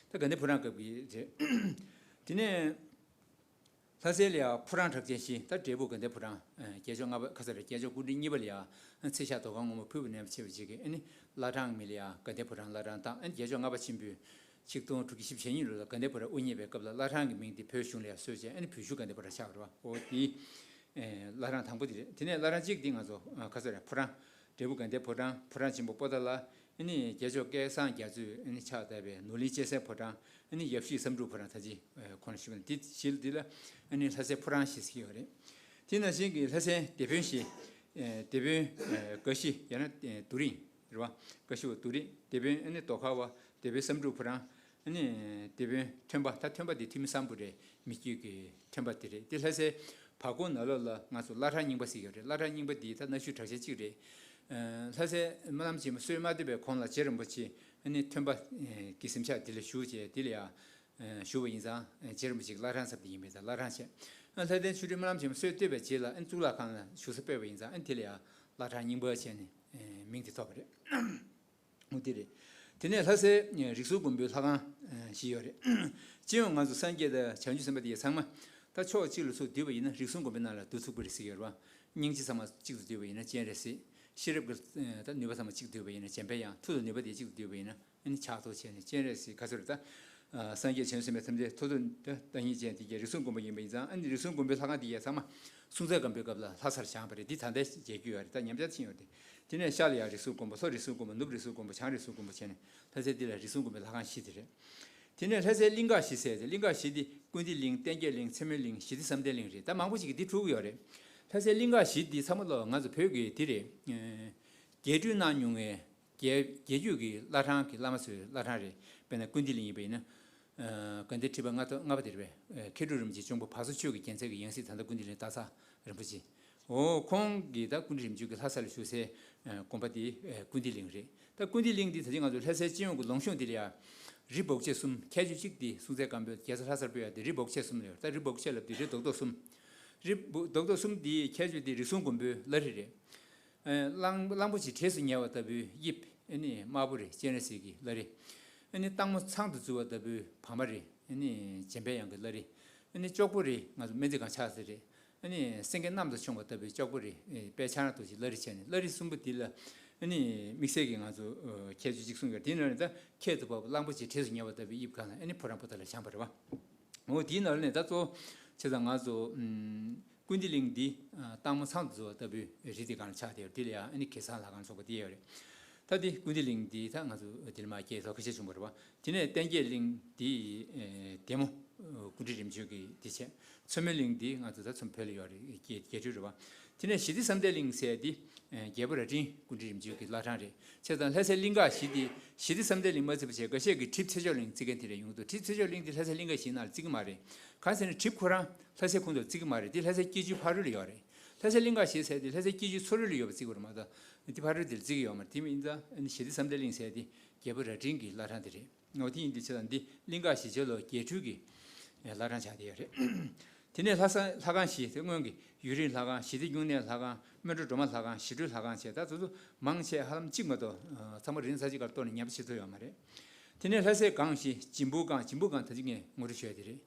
ད་དགའ་ལྡན་ཕོ་བྲང་སྐབས་ཀྱི་རེད། དེ་ནས་ལྷ་སའི་ལ་ཡ་ཕོ་བྲང་གྲགས་ཅན་བཞི། ད་འབྲས་སྤུངས་དགའ་ལྡན་ཕོ་བྲང་། ཨ་རྒྱལ་མཆོག་ལྔ་པ་ཁ་ས་རེད། རྒྱལ་མཆོག་སྐུ་ཕྲེང་གཉིས་པ་ལ་ཡ་ཚེས་ཞག་དོ་ཁང་སྔོན་མོ་ཕུལ་བ་ནས་བྱས་པ་ཅིག་གིས་ཨ་ནི་བླ་བྲང་མི་ལ་ཡ་དགའ་ལྡན་ཕོ་བྲང་བླ་བྲང་བཏང་། ཨ་ནི་རྒྱལ་མཆོག་ལྔ་པ་ཆེན་པོས་ཆིག་སྟོང་དྲུག་བརྒྱ་བཞི་བཅུ་ཞེ་གཉིས་ལོ་ལ་དགའ་ལྡན་ཕོ་བྲང་དབུ་བརྙེས་པའི་སྐབས་ལ་བླ་བྲང་གི་མིང་དེ་བོད་གཞུང་ལ་ཡ་གསོལ་བྱས། ཨ་ནི་བོད་བཞུགས་དགའ་ལྡན་ཕོ་བྲང་ཆགས་པ་རེད་བ། འོ་དེ་ཨེ་བླ་བྲང་དང་པོ་དེ་རེད། དེ་ནས་བླ་བྲང་གཅིག་དེ་ང་ཚོ་ཨ་ག་ཚོད་རེད། ཕོ་བྲང་། འབྲས་སྤུངས་དགའ་ལྡན་ཕོ་བྲང་། ཕོ་བྲང་ཆེན་པོ་པོ་ཏཱ་ལ། ཨ་ནི་རྒྱལ་མཆོག་སྐལ་བཟང་རྒྱ་མཚོས་ཨ་ནི་ཕྱག་བཏབ་པའི་ནོར་གླིང་སྐྱེད་ཚལ་ཕོ་བྲང་། ཨ་ནི་ཡབ་གཞིས་བསམ་འགྲུབ་ཕོ་བྲང་། ད་ཅི་ཨེ་གོང་ལ་ཞུས་པ་ནང་བཞིན་དེ་བཞི་ལ་དེ་ལ་ཨ་ནི་ལྷ་སའི་ཕོ་བྲང་ཞེས་ཟེར་གྱི་ཡོད་རེད། དེ་ནང་བཞིན་གྱི་ལྷ་སའི་སྡེ་དཔོན་བཞི། ཨེ་སྡེ་དཔོན་ཨེ་དགའ་བཞི་ཡང་ན་ཨེ་རྡོ་རིང་རེད་བ། དགའ་བཞི་བ་རྡོ་རིང་། སྡེ་དཔོན་ཨ་ནི་རྡོ་དཀར་བ། སྡེ་དཔོན་བསམ་འགྲུབ་ཕོ་བྲང་། ཨ་ནི་སྡེ་དཔོན་ཐོན་པ། ད་ཐོན་པ་དེ་ཐོན་མི་བསམ་པོ་རེད། མི་རྒྱུད་ཀྱི་ཐོན་པ་དེ་རེད། དེ་ལྷ་སའི་བར་སྐོར་ནང་ལོགས་ལ་ང་ཚོ་བླ་བྲང་རྙིང་པ་ཟེར་གྱི་ཡོད་རེད། བླ་བྲང་རྙིང་པ་འདི་ད་གནའ་ཤུལ་གྲགས་ཅན་གཅིག་རེད། ཨ་ལྷ་སའི་སྨོན་ལམ་ཆེན་མོ་སྲོལ་མ་བཏོད་པའི་གོང་ལ་རྗེ་རིན་པོ་ཆེ་ཨ་ནི་ཐོན་པ་ཨ་གི་གཟིམ་ཤག་འདི་ལ་བཞུགས་བྱས། འདི་ལ་ཡང་ཨ་བཞུགས་པ་ཡིན་ཙང་། ཨ་རྗེ་རིན་པོ་ཆེ་གི་བླ་བྲང་ཟེར་བ་དེ་ཡིན་པས། ད་བླ་བྲང་བྱས། ཨ་ལྷ་ལྡན་ཆོ་འཕྲུལ་སྨོན་ལམ་ཆེན་མོ་སྲོལ་བཏོད་པའི་རྗེས་ལ་ཨ་ནི་གཙུག་ལག་ཁང་ལ་བཞུགས་ས་སྤོས་པ་ཡིན་ཙང་། ཨ་ནི་དེ་ལ་ཡང་བླ་བྲང་རྙིང་པ་བྱས་ནས་ཨ་མིང་དེ་ཐོགས་པ་རེད། འོ་དེ་རེད། དེ་ནས་ལྷ་སའི་རིགས་གསུམ་མགོན་པོའི་ལྷ་ཁང་ཨ་བཞི་ཡོད་རེད། སྤྱི་ཡོངས་ང་ཚོ་སངས་རྒྱས་དང་བྱང་ཆུབ་སེམས་དཔའ་དེ་ཚང་མ་ད་ཕྱོགས་གཅིག་ལ་ཚུར་བསྡུས་པ་ཡིན་ན་རིགས་གསུམ་མགོན་པོའི་ནང་ལ་བསྡུ་ཚུགས་པ་རེད་ཟེར་གྱི་ཡོད་རེད་བ། སྙིང་རྗེ་ཚང་མ་གཅིག་ཏུ་བསྡུས་པ་ཡིན་ན་སྤྱན་རས་གཟིགས། ཤེས་རབ་ཀྱི་ད་ནུས་པ་ཚང་མ་གཅིག་ཏུ་བསྡུས་པ་ཡིན་ན་འཇམ་དཔལ་དབྱངས། མཐུ་དང་ནུས་པ་དེ་གཅིག་ཏུ་བསྡུས་པ་ཡིན་ན་ཨ་ནི་ཕྱག་རྡོར་བྱས་ནས་སྤྱན་རས་གཟིགས། ག་ཚོད་རེད། ད་ སངས་རྒྱས་བྱང་སེམས་དཔའ་ཐམས་ཅད་མཐོ་ཐོས་བདག་ཉིད་ཅན་དེ་གའི་རིགས་གསུམ་མགོན་པོ་ཡིན་པ་ཡིན་ཙང་། ཨ་ནི་རིགས་གསུམ་མགོན་པོའི་ལྷ་ཁང་དེ་གའི་ཚང་མ་སྲོང་བཙན་སྒམ་པོའི་སྐབས་ལ་ལྷ་སར་བཞེངས་པ་རེད། འདི་ད་ལྟ་མཇལ་རྒྱུ་ཡོད་རེད། ད་ཉམས་ཆག་ཕྱིན་ཡོད་རེད། དེ་ནས་ཤར་ལ་ཡང་རིགས་གསུམ་མགོན་པོ། ལྷོ་རིགས་གསུམ་མགོན་པོ། ནུབ་རིགས་གསུམ་མགོན་པོ། བྱང་རིགས་གསུམ་མགོན་པོ་བྱས་ནས་ལྷ་སའི་འདི་ལ་རིགས་གསུམ་མགོན་པོའི་ལྷ་ཁང་བཞི་དེ་རེད། དེ་ནས་ལྷ་སའི་གླིང་ག་བཞི་ཟེར་ཏེ། གླིང་ག་བཞི་འདི་ཀུན་བདེ་གླིང་། བསྟན་རྒྱས་གླིང་། ཚེ་སྨོན་གླིང་། ཞི་བདེ་བསམ་གཏན་གླིང་རེད། ད་མང་པོ་ཞིག་གིས་འདི་འཁྲུལ་གྱི་ཡོད་རེད། ལྷ་སའི་གླིང་ག་བཞི་འདི་ཚང་མ་ལོ་ང་ཚོ་བོད་ཀྱི་འདི་རེད། རྒྱས་སྤྲོས་གནང་མྱོང་བའི་རྒྱལ་རྒྱལ་རྒྱུད་ཀྱི་བླ་བྲང་གི་བླ་མ་ཚོའི་བླ་བྲང་རེད། དཔེར་ན་ཀུན་བདེ་གླིང་ཡིན་པ་ཡིན་ན། ཨ་དགའ་ལྡན་ཁྲི་པ་ལྔ་པ་ལྔ་པ་དེ་རེད་པས། མཁས་གྲུབ་རིན་པོ་ཆེ་གཅུང་པོ་བར་སོ་ཆོས་ཀྱི་རྒྱལ་མཚན་གྱི་ཡང་སྲིད་ད་ལྟ་ཀུན་བདེ་གླིང་སྟག་ཚང་རིན་པོ་ཆེ། འོ་ཁོང་གིས་ད་ཀུན་བདེ་རིམ་བྱོན་གྱི་ལྷ་ས་ལ་བཞུགས་སའི་ཨ་དགོན་པ་དེ་ཨ་ཀུན་བདེ་གླིང་རེད། ད་ཀུན་བདེ་གླིང་འདི་ད་ཅི་ང་ཚོ་ལྷ་སའི་སྤྱི་ཡོངས་ཀྱི་ལུང་གཤོང་འདི་ལ་ཡང་རི་སྦོ་ཆེ་གསུམ། ཁྱད་ཆོས་གཅིག་འདི་སྲོང་བཙན་སྒམ་པོས་རྒྱལ་ས་ལྷ་སར་སྤོས་ཡག་དེ་རི་སྦོ་ཆེ་གསུམ་ལ་ཡོད། ད་རི་སྦོ་ཆེ་ལབ་དེ་རི་རྡོག་རྡོག་གསུམ། རི་སྦོ་རྡོག་རྡོག་གསུམ་འདིའི་ཁྱད་ཆོས་དེ་རིགས་གསུམ་མགོན་པོའི་བླ་རི་རེད། ཨ་གླང་གླང་པོ་ཆེ་གྲས་སུ་ཉེ་བ་ལྟ་བུའི་དབྱིབས། ཨ་ནི་དམར་པོ་རེད། སྤྱན་རས་གཟིགས་ཀྱི་བླ་རི། ཨ་ནི་སྟག་མོ་ཚང་དུ་འཛུལ་བ་ལྟ་བུའི་བ་མ་རེད། ཨ་ནི་འཇམ་པའི་དབྱངས་ཀྱི་བླ་རི། ཨ་ནི་ཅོག་པོ་རེད། ང་ཚོ་སྨན་རྩིས་ཁང་ཆགས་ས་རེད། ཨ་ནི་སེང་གེ་གནམ་དུ་མཆོང་བ་ལྟ་བུའི་ཅོག་པོ་རེད། ཨེ་དཔལ་ཕྱག་ན་རྡོ་རྗེ་བླ་རི་བྱས་ནས་བླ་རི་གསུམ་པོ་འདི་ལ་ཨ་ནི་དམིགས་བསལ་གྱི་ང་ཚོ་ཨ་ཁྱད་ཆོས་གཅིག་གསུངས་ཡོད། དེའི་ནང་ནས་ད་ཁྱད་དུ་འཕགས་པ་གླང་པོ་ཆེ་གྲས་སུ་ཉེ་བ་ལྟ་བུའི་དབྱིབས་སྒང་ལ་ཨ་ནི་ཕོ་བྲང་པོ་ཏ་ལ་བཞེངས་པ་རེད་པ། འོ་དེའི་ནང་ནས་ད་གཙོ་བོ་བྱས་ཙང་ང་ཚོ་ཨམ་ཀུན་བདེ་གླིང་འདི་ཨ་སྟག་མོ་ཚང་དུ་འཛུལ་བ་ལྟ་བུའི་རི་དེ་སྒང་ལ་ཆགས་བསྡད་ཡོད་རེད། དེ་ལ་ཡང་ཨ་ནི་གེ་སར་ལྷ་ཁང་ཚོགས་པ་དེ་ཡོད་རེད། ད་འདི་ཀུན་བདེ་གླིང་འདི་ད་ང་ཚོ་འདི་ལ་མ་སྐྱེས་ཐོག་ཁ་ཤས་བྱུང་བ་རེད་པ། དེ་ནས་བསྟན་རྒྱས་གླིང་འདི་ཨེ་བདེ་མོ་ཨ་ཀུན་བདེ་རིམ་བྱོན་གྱི་འདི་བྱས། ཚེ་སྨོན་གླིང་འདི་ང་ཚོ་ད་ཚོ་བོད་ལ་ཡོད་རེད། རྒྱས་རྒྱས་སྤྲོས་རེད་པ། དེ་ནས་ཞི་བདེ་བསམ་གཏན་གླིང་ཟེར་འདི་ཨེ་རྒྱལ་པོ་རྭ་སྒྲེང་ཀུན་བདེ་རིམ་བྱོན་གྱི་བླ་བྲང་རེད། བྱས་ཙང་ལྷ་སའི་གླིང་ག་བཞི་འདི་ཞི་བདེ་བསམ་གཏན་གླིང་མ་བརྩི་བ་བྱས། འགའ་ཤས་ཀྱིས་གྲིབ་ཚེ་མཆོག་གླིང་བརྩི་མཁན་དེ་འདྲ་ཡོང་གི་འདུག་གྲིབ་ཚེ་མཆོག་གླིང་འདི་ལྷ་སའི་གླིང་ག་བཞིའི་ནང་ལ་བརྩི་གི་མ་རེད། གང་ཟེར་ན་གྲིབ་ཁོ་རང་ལྷ་སའི་ཁོངས་གཏོགས་བརྩི་གི་མ་རེད། འདི་ལྷ་སའི་སྐྱིད་ཆུའི་ཕ་རོལ་ལ་ཡོད་རེད། ལྷ་སའི་གླིང་ག་བཞི་ཟེར་འདི་ལྷ་སའི་སྐྱིད་ཆུའི་མཚོ་རོལ་ལ་ཡོད་པ་བརྩི་གི་རེད་མ་གཏོགས་འདི་ཕ་རོལ་འདིར་བརྩི་གི་ཡོད་མ་རེད། དེ་མིན་ཙང་ཞི་བདེ་བསམ་གཏན་གླིང་ཟེར་འདི་རྒྱལ་པོ་རྭ་སྒྲེང་གི་བླ་བྲང་དེ་རེད། འོ་དེ་ཡིན་དུས་བྱས་ཙང་འདི་གླིང་ག་བཞི་ཆ་ལོ་རྒྱས་སྤྲོས་ཀྱི་བླ་བྲང་ཆགས་བསྡད་ཡོད་རེད། དེ་ནས་ལྷ་ས་ལྷ་ཁང་བཞི་དེ་སྔོན་གྱི་ཡུན་རིང་ལྷ་ཁང་། ཞི་བདེ་སྨྱུང་གནས་ལྷ་ཁང་། སྨིན་གྲོལ་སྒྲོལ་མ་ལྷ་ཁང་། ཞི་ཁྲོའི་ལྷ་ཁང་བཅས་ད་དེ་ཚོ་མང་ཆེ་ཧ་ལམ་གཅིག་མ་གཏོགས་ཨ་ཚང་མ་རིན་ས་གཅིག་གར་གཏོར་ནས་ཉམས་པ་བྱེད་ཐུབ་ཡོད་མ་རེད། དེ་ནས་ལྷ་སའི་སྒང་བཞི་འཇིམ་བུ་སྒང་། འཇིམ་བུ་སྒང་ད་ཅི་ངས་ངོ་སྤྲོད་ཞུས་དེ་རེད།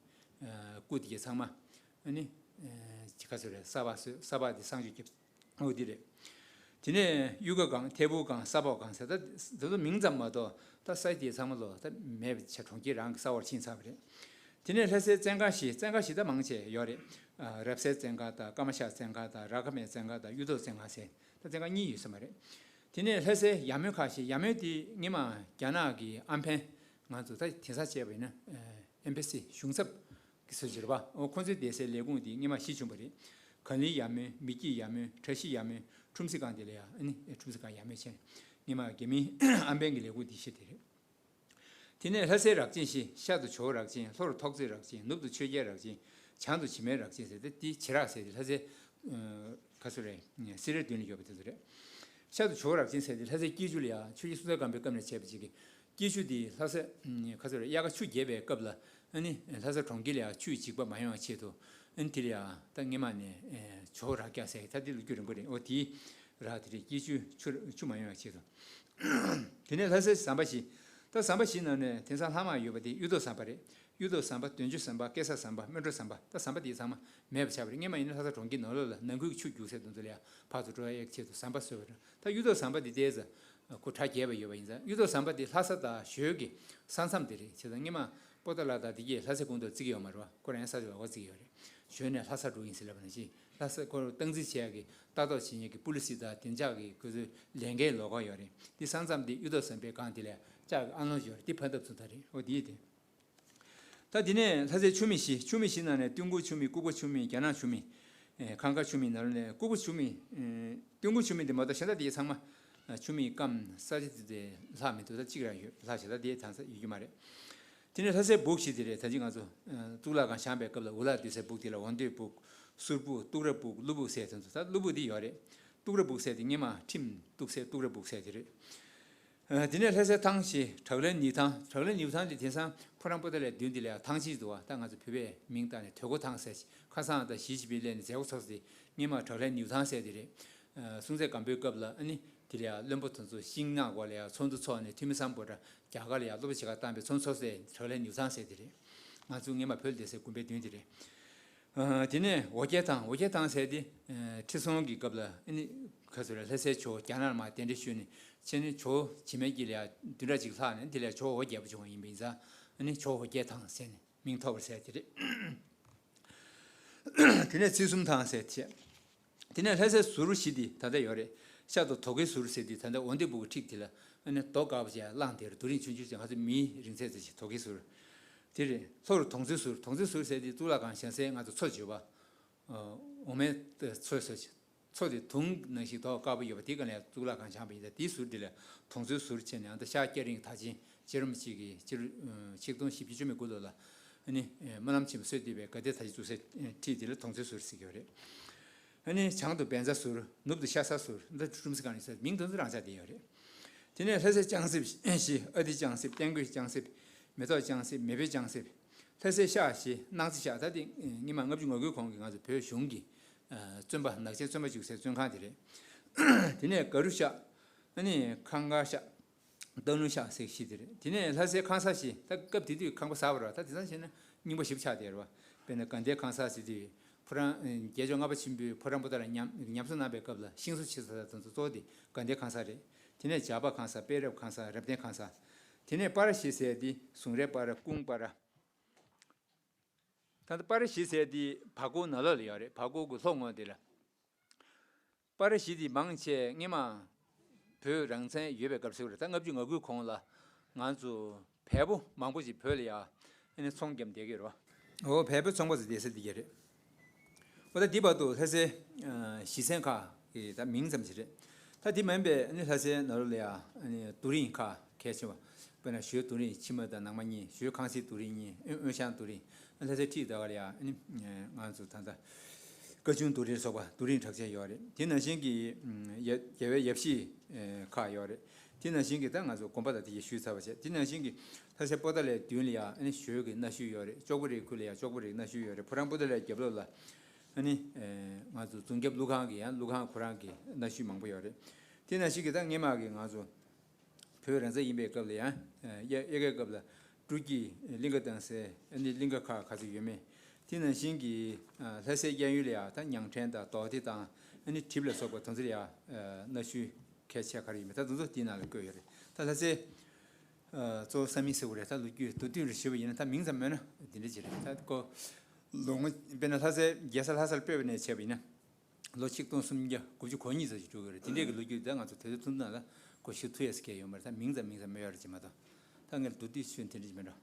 ཨ་སྐུ་དེ་གའི་ཚང་མ་ཨ་ནི་ཨ་ཅི་ག་ཚོད་རེད། ས་ཕག་ས་ཕག་དེ་གསང་སྤྱོད་རྒྱབ། འོ་འདི་རེད། དེ་ནས་གཡུ་ཁ་སྒང་། ཐེ་བུ་སྒང་། ས་ཕོ་སྒང་ཟེར། ད་དེ་ཚོ་མིང་ཙམ་མ་གཏོགས་ད་ས་དེ་ཚང་མ་ལོ་ད་མེད་པ་ཆ། གྲོང་ཁྱེར་རང་གི་ས་འོག་ཕྱིན་ཚར་བ་རེད། དེ་ནས་ལྷ་སའི་བཙན་སྒང་བཞི། བཙན་སྒང་བཞི་ད་མང་ཆེ་ཡོད་རེད། ཨ་རབ་གསལ་བཙན་སྒང་དང་། ཀ་མ་ཤ་བཙན་སྒང་དང་། ར་ཁ་མའི་བཙན་སྒང་དང་། གཡུ་ཐོག་བཙན་སྒང་ཟེར། ད་བཙན་སྒང་གཉིས་ཡོད་ས་མ་རེད། དེ་ནས་ལྷ་སའི་ཡ་མོན་ཁ་བཞི། ཡ་མོན་དེ་སྔོན་མ་རྒྱ་ནག་གི་ཨམ་བན་ང་ཚོ་ད་དེང་སང་བྱས་པ་ཡིན་ན་ཨེམ་བྷ་སི་གཞུང་ཚབ་གི་སྲོལ་ཞིག་རེད་པ། འོ་ཁོང་ཚོའི་སྡོད་སའི་ལས་ཁུངས་དེ་སྔོན་མ་གཞི་བྱུང་བ་རེད། གངས་གླིང་ཡ་མོན། མི་སྐྱིད་ཡ་མོན། བཀྲ་ཤིས་ཡ་མོན། ཁྲོམ་གཟིགས་སྒང་དེ་ལ་ཡ་ཨ་ནི་ཁྲོམ་གཟིགས་སྒང་ཡ་མོན་བྱས། སྔོན་མ་རྒྱ་མིའི་ཨམ་བན་གྱི་ལས་ཁུངས་དེ་གཞི་དེ་རེད། དེ་ནས་ལྷ་སའི་རགས་ཅན་བཞི། ཤར་དུ་ཇོ་བོ་རགས་ཅན། ལྷོ་རུ་ཐོག་བརྩེགས་རགས་ཅན། ནུབ་ཏུ་ཆོས་རྒྱལ་རགས་ཅན། བྱང་དུ་བྱེ་མའི་རགས་ཅན་ཟེར་ཏེ། དེ་བྱེ་རགས་ཟེར་ཏེ་ལྷ་སའི་ཨ་ག་ཚོད་རེད། སེ་རའི་མདུན་ལ་ཡོད་པ་དེ་ཚོ་རེད། ཤར་དུ་ཇོ་བོ་རགས་ཅན་ཟེར་ཏེ་ལྷ་སའི་སྐྱིད་ཆུ་ལ་ཡ་ཆུ་བཞི་སྲོང་བཙན་སྒམ་པོའི་སྐབས་ནས་བྱས་པ་ཅིག་གི་སྐྱིད་ཆུ་དེ་ལྷ་ས་ཨ་ག་ཚོད་རེད། དབྱར་ཁ་ཆུ་རྒྱས་པའི་སྐབས་ལ་ཨ་ནི་ལྷ་ས་གྲོང་ཁྱེར་ལ་ཡ་ཆུ་ཡི་འཇིགས་པ་མ་ཡོང་བའི་ཆེད་དུ་ཨ་ནི་དེ་ལ་ཡ་ད་སྔོན་མ་ནས་ཨ་ཇོ་བོ་རགས་བརྒྱ་ཟེར། ད་དེ་ལོ་རྒྱུས་རིང་པོ་རེད། འོ་དེའི་རགས་དེ་རེད། སྐྱིད་ཆུ་ཆུ་ཆུ་མ་ཡོང་བའི་ཆེད་དུ། དེ་ནས་ལྷ་སའི་ཟམ་པ་བཞི། ད་ཟམ་པ་བཞིའི་ནང་ནས་དེང་སང་ལྷག་མ་ཡོད་པ་དེ་གཡུ་ཐོག་ཟམ་པ་རེད། གཡུ་ཐོག་ཟམ་པ། དོན་གཅོད་ཟམ་པ། སྐལ་བཟང་ཟམ་པ། སྨིན་གྲོལ་ཟམ་པ། ད་ཟམ་པ་དེ་ཚང་མ་མེད་པ་ཆགས་པ་རེད། སྔོན་མ་ཡིན་ན་ལྷ་ས་གྲོང་ཁྱེར་ནང་ལོགས་ལ་ནང་ཁུལ་གྱི་ཆུ་རྒྱུག་སའི་དོན་དུ་ལ་ཡ་ཕར་ཚུར་འགྲོ་ཡག་ཆེད་དུ་ཟམ་པ་བཟོས་པ་རེད། ད་གཡུ་ཐོག་ཟམ་པ་དེ་ཏོག་ཙམ་ཁོ་གྲ་རྒྱས་པ་ཡོད་པ་ཡིན་ཙང་། གཡུ་ཐོག་ཟམ་པ་དེ་ལྷ་ས་དང་ཞོལ་གྱི་ས་མཚམས་དེ་རེད། བྱས་ཙང་སྔོན་མ་པོ་ཏཱ་ལ་དང་དེ་གས་ལྷ་སའི་ཁོངས་གཏོགས་བརྩི་གི་ཡོད་མ་རེད་པ། ཁོ་རང་ས་ཆ་ལ་འོ་བརྩི་གི་ཡོད་རེད། ཞོལ་ནས་ལྷ་ས་འགྲོ་ཡིན་ཟེར་ལབ་པ་ནང་བཞིན། ལྷ་ས་ཁོ་སྟངས་འཛིན་བྱེད་ཡག་གི་ལྟ་རྟོག་བྱེད་མཁན་གྱི་པུ་ལི་སི་དང་བདེ་འཇགས་ཀྱི་ཁོ་ཚོའི་ལས་འགན་ལོགས་ཀ་ཡོད་རེད། དེ་ས་མཚམས་དེ་གཡུ་ཐོག་ཟམ་པའི་སྒང་དེ་ལ་ལྕགས་ཀྱི་ཨ་ལོང་ཡོད་རེད། དེ་ཕར་འདེབས་ཚུགས་ད་རེད། འོ་དེ་ཡིན་ཏེ། ད་དེ་ནས་ལྷ་སའི་ཆུ་སྨད་བཞི། ཆུ་སྨད་བཞི་ནང་ནས་སྟོན་ཁུག་ཆུ་སྨད། ལྐུགས་པ་ཆུ་སྨད། རྒྱ་ནག་ཆུ་སྨད། ཨེ་ཁང་དཀར་ཆུ་སྨད་ནང་ནས་ལྐུགས་པ་ཆུ་སྨད། ཨེ་སྟོན་ཁུག་ཆུ་སྨད་དེ་མ་གཏོགས་གཞན་དག་དེ་ཚང་མ་ཨ་ཆུ་སྨད་སྐམ། ས་ཆ་དེ་དེ་ལྷག་མི་འདུག་ད་གཅིག་རང་ཡོད། ལྷག་བྱས་ད་དེ་ཐང་ས་ཡོད་རྒྱུ་མ་རེད། དེ་ནས་ལྷ་སའི་སྦུག་བཞི་དེ་རེད། ད་ཅི་ང་ཚོ་ཨ་གཙུག་ལག་ཁང་བཞེངས་པའི་སྐབས་ལ་འུ་ལག་སྡོད་སའི་སྦུག་དེ་ལ་འོ་འདོད་སྦུག། གསུར་སྦུག། གཏུག་ར་སྦུག། ཀླུ་སྦུག་ཟེར་དེ་ཚོ། ད་ཀླུ་སྦུག་དེ་ཡོད་རེད། གཏུག་ར་སྦུག་ཟེར་དེ་སྔོན་མ་ཁྲིམས་གཏུག་སའི་གཏུག་ར་སྦུག་ཟེར་དེ་རེད། ཨ་དེ་ནས་ལྷ་སའི་ཐང་བཞི། བྲག་ལའི་ནེའུ་ཐང་། བྲག་ལའི་ནེའུ་ཐང་དེ་དེང་སང་ཕོ་བྲང་པོ་ཏཱ་ལའི་མདུན་དེ་ལ་ཡང་ཐང་ཆེན་འདུག་པ། ད་ང་ཚོ་བོད་པས་མིང་བཏགས་ནས་དོལ་པོ་ཐང་ཟེར། ཁ་སང་ད་ཞི་ཅིན་ཕིང་སླེབས་ནས་མཛད་སྒོ་ཚོགས་ས་དེ་སྔོན་མ་བྲག་ལའི་ནེའུ་ཐང་ཟེར་དེ་རེད། ཨ་སྲོང་བཙན་སྒམ་པོའི་སྐབས་ལ་ཨ་ནི་དེ་ལ་ཡང་བློན་པོ་དེ་ཚོ་ཤིང་ནགས་སྐོར་ལ་ཡང་ཚོགས་འདུ་ཚོགས་ནས་ཐོན་མི་སམ་བྷོ་ཊ་རྒྱ་གར་ལ་ཡང་སློབ་གྲྭ་ཆེ་ཁག་བཏང་པའི་ཚོགས་འདུ་ཚོགས་སའི་བྲག་ལའི་ནེའུ་ཐང་ཟེར་དེ་རེད། ང་ཚོ་སྔོན་མ་བོད་ལ་བསྡད་སའི་དགོན་པའི་མདུན་དེ་རེད། ཨ་དེ་ནས་འོ་བརྒྱལ་ཐང་། འོ་བརྒྱལ་ཐང་ཟེར་དེ་ཨ་ཁྲི་སྲོང་གི་སྐབས་ལ་ཨ་ནི་ག་ཚོད་རེད། ལྷ་སའི་ཇོ་བོ་རྒྱ་ནག་ལ་མར་གདན་འདྲེན་ཞུས་ནས་ཕྱིན་ནས་ཇོ་བོ་འཇིགས་མེད་ཀྱི་ལ་ཡ་བདུན་ཕྲག་གཅིག་ལྷག་ནས་དེ་ལ་ཇོ་བོ་འོ་བརྒྱལ་པོ་བྱུང་བ་ཡིན་པ་ཡིན་ཙང་ ཨ་ནི་ཇོ་བོ་བརྒྱད་ཐང་ཟེར་ནས་མིང་ཐོབ་པར་ཟེར་དེ་རེད། དེ་ནས་ཚེས་གསུམ་ཐང་ཟེར་བྱས། དེ་ནས་ལྷ་སའི་ཟུར་བཞི་འདི་ད་ལྟ་ཡོད་རེད། ཤར་དུ་དོ་གའི་ཟུར་ཟེར་འདི་ད་ལྟ་འོ་འདི་སྦུག་གི་འཁྲིས་འདི་ལ་ཨ་ནི་རྡོ་དཀར་པོ་ཅིག་གླང་དེར་རྡོ་རིང་ཆུང་ཆུང་ཅིག་ང་ཚོ་མིའི་རིང་ཚད་ཙམ་ཞིག་དོ་གའི་ཟུར། དེ་རེད། ལྷོ་རུ་དོང་ཚོའི་ཟུར། དོང་ཚོའི་ཟུར་ཟེར་འདི་གཙུག་ལག་ཁང་བྱང་སའི་ང་ཚོ་མཚོ་བརྗོད་པ། འོ་མའི་མཚོ་ཟེར་ཅིག་མཚོ་དེ་དུང་ནང་བཞིན་མདོག་དཀར་པོ་ཡོད་པ་དེའི་སྒང་ལ་ཡང་གཙུག་ལག་ཁང་བྱང་པ་ཡིན་ད། དེའི་ཟུར་དེ་ལ་དོང་ཚོའི་ཟུར་བྱས་ནས་ཨ་ད་ཤར་སྐྱ་རེངས་དར་ཆེན་རྗེ་རིན་པོ་ཆེ་གི་སྤྱི་ལོ་ཆིག་སྟོང་བཞི་བརྒྱ་བཅུ་མེད་དགུ་ལོ་ལ་ཨ་ནི་སྨོན་ལམ་ཆེན་མོ་གསོལ་འདེབས་པའི་དགའ་ལྡན་དར་ཆེན་བཙུགས་སའི་འཁྲིས་དེ་ལ་དོང་ཚོའི་ཟུར་ཟེར་གྱི་ཡོད་རེད། ཨ་ནི་བྱང་དུ་བཛྲ་ཟུར། ནུབ་ཏུ་ཤ་ཟ་ཟུར། འདི་ཀྲུམ་སི་གང་ཡིན་ཟེར་མིང་དེ་ཚོ་རང་ཆགས་བསྡད་ཡོད་རེད། དེ་ནས་ལྷ་སའི་ལྕང་གསེབ་བཞི། ཨ་ཏི་ལྕང་གསེབ། སྟེང་སྒོའི་ལྕང་གསེབ། མེ་ཏོག་ལྕང་གསེབ། མེ་ཕོའི་ལྕང་གསེབ། ལྷ་སའི་ཤག་བཞི། སྣང་རྩེ་ཤག་ད་དེ་སྔོན་མ་ལྔ་བཅུ་ང་དགུའི་གོང་གི་ང་ཚོ་བོད་གཞུང་གི་བཙོན་པ་ནག་ཆེན་བཙོན་པ་བཅུག་སའི་བཙོན་ཁང་དེ་རེད། དེ་ནས་ག་རུ་ཤག་ཨ་ནི་ཁང་དཀར་ཤག་སྟག་ལུང་ཤག་ཟེར་བཞི་དེ་རེད། དེ་ནས་ལྷ་སའི་ཁང་གསར་བཞི། ད་སྐབས་དེ་དུས་ཁང་པ་ཟབ་པ་རེད་བ། ད་དེང་སང་བྱས་ན་རྙིང་པ་ཞེ་པོ་ཆགས་བསྡད་རེད་བ། དཔེར་ན་དགའ་ལྡན་ཁང་གསར་ཟེར་དུས་ཕོ་བྲང་རྒྱལ་མཆོག་ལྔ་པ་ཆེན་པོས་ཕོ་བྲང་པོ་ཏཱ་ལ་ཉམས་ཉམས་གསོ་གནང་པའི་སྐབས་ལ་ཤིང་བཟོ་བྱེད་ས་དང་དེ་ཚོ་གཙོ་བོ་དེ་དགའ་ལྡན་ཁང་གསར་རེད། དེ་ནས་ཇག་པ་ཁང་གསར། དཔལ་རབ་ཁང་གསར། རབ་བརྟན་ཁང་གསར། དེ་ནས་པར་བཞི་ཟེར་དེ་ཟུང་རའི་པར། སྐུང་པར། ད་ལྟ་པར་བཞི་ཟེར་དེ་བར་སྐོར་ནང་ལོགས་ལ་ཡོད་རེད། བར་སྐོར་གྱི་ལྷོ་ངོས་དེ་ལ། པར་བཞི་དེ་མང་ཆེ་སྔོན་མ་བོད་རང་བཙན་ཡོད་པའི་སྐབས་སུ་རེད། ད་ལྔ་བཅུ་ང་དགུའི་གོང་ལ་ང་ཚོ་བལ་པོ་མང་པོ་ཞིག་བོད་ལ་ཡ་ཨ་ནི་ཚོང་བརྒྱབ་བསྡད་ཀྱི་རེད་བ། འོ་བལ་པོའི་ཚོང་པ་ཚོ་བསྡད་ས་དེ་ག་རེད། འོ་ད་འདི་བར་དུ་ལྷ་སའི་གཞི་ཚན་ཁག་གི་ད་མིང་ཙམ་ཞིག་རེད། ད་འདི་མིན་པའི་ཨ་ནི་ལྷ་སའི་ནང་ལོགས་ལ་ཡ་ཨ་ནི་རྡོ་རིང་ཁག་གལ་ཆེ་བ། དཔེར་ན་ཞོལ་རྡོ་རིང་ཕྱི་མ་དང་ནང་མ་གཉིས། ཞོལ་ཁང་སིལ་རྡོ་རིང་གཉིས། དབོན་ཞང་རྡོ་རིང་། ལྷ་སའི་འཁྲིས་ད་ག་ལ་ཡ་ཨ་ནི་ང་ཚོ་ད་ལྟ་སྐ་ཆུང་རྡོ་རིང་སོགས་པ་རྡོ་རིང་གྲགས་ཅན་ཡོད་རེད། དེ་ནང་བཞིན་གྱི་རྒྱལ་བའི་ཡབ་གཞིས་ཁག་ཡོད་རེད། དེ་ནང་བཞིན་གྱི་ད་ང་ཚོ་དགོན་པ་དང་དེ་གའི་ཞུས་ཚར་བ་བྱས། དེ་ནང་བཞིན་གྱི་ལྷ་སའི་པོ་ཏཱ་ལའི་མདུན་ལ་ཡ་ཨ་ནི་ཞོལ་གྱི་གནའ་ཤུལ་ཡོད་རེད། ལྕོག་པོ་རིའི་ཁུལ་ལ་ཡ་ལྕོག་པོ་རིའི་གནའ་ཤུལ་ཡོད་རེད། ཕོ་བྲང་པོ་ཏཱ་ལའི་རྒྱབ་ལོགས་ལ་ཨ་ནི་ང་ཚོ་རྫོང་རྒྱབ་ཀླུ་ཁང་གི་ཡང་ཀླུ་ཁང་ཁོ་རང་གི་གནའ་ཤུལ་མང་པོ་ཡོད་རེད། དེ་ནང་བཞིན་གྱི་ད་སྔོན་མ་གི་ང་ཚོ་བོད་རང་བཙན་ཡིན་པའི་སྐབས་ལ་ཡང་དབྱར་དབྱར་ཁའི་སྐབས་ལ་སྤྲོ་སྐྱིད་གླིང་ག་བཏང་སའི་ཨ་ནི་གླིང་ག་ཁག་ག་ཚོད་ཡོད་མེད། དེ་ནང་བཞིན་གྱི་ལྷ་སའི་གཡས་གཡོན་ལ་ཡང་ད་ཉང་ཕྲན་དང་རྡོ་སྡེ་དང་ཨ་ནི་གྲིབ་ལ་སོགས་པ་དེ་ཚོ་ལ་ཡང་གནའ་ཤུལ་གལ་ཆེ་ག་རེ་ཡོད་མེད་ད་དེ་ཚོ་དེའི་ནང་ལ་བཀོད་ཡོད་རེད། ད་ལྷ་སའི་གཙོ་བོ་ས་མིང་ཟེར་དགོས་རེད། ད་ལོ་རྒྱུས་མདོར་བསྡུས་ལ་ཞུས་པ་ཡིན་ན་ད་མིང་ཙམ་མེད་ན་འདི་འདྲ་ཅིག་རེད། ད་ཁོ་ལོ་ངོ་དཔེར་ན་ལྷ་སའི་རྒྱལ་ས་ལྷ་སར་སྤོས་པ་ནས་བྱས་པ་ཡིན་ན། ལོ་ཆིག་སྟོང་སུམ་བརྒྱ་དགུ་བཅུ་གོ་གཉིས་ཙམ་ཞིག་འགྲོ་གི་རེད། དེ་འདྲས་ཀྱི་ལོ་རྒྱུས་དེ་ང་ཚོ་དེ་ཚོ་ཐུང་ཐུང་ལ་གོ་ཞུ་ཐུབ་ཡས་སྐལ་ཡོད་མ་རེད། ད་མིང་ཙམ་མིང་ཙམ་མེད་ཡོད་རེད་ཅེས་མ་གཏོགས། ད་ངས་མདོར་བསྡུས་ཤོད་དེ་འདྲས་ཅིག་མེད་འགྲོ།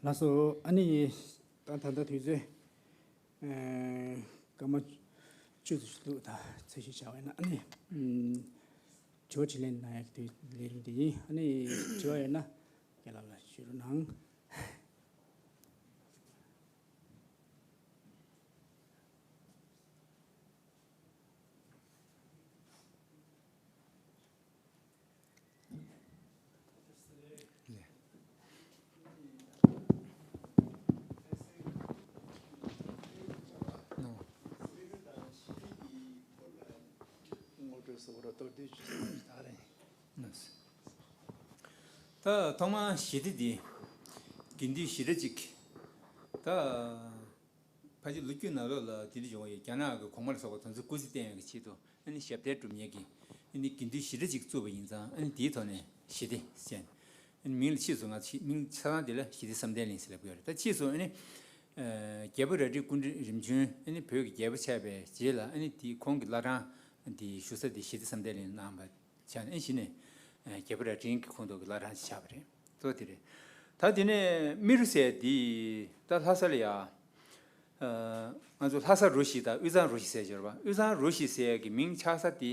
ལགས་སོ། ཨ་ནི་ད་ད་ལྟ་དུས་ཚོད་སྐར་མ་བཅུ་ཙམ་ཞིག་འདུག་ད་ཚད་གཞི་བྱ་བ་ཡིན་ན་ཨ་ནི་དྲི་བ་དྲིས་ལན་གནང་ཡག་གི་དུས་ལས་རིམ་དེ་ཡིན། ཨ་ནི་དྲི་བ་ཡོད་ན་རྒན་ལགས་ལ་ཞུ་རོགས་གནང་། ངོ་སྤྲོད་སོགས་ར་མདོར་བསྡུས་ཅིག་གནང་རོགས་གནང་། ད་ཐོག་མར་ཞི་བདེ་འདི་དགེ་འདུན་བཞི་གྲྭ་གཅིག་ད་ཕལ་ཆེར་ལོ་རྒྱུས་ནང་ལོགས་ལ་དེ་འདྲ་བྱུང་བ་ཡོད། རྒྱ་ནག་གི་གོང་མ་ལ་སོགས་པ་དེ་ཚོ་སྐུ་ཚེ་བརྟན་ཡག་གི་ཆེད་དུ་ཨ་ནི་ཞབས་བརྟན་སྒྲུབ་མཁན་གྱི་ཨ་ནི་དགེ་འདུན་བཞི་གྲྭ་གཅིག་བཙུགས་པ་ཡིན་ཙང་ཨ་ནི་དེའི་ཐོག་ནས་ཞི་བདེ་ཟེར་ནས་ཨ་ནི་མིང་ལ་ཕྱིས་སོང་། ང་ཚོ་མིང་ཆ་ཚང་དེ་ལ་ཞི་བདེ་བསམ་གཏན་གླིང་ཟེར་ལབ་ཀྱི་ཡོད་རེད། ད་ཕྱིས་སུ་ཨ་ནི་རྒྱལ་པོ་རལ་གྲིའི་སྐུ་ཕྲེང་རིམ་བྱོན་ཨ་ནི་བོད་ཀྱི་རྒྱལ་པོ་ཆགས་པའི་རྗེས་ལ་ཨ་ནི་དེ་ཁོང་གི་བླ་བྲང་དེ་བཞུགས་ས་དེ་ཞི་བདེ་བསམ་གཏན་གླིང་གནང་བ། ཆགས་ནས་གཞི་ནས་རྒྱལ་པོ་རལ་གྲིའི་གི་ཁོངས་གཏོགས་ཀྱི་བླ་བྲང་ཞིག་ཆགས་པ་རེད། གཙོ་བོ་དེ་རེད། ད་དེ་ནས་རྨེ་རུ་ཟེར་དེ་ད་ལྷ་ས་ལ་ཡ། ང་ཚོ་ལྷ་ས་རུ་བཞི་དང་དབུས་གཙང་རུ་བཞི་ཟེར་གྱི་ཡོད་རེད་པ། དབུས་གཙང་རུ་བཞི་ཟེར་གྱི་མིང་ཆགས་ས་དེ།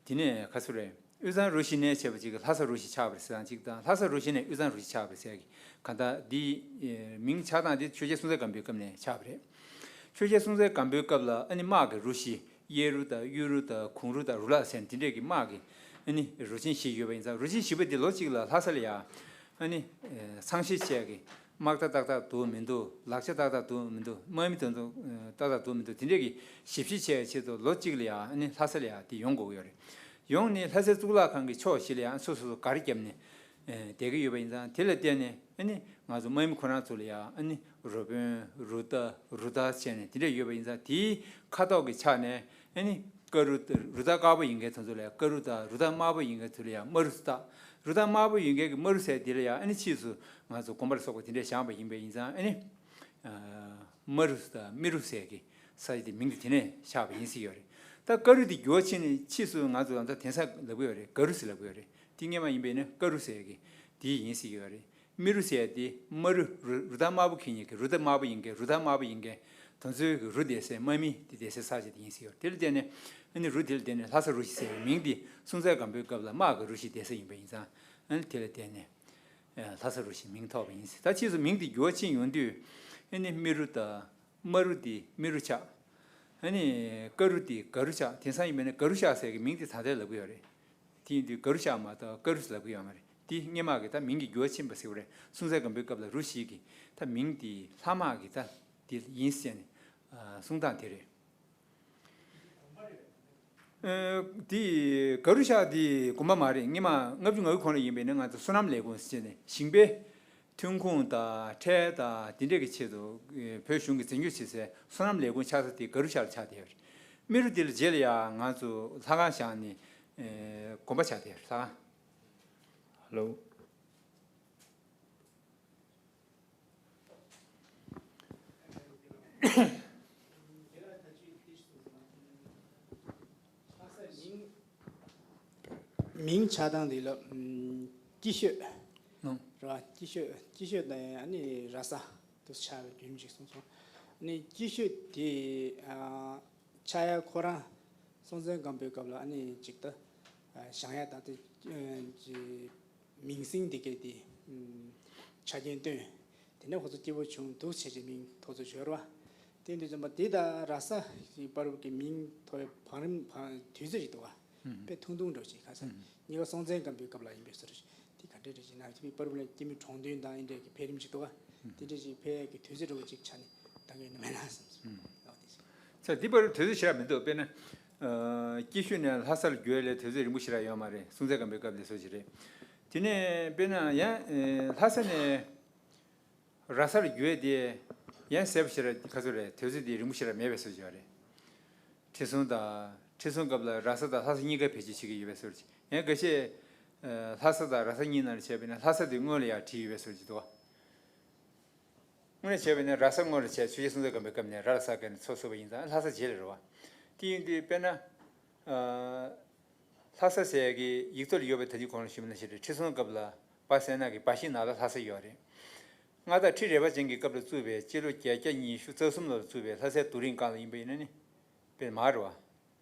དེ་ནས་ག་ཚོད་རེད། དབུས་གཙང་རུ་བཞི་ནས་བྱས་པ་ཅིག་ལྷ་ས་རུ་བཞི་ཆགས་པ་རེད་ཟེར་ཡང་གཅིག་དང་། ལྷ་ས་རུ་བཞི་ནས་དབུས་གཙང་རུ་བཞི་ཆགས་པ་རེད་ཟེར་གྱི་གང་ལྟར་འདི་མིང་ཆགས་སྟངས་དེ་ཆོས་རྒྱལ་སྲོང་བཙན་སྒམ་པོའི་སྐབས་ནས་ཆགས་པ་རེད། ཆོས་རྒྱལ་སྲོང་བཙན་སྒམ་པོའི་སྐབས་ལ་ཨ་ནི་དམག་གི་རུ་བཞི། གཡས་རུ་དང་གཡོན་རུ་དང་གུང་རུ་དང་རུ་ལག་ཟེར་འདི་འདྲས་ཀྱི་དམག་གི་ཨ་ནི་རུ་ཆེན་བཞི་ཡོད་པ་ཡིན་ཙང་། རུ་ཆེན་བཞི་པོ་འདི་ལོ་གཅིག་ལ་ལྷ་ས་ལ་ཡ་ཨ་ནི་ཚང་ཤེད་བཅས་ཀྱི་དམག་རྟ་ཏག་ཏག་འདུག་མི་འདུག་ལག་ཆ་ཏག་ཏག་འདུག་མི་འདུག་དམག་མི་དེ་ཚོ་ཏག་ཏག་འདུག་མི་འདུག་དེ་འདྲས་ཀྱི་ཞིབ་བཤེར་བྱས་ཆེད་དུ་ལོ་གཅིག་ལ་ཡ་ཨ་ནི་ལྷ་ས་ལ་ཡ་དེ་ཡོང་དགོས་ཀྱི་ཡོད་རེད། ཡོང་ནས་ལྷ་སའི་གཙུག་ལག་ཁང་གི་ཕྱོགས་བཞི་ལ་ཡ་སོ་སོ་སོ་སྒར་བརྒྱབ་ནས་བསྡད་ཀྱི་ཡོད་པ་ཡིན་ཙང་། དེ་ལ་བརྟེན་ནས་ཨ་ནི་ང་ཚོ་དམག་མི་ཁོ་རང་ཚོ་ལ་ཡ་ཨ་ནི་རུ་དཔོན་རུ་རྟ་རུ་དར་བྱས་ནས་དེ་འདྲས་ཡོད་པ་ཡིན་ཙང་། དེའི་ཁ་དོག་གི་ཆ་ནས་ཨ་ནི་ ཀ་རུ་རུ་དར་དཀར་པོ་ཡིན་མཁན་དེ་ཚོ་ལ་ཡང་ཀ་རུ་དང་། རུ་དར་དམར་པོ་ཡིན་མཁན་ཚོ་ལ་ཡང་དམར་རུ་ཟེར། རུ་དར་དམར་པོ་ཡིན་མཁན་གྱི་དམར་རུ་ཟེར་དེ་ལ་ཡང་ཨ་ནི་ཕྱིས་སུ་ང་ཚོ་དགོན་པ་ལ་སོགས་པ་དེ་འདྲས་བཞེངས་པ་ཡིན་པ་ཡིན་ཙང་། ཨ་ནི་དམར་རུ་དང་མི་རུ་ཟེར་གྱི་ས་ཆ་དེ་མིང་དེ་དེ་ནས་ཆགས་པ་ཡིན་ཟེར་གྱི་ཡོད་རེད། ད་ཀ་རུ་དེ་འགྱུར་བ་ཕྱིན་ནས་ཕྱིས་སུ་ང་ཚོ་ད་ལྟ་དེང་སང་ལབ་ཀྱི་ཡོད་རེད། ག་རུ་ཟེར་ལབ་ཀྱི་ཡོད་རེད། དེ་སྔོན་མ་ཡིན་པས་ན་ཀ་རུ་ཟེར་གྱི་དེ་ཡིན་ཟེར་གྱི་ཡོད་རེད། མི་རུ་ཟེར་དེ་དམར་རུ། རུ་རུ་དར་དམར་པོ་འཁྱེར་མཁན་གྱི། རུ་དར་དམར་པོ་ཡིན་མཁན། རུ་དར་དམར་པོ་ཡིན་མཁན་དེ་ཚོའི་གི་རུ་སྡོད་སའི་དམག་མི་དེ་སྡོད་སའི་ས་ཆ་དེ་ཡིན་ཟེར་གྱི་ཡོད་རེད། དེ་ལ་བརྟེན་ནས་ཨ་ནི་རུ་དེ་ལ་བརྟེན་ནས་ལྷ་ས་རུ་བཞི་ཟེར་བའི་མིང་དེ་སྲོང་བཙན་སྒམ་པོའི་སྐབས་ལ་དམག་གི་རུ་བཞི་སྡོད་ས་ཡིན་པ་ཡིན་ཙང་། ཨ་ནི་དེ་ལ་བརྟེན་ནས་ལྷ་ས་རུ་བཞི་མིང་ཐོགས་པ་ཡིན་ཟེར། ད་ཕྱིས་སུ་མིང་དེ་འགྱུར་བ་ཕྱིན་ཡོང་དུས་ཨ་ནི་མི་རུ་དང་། དམར་རུ་དེ་མི་རུ་ཆགས། ཨ་ནི་ཀ་རུ་དེ་ག་རུ་ཆགས། དེང་སང་ཡིན་པས་ན་ག་རུ་ཤག་ཟེར་གྱི་མིང་དེ་ད་ལྟ་ལབ་ཀྱི་ཡོད་རེད། དེ་ཡིན་དུས་ག་རུ་ཤག་མ་གཏོགས་ཀ་རུ་ཟེར་ལབ་ཀྱི་ཡོད་མ་རེད། དེ་སྔོན་མ་གི་ད་མིང་གི་འགྱུར་བ་ཕྱིན་པ་ཟེར་བ་རེད། སྲོང་བཙན་སྒམ་པོའི་སྐབས་ལ་རུ་བཞི་གི་ད་མིང་དེ་ལྷ་དམག་གི་ད་དེ་ཡིན་ཟེར་ནས་གསུང་སྟངས་དེ་རེད། ཨ། དེ་ག་རུ་ཤག་དེ་དགོན་པ་མ་རེད། སྔོན་མ་ལྔ་བཅུ་ང་དགུ་གོང་ལ་ཡིན་པས་ན་ང་ཚོ་བསོད་ནམས་ལས་ཁུངས་ཟེར་ནས་ཞིང་པའི་ཐོན་ཁུངས་དང་ཁྲལ་དང་དེ་འདྲས་ཀྱི་ཆེད་དུ་བོད་གཞུང་གིས་འཛིན་སྐྱོང་བྱེད་སའི་བསོད་ནམས་ལས་ཁུངས་ཆགས་ས་དེ་ག་རུ་ཤག་ལ་ཆགས་བསྡད་ཡོད་རེད། མི་རུ་དེ་ལ་རྗེས་ལ་ཡང་ང་ཚོ་ལྷ་ཁང་བཞེངས་ནས་དགོན་པ་ཆགས་བསྡད་ཡོད་རེད། ལྷ་ཁང་། ཧ་ལོ། མིང་ཆགས་སྟངས་འདི་ལ་ཨམ་སྐྱིད་ཤོད། ཨང་། རེད་བ། སྐྱིད་ཤོད། སྐྱིད་ཤོད་དང་ཨ་ནི་ར་ས་དུ་ཆགས་པའི་རྒྱུན་ཅིག་གསུངས་སོང་། ཨ་ནི་སྐྱིད་ཤོད་དེ་ཨ་ཆགས་ཡ་ཁོ་རང་སྲོང་བཙན་སྒམ་པོའི་སྐབས་ལ་ཨ་ནི་ཅིག་ད་ཨ་བཞེངས་ཡ་ད་ལྟ་ཨ་ཅི་མིང་སྲིང་དེ་གས་དེ་ཨམ་ཆ་རྐྱེན་བཏོན། དེ་ནས་ཁོ་ཚོ་སྐྱིད་པོ་བྱུང་འདུག་བྱས་བྱས་མིང་ཐོགས་ཚུལ་བརྗོད་རོགས། དེ་དུས་ཙམ་པ་དེ་དང་ར་ས་ཞིག་བར་གྱི་མིང་ཐོགས་པའི་བང་རིམ་བང་དུས་ཚོད་ཅིག་འདུག་ག། ཨུམ། དཔེ་ཐུང་ཐུང་འདྲ་ཅིག་ཁ་སང་ཨུམ། གཉིས་ཀ་སྲོང་བཙན་སྒམ་པོའི་སྐབས་ལ་ཡིན་པའི་ཟུར་དེ་ག་འདྲས་འདྲ་ཅིག་ན་དེ་བར་ལ་སྐྱེ་མི་གྲོང་སྟོན་དང་ཨེ་འདྲས་ཀྱི་འཕེལ་རིམ་ཅིག་འདུག་ག། དེ་འདྲས་ཅིག་འཕེལ་ཡས་ཀྱི་དུས་ཚོད་འདྲ་བོ་ཅིག་ཆ་ནས་ད་གིན་ནི་མེད་ན་བསམ་སོང་། ཨུམ། ཨོ་དེ་ཅིག་ཚེ་འདི་བར་དུས་ཚོད་ཞེ་དྲག་མི་འདུག། དཔེར་ན། ཨ། སྐྱིད་ཤོད་ནས་ལྷ་སར་བསྒྱུར་ལས་དུས་ཚོད་རིང་པོ་ཞེ་དྲག་ཡོད་མ་རེད། སྲོང་བཙན་སྒམ་པོའི་སྐབས་ལས་བཟོ་ཅིག་རེད། དེ་ནས་དཔེར་ན་ཡང་ལྷ་ས་ནས་ར་སར་བསྒྱུར་དེ་ཡང་གསལ་པོ་ཞེ་དྲག་ག་ཚོད་རེད། དུས་ཚོད་དེ་རིང་པོ་ཞེ་དྲག་མེད་པའི་བཟོ་ཅིག་ཡོད་རེད། ཁྲི་སྲོང་དང་། ཁྲི་སྲོང་སྐབས་ལ་ར་ས་དང་ལྷ་ས་གཉིས་ཀ་བེད་སྤྱོད་བྱེད་ཀྱི་ཡོད་པའི་བཟོ་ཅིག། ཡང་འགའ་ཤས་ལྷ་ས་དང་ར་ས་གཉིས་ནང་ལ་བྱས་པས་ན་ལྷ་ས་དེ་སྔོན་ལ་ཡར་བྲིས་ཡོད་པའི་བཟོ་ཅིག་འདུག། དངོས་གནས་བྱས་པས་ན་ར་ས་སྔོན་ལ་བྱས། ཆོས་རྒྱལ་སྲོང་བཙན་སྒམ་པོའི་སྐབས་ནས་ར་ལ་ས་བཀལ་ནས་མཚོ་བཟོས་པ་ཡིན་ཙང་ལྷ་ས་རྗེས་ལ་རེད་བ། དེ་ཡིན་དུས་དཔེར་ན། ཨ། ལྷ་ས་ཟེར་ཡ་གི་ཡིག་ཐོག་ལ་ཡོད་པའི་ད་ཅི་གོང་ལ་ཞུས་པ་ནང་བཞིན་རེད། ཁྲི་སྲོང་སྐབས་ལ་སྦ་གསལ་ནག་གི་སྦ་བཞེད་ནང་ལ་ལྷ་ས་ཡོད་རེད། མངའ་བདག་ཁྲི་རལ་པ་ཅན་གྱི་སྐབས་ལ་བཙུགས་པའི་སྤྱི་ལོ་བརྒྱད་བརྒྱ་ཉི་ཤུ་རྩ་གསུམ་ལོར་བཙུགས་པའི་ལྷ་སའི་རྡོ་རིང་སྒང་ལ་ཡིན་པ་ཡིན་ན་ནི། དཔེ་མ་རེད་བ།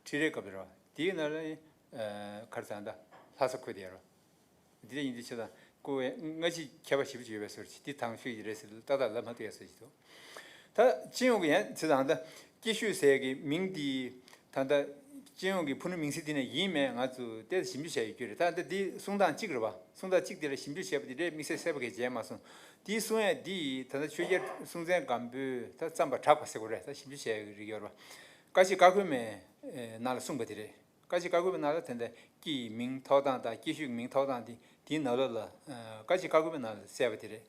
ཁྲི་རལ་སྐབས་རེད་བ། དེའི་ནང་ལ་ནི། ཨ། ག་རེ་ཟེར་ད། ལྷ་ས་འཁོད་བསྡད་ཡོད་རེད། འདི་འདྲ་ཡིན་དུས་ཆ་ཚང་སྐུ་བས་སྔ་ཕྱི་ཁྱད་པར་ཞེ་པོ་ཅིག་ཡོད་པའི་བཟོ་ཅིག། འདི་དང་ཤོས་ཀྱི་རེད་ཟེར་ཏག་ཏག་ལབ་མ་ཐུབ་ཡ་བཟོ་ཅིག་འདུག། ད་སྤྱི་ཡོངས་ཀྱི་ཡང་ཆ་ཚང་ད་སྐྱིད་ཤོད་ཟེར་གི་མིང་འདི་ད་ལྟ་སྤྱི་ཡོངས་ཀྱི་ཕུ་ནུ་མིང་ཚིག་འདི་ནས་ཡིན་མིན་ང་ཚོ་ཏོག་ཙམ་ཞིབ་འཇུག་བྱས་ཡོད་རྒྱུ་རེད། ད་ལྟ་འདི་གསུང་སྟངས་གཅིག་རེད་བ། གསུང་སྟངས་གཅིག་འདི་ལ་ཞིབ་འཇུག་བྱས་པ་འདི་འདྲའི་དམིགས་བསལ་གསལ་པོ་གས་མཇལ་མ་སོང་། འདི་གསུང་ཡ་འདི་ད་ལྟ་ཆོས་རྒྱལ་སྲོང་བཙན་སྒམ་པོས་ད་བརྩམས་པ་གྲགས་པ་ཟེར་དགོས་རེད། ད་ཞིབ་འཇུག་བྱས་ཡོད་རིགས་ཡོད་རེད་བ། བཀའ་ཆོས་བཀའ་འཁོར་མའི་ནང་ལ་གསུངས་པ་འདི་རེད། བཀའ་ཆོས་བཀའ་འཁོར་མའི་ནང་ལ་དེ་འདྲ་སྐྱིད་ཡི་མིང་ཐོགས་སྟངས་དང་སྐྱིད་ཤོད་ཀྱི་མིང་ཐོགས་སྟངས་དེ་དེའི་ནང་ལོགས་ལ། ཨ། བཀའ་ཆོས་བཀའ་འཁོར་མའི་ནང་ལ་གསལ་བ་དེ་རེད།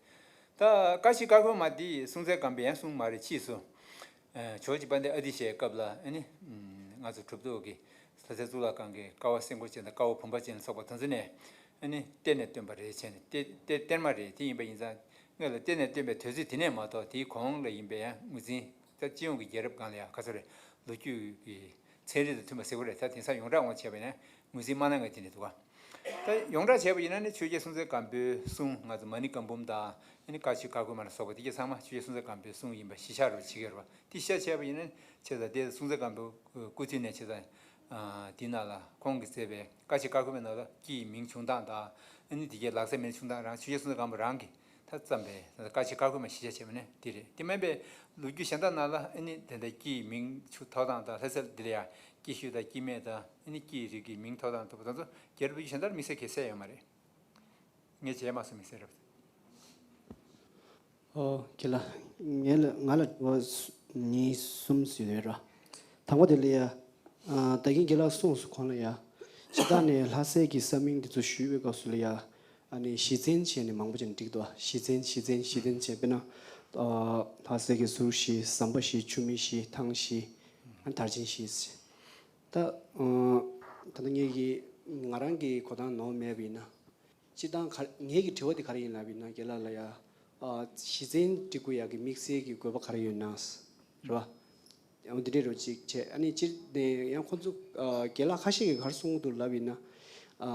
ད་བཀའ་ཆོས་བཀའ་འཁོར་མ་དེ་སྲོང་བཙན་སྒམ་པོས་ཡང་གསུངས་མ་རེད། ཕྱིས་སུ། ཨ། ཇོ་བོ་རྗེ་དཔལ་ལྡན་ཨ་ཏི་ཤའི་སྐབས་ལ་ཨ་ནི། ཨམ། ང་ཚོ་གྲུབ་ཐོབ་ཀྱི་ལྷ་སའི་གཙུག་ལག་ཁང་གི་ཀ་བ་སེང་གོ་ཅན་དང་ཀ་བ་བུམ་པ་ཅན་ལ་སོགས་པ་དེ་ཚོ་ནས་ཨ་ནི་གཏེར་ནས་བཏོན་པ་རེད་བྱས་ནས་གཏེར་གཏེར་གཏེར་མ་རེད། དེ་ཡིན་པ་ཡིན་ཙང་སྔོན་ལ་གཏེར་ནས་བཏོན་པའི་དུས་ཚོད་དེ་ནས་མ་གཏོགས་དེའི་གོང་ལ་ཡིན་པའི་ཡང་ངོས་འཛིན། ད་སྤྱི་ཡོངས་ཀྱི་རྒྱལ་རབས་སྒང་ལ་ཡང་ག་ཚོད་རེད། ལོ་རྒྱུས་ཀྱི་ཚན་རིག་དང་མཐུན་པ་ཟེར་དགོས་རེད། ད་དེང་སང་ཡོངས་གྲགས་ངོས་བྱས་པ་ཡིན་ན་ངོས་འཛིན་མ་གནང་མཁན་དེ་འདྲ་འདུག་ག། ད་ཡོངས་གྲགས་བྱས་པ་ཡིན་ན་ནི་ཆོས་རྒྱལ་སྲོང་བཙན་སྒམ་པོའི་གསུང་། ང་ཚོ་མ་ཎི་བཀའ་འབུམ་དང་ཨ་ནི་བཀའ་ཆོས་བཀའ་འཁོར་མ་ལ་སོགས་པ་དེ་གྱད་ཚང་མ་ཆོས་རྒྱལ་སྲོང་བཙན་སྒམ་པོའི་གསུང་ཡིན་པ་གཞི་བཞག་རུ་བྱེད་ཀྱི་ཡོད་རེད་བ། དེ་གཞི་བཞག་བྱས་པ་ཡིན་ན་བྱས་ཙང་དེ་སྲོང་བཙན་སྒམ་པོའི་སྐུ་དུས་ནས་བྱས་ཙང་། ཨ། དེའི་ནང་ལ་ཁོང་གིས་མཛད་པའི་བཀའ་ཆོས་བཀའ་འཁོར་མའི་ནང་ལ་སྐྱིད་ཡི་མིང་བྱུང་སྟངས་དང་། ཨ་ནི་དེ་གྱད་ལག་རྩལ་མིང་བྱུང་སྟངས་རང་ཆོས་རྒྱལ་སྲོང་བཙན་སྒམ་པོ་རང་གིས་ད་བརྩམས་པའི་བཀའ་ཆོས་བཀའ་འཁོར་མ་གཞི་བཞག་བྱས་པ་ནི་དེ་རེད། དེ་མིན་པའི་ལོ་རྒྱུས་གཞན་དག་ནང་ལ་ཨ་ནི་དེ་འདྲ་སྐྱིད་ཡི་མིང་ཆུ་ཐོགས་སྟངས་དང་ལྷ་སའི་འདི་ལ་ཡང་སྐྱིད་ཤོད་དང་སྐྱིད་སྨད་དང་ཨ་ནི་སྐྱིད་ཡི་རིགས་ཀྱི་མིང་ཐོགས་སྟངས་ཐུབ་པ་དེ་ཚོ་རྒྱལ་རབས་ལོ་རྒྱུས་གཞན་དག་ལ་དམིགས་བསལ་གྱི་གསལ་ཡོད་མ་རེད། ངས་བྱས་མ་སོང་། དམིགས་བསལ་རེད། ཨོ། ཁྱེད་ལ། ངས་ལ་ང་ལ་འོ་ཉིས་གསུམ་ཟེར་ཡོད་ར། དང་པོ་དེ་ལ་ཡ། ཨ། ད་གིན་ཁྱེད་ལ་གསུངས་སོང་གོང་ལ་ཡ། སྤྱིར་བཏང་ནས་ལྷ་སའི་གི་ས་མིང་དེ་ཚོ་ཞུས་པའི་སྐབས་སུ་ལ་ཡ། ཨ་ནི་གཞི་རྟེན་བྱས་ནས་མང་པོ་བྱས་ནས་འགྲིག་འདུག། གཞི་རྟེན་གཞི་རྟེན་གཞི་རྟེན་བྱས་པས་ན། ཨ། ལྷ་སའི་གི་ཟུར་བཞི། ཟམ་པ་བཞི། ཆུ་སྨད་བཞི། ཐང་བཞི། ཨ། དར་ཆེན་བཞི། ད་ཨ་ད་ལྟ་ངེད་ཀྱི་ང་རང་གི་གོ་སྟངས་ནོར་མེད་པ་ཡིན་ན། སྤྱིར་བཏང་ག་ངེད་ཀྱི་དྲི་བ་དེ་ག་རེ་ཡིན་ལབ་ཡིན་ན། རྒན་ལགས་ལ་ཡ་ཨ་གཞི་རྩའི་སྒྲིག་དགོས་ཡག་གི་དམིགས་བསལ་གྱི་དགོས་པ་ག་རེ་ཡོད་ན། རེད་བ། ཡང་འདི་འདྲའི་རོ་གཅིག་བྱས། ཨ་ནི་སྤྱིར་ནས་ཡང་ཁོང་ཚོ་ཨ་རྒན་ལགས་ཁ་ཤས་ཀྱིས་ག་རེ་གསུང་གི་འདུག་ལབ་ཡིན་ན། ཨ་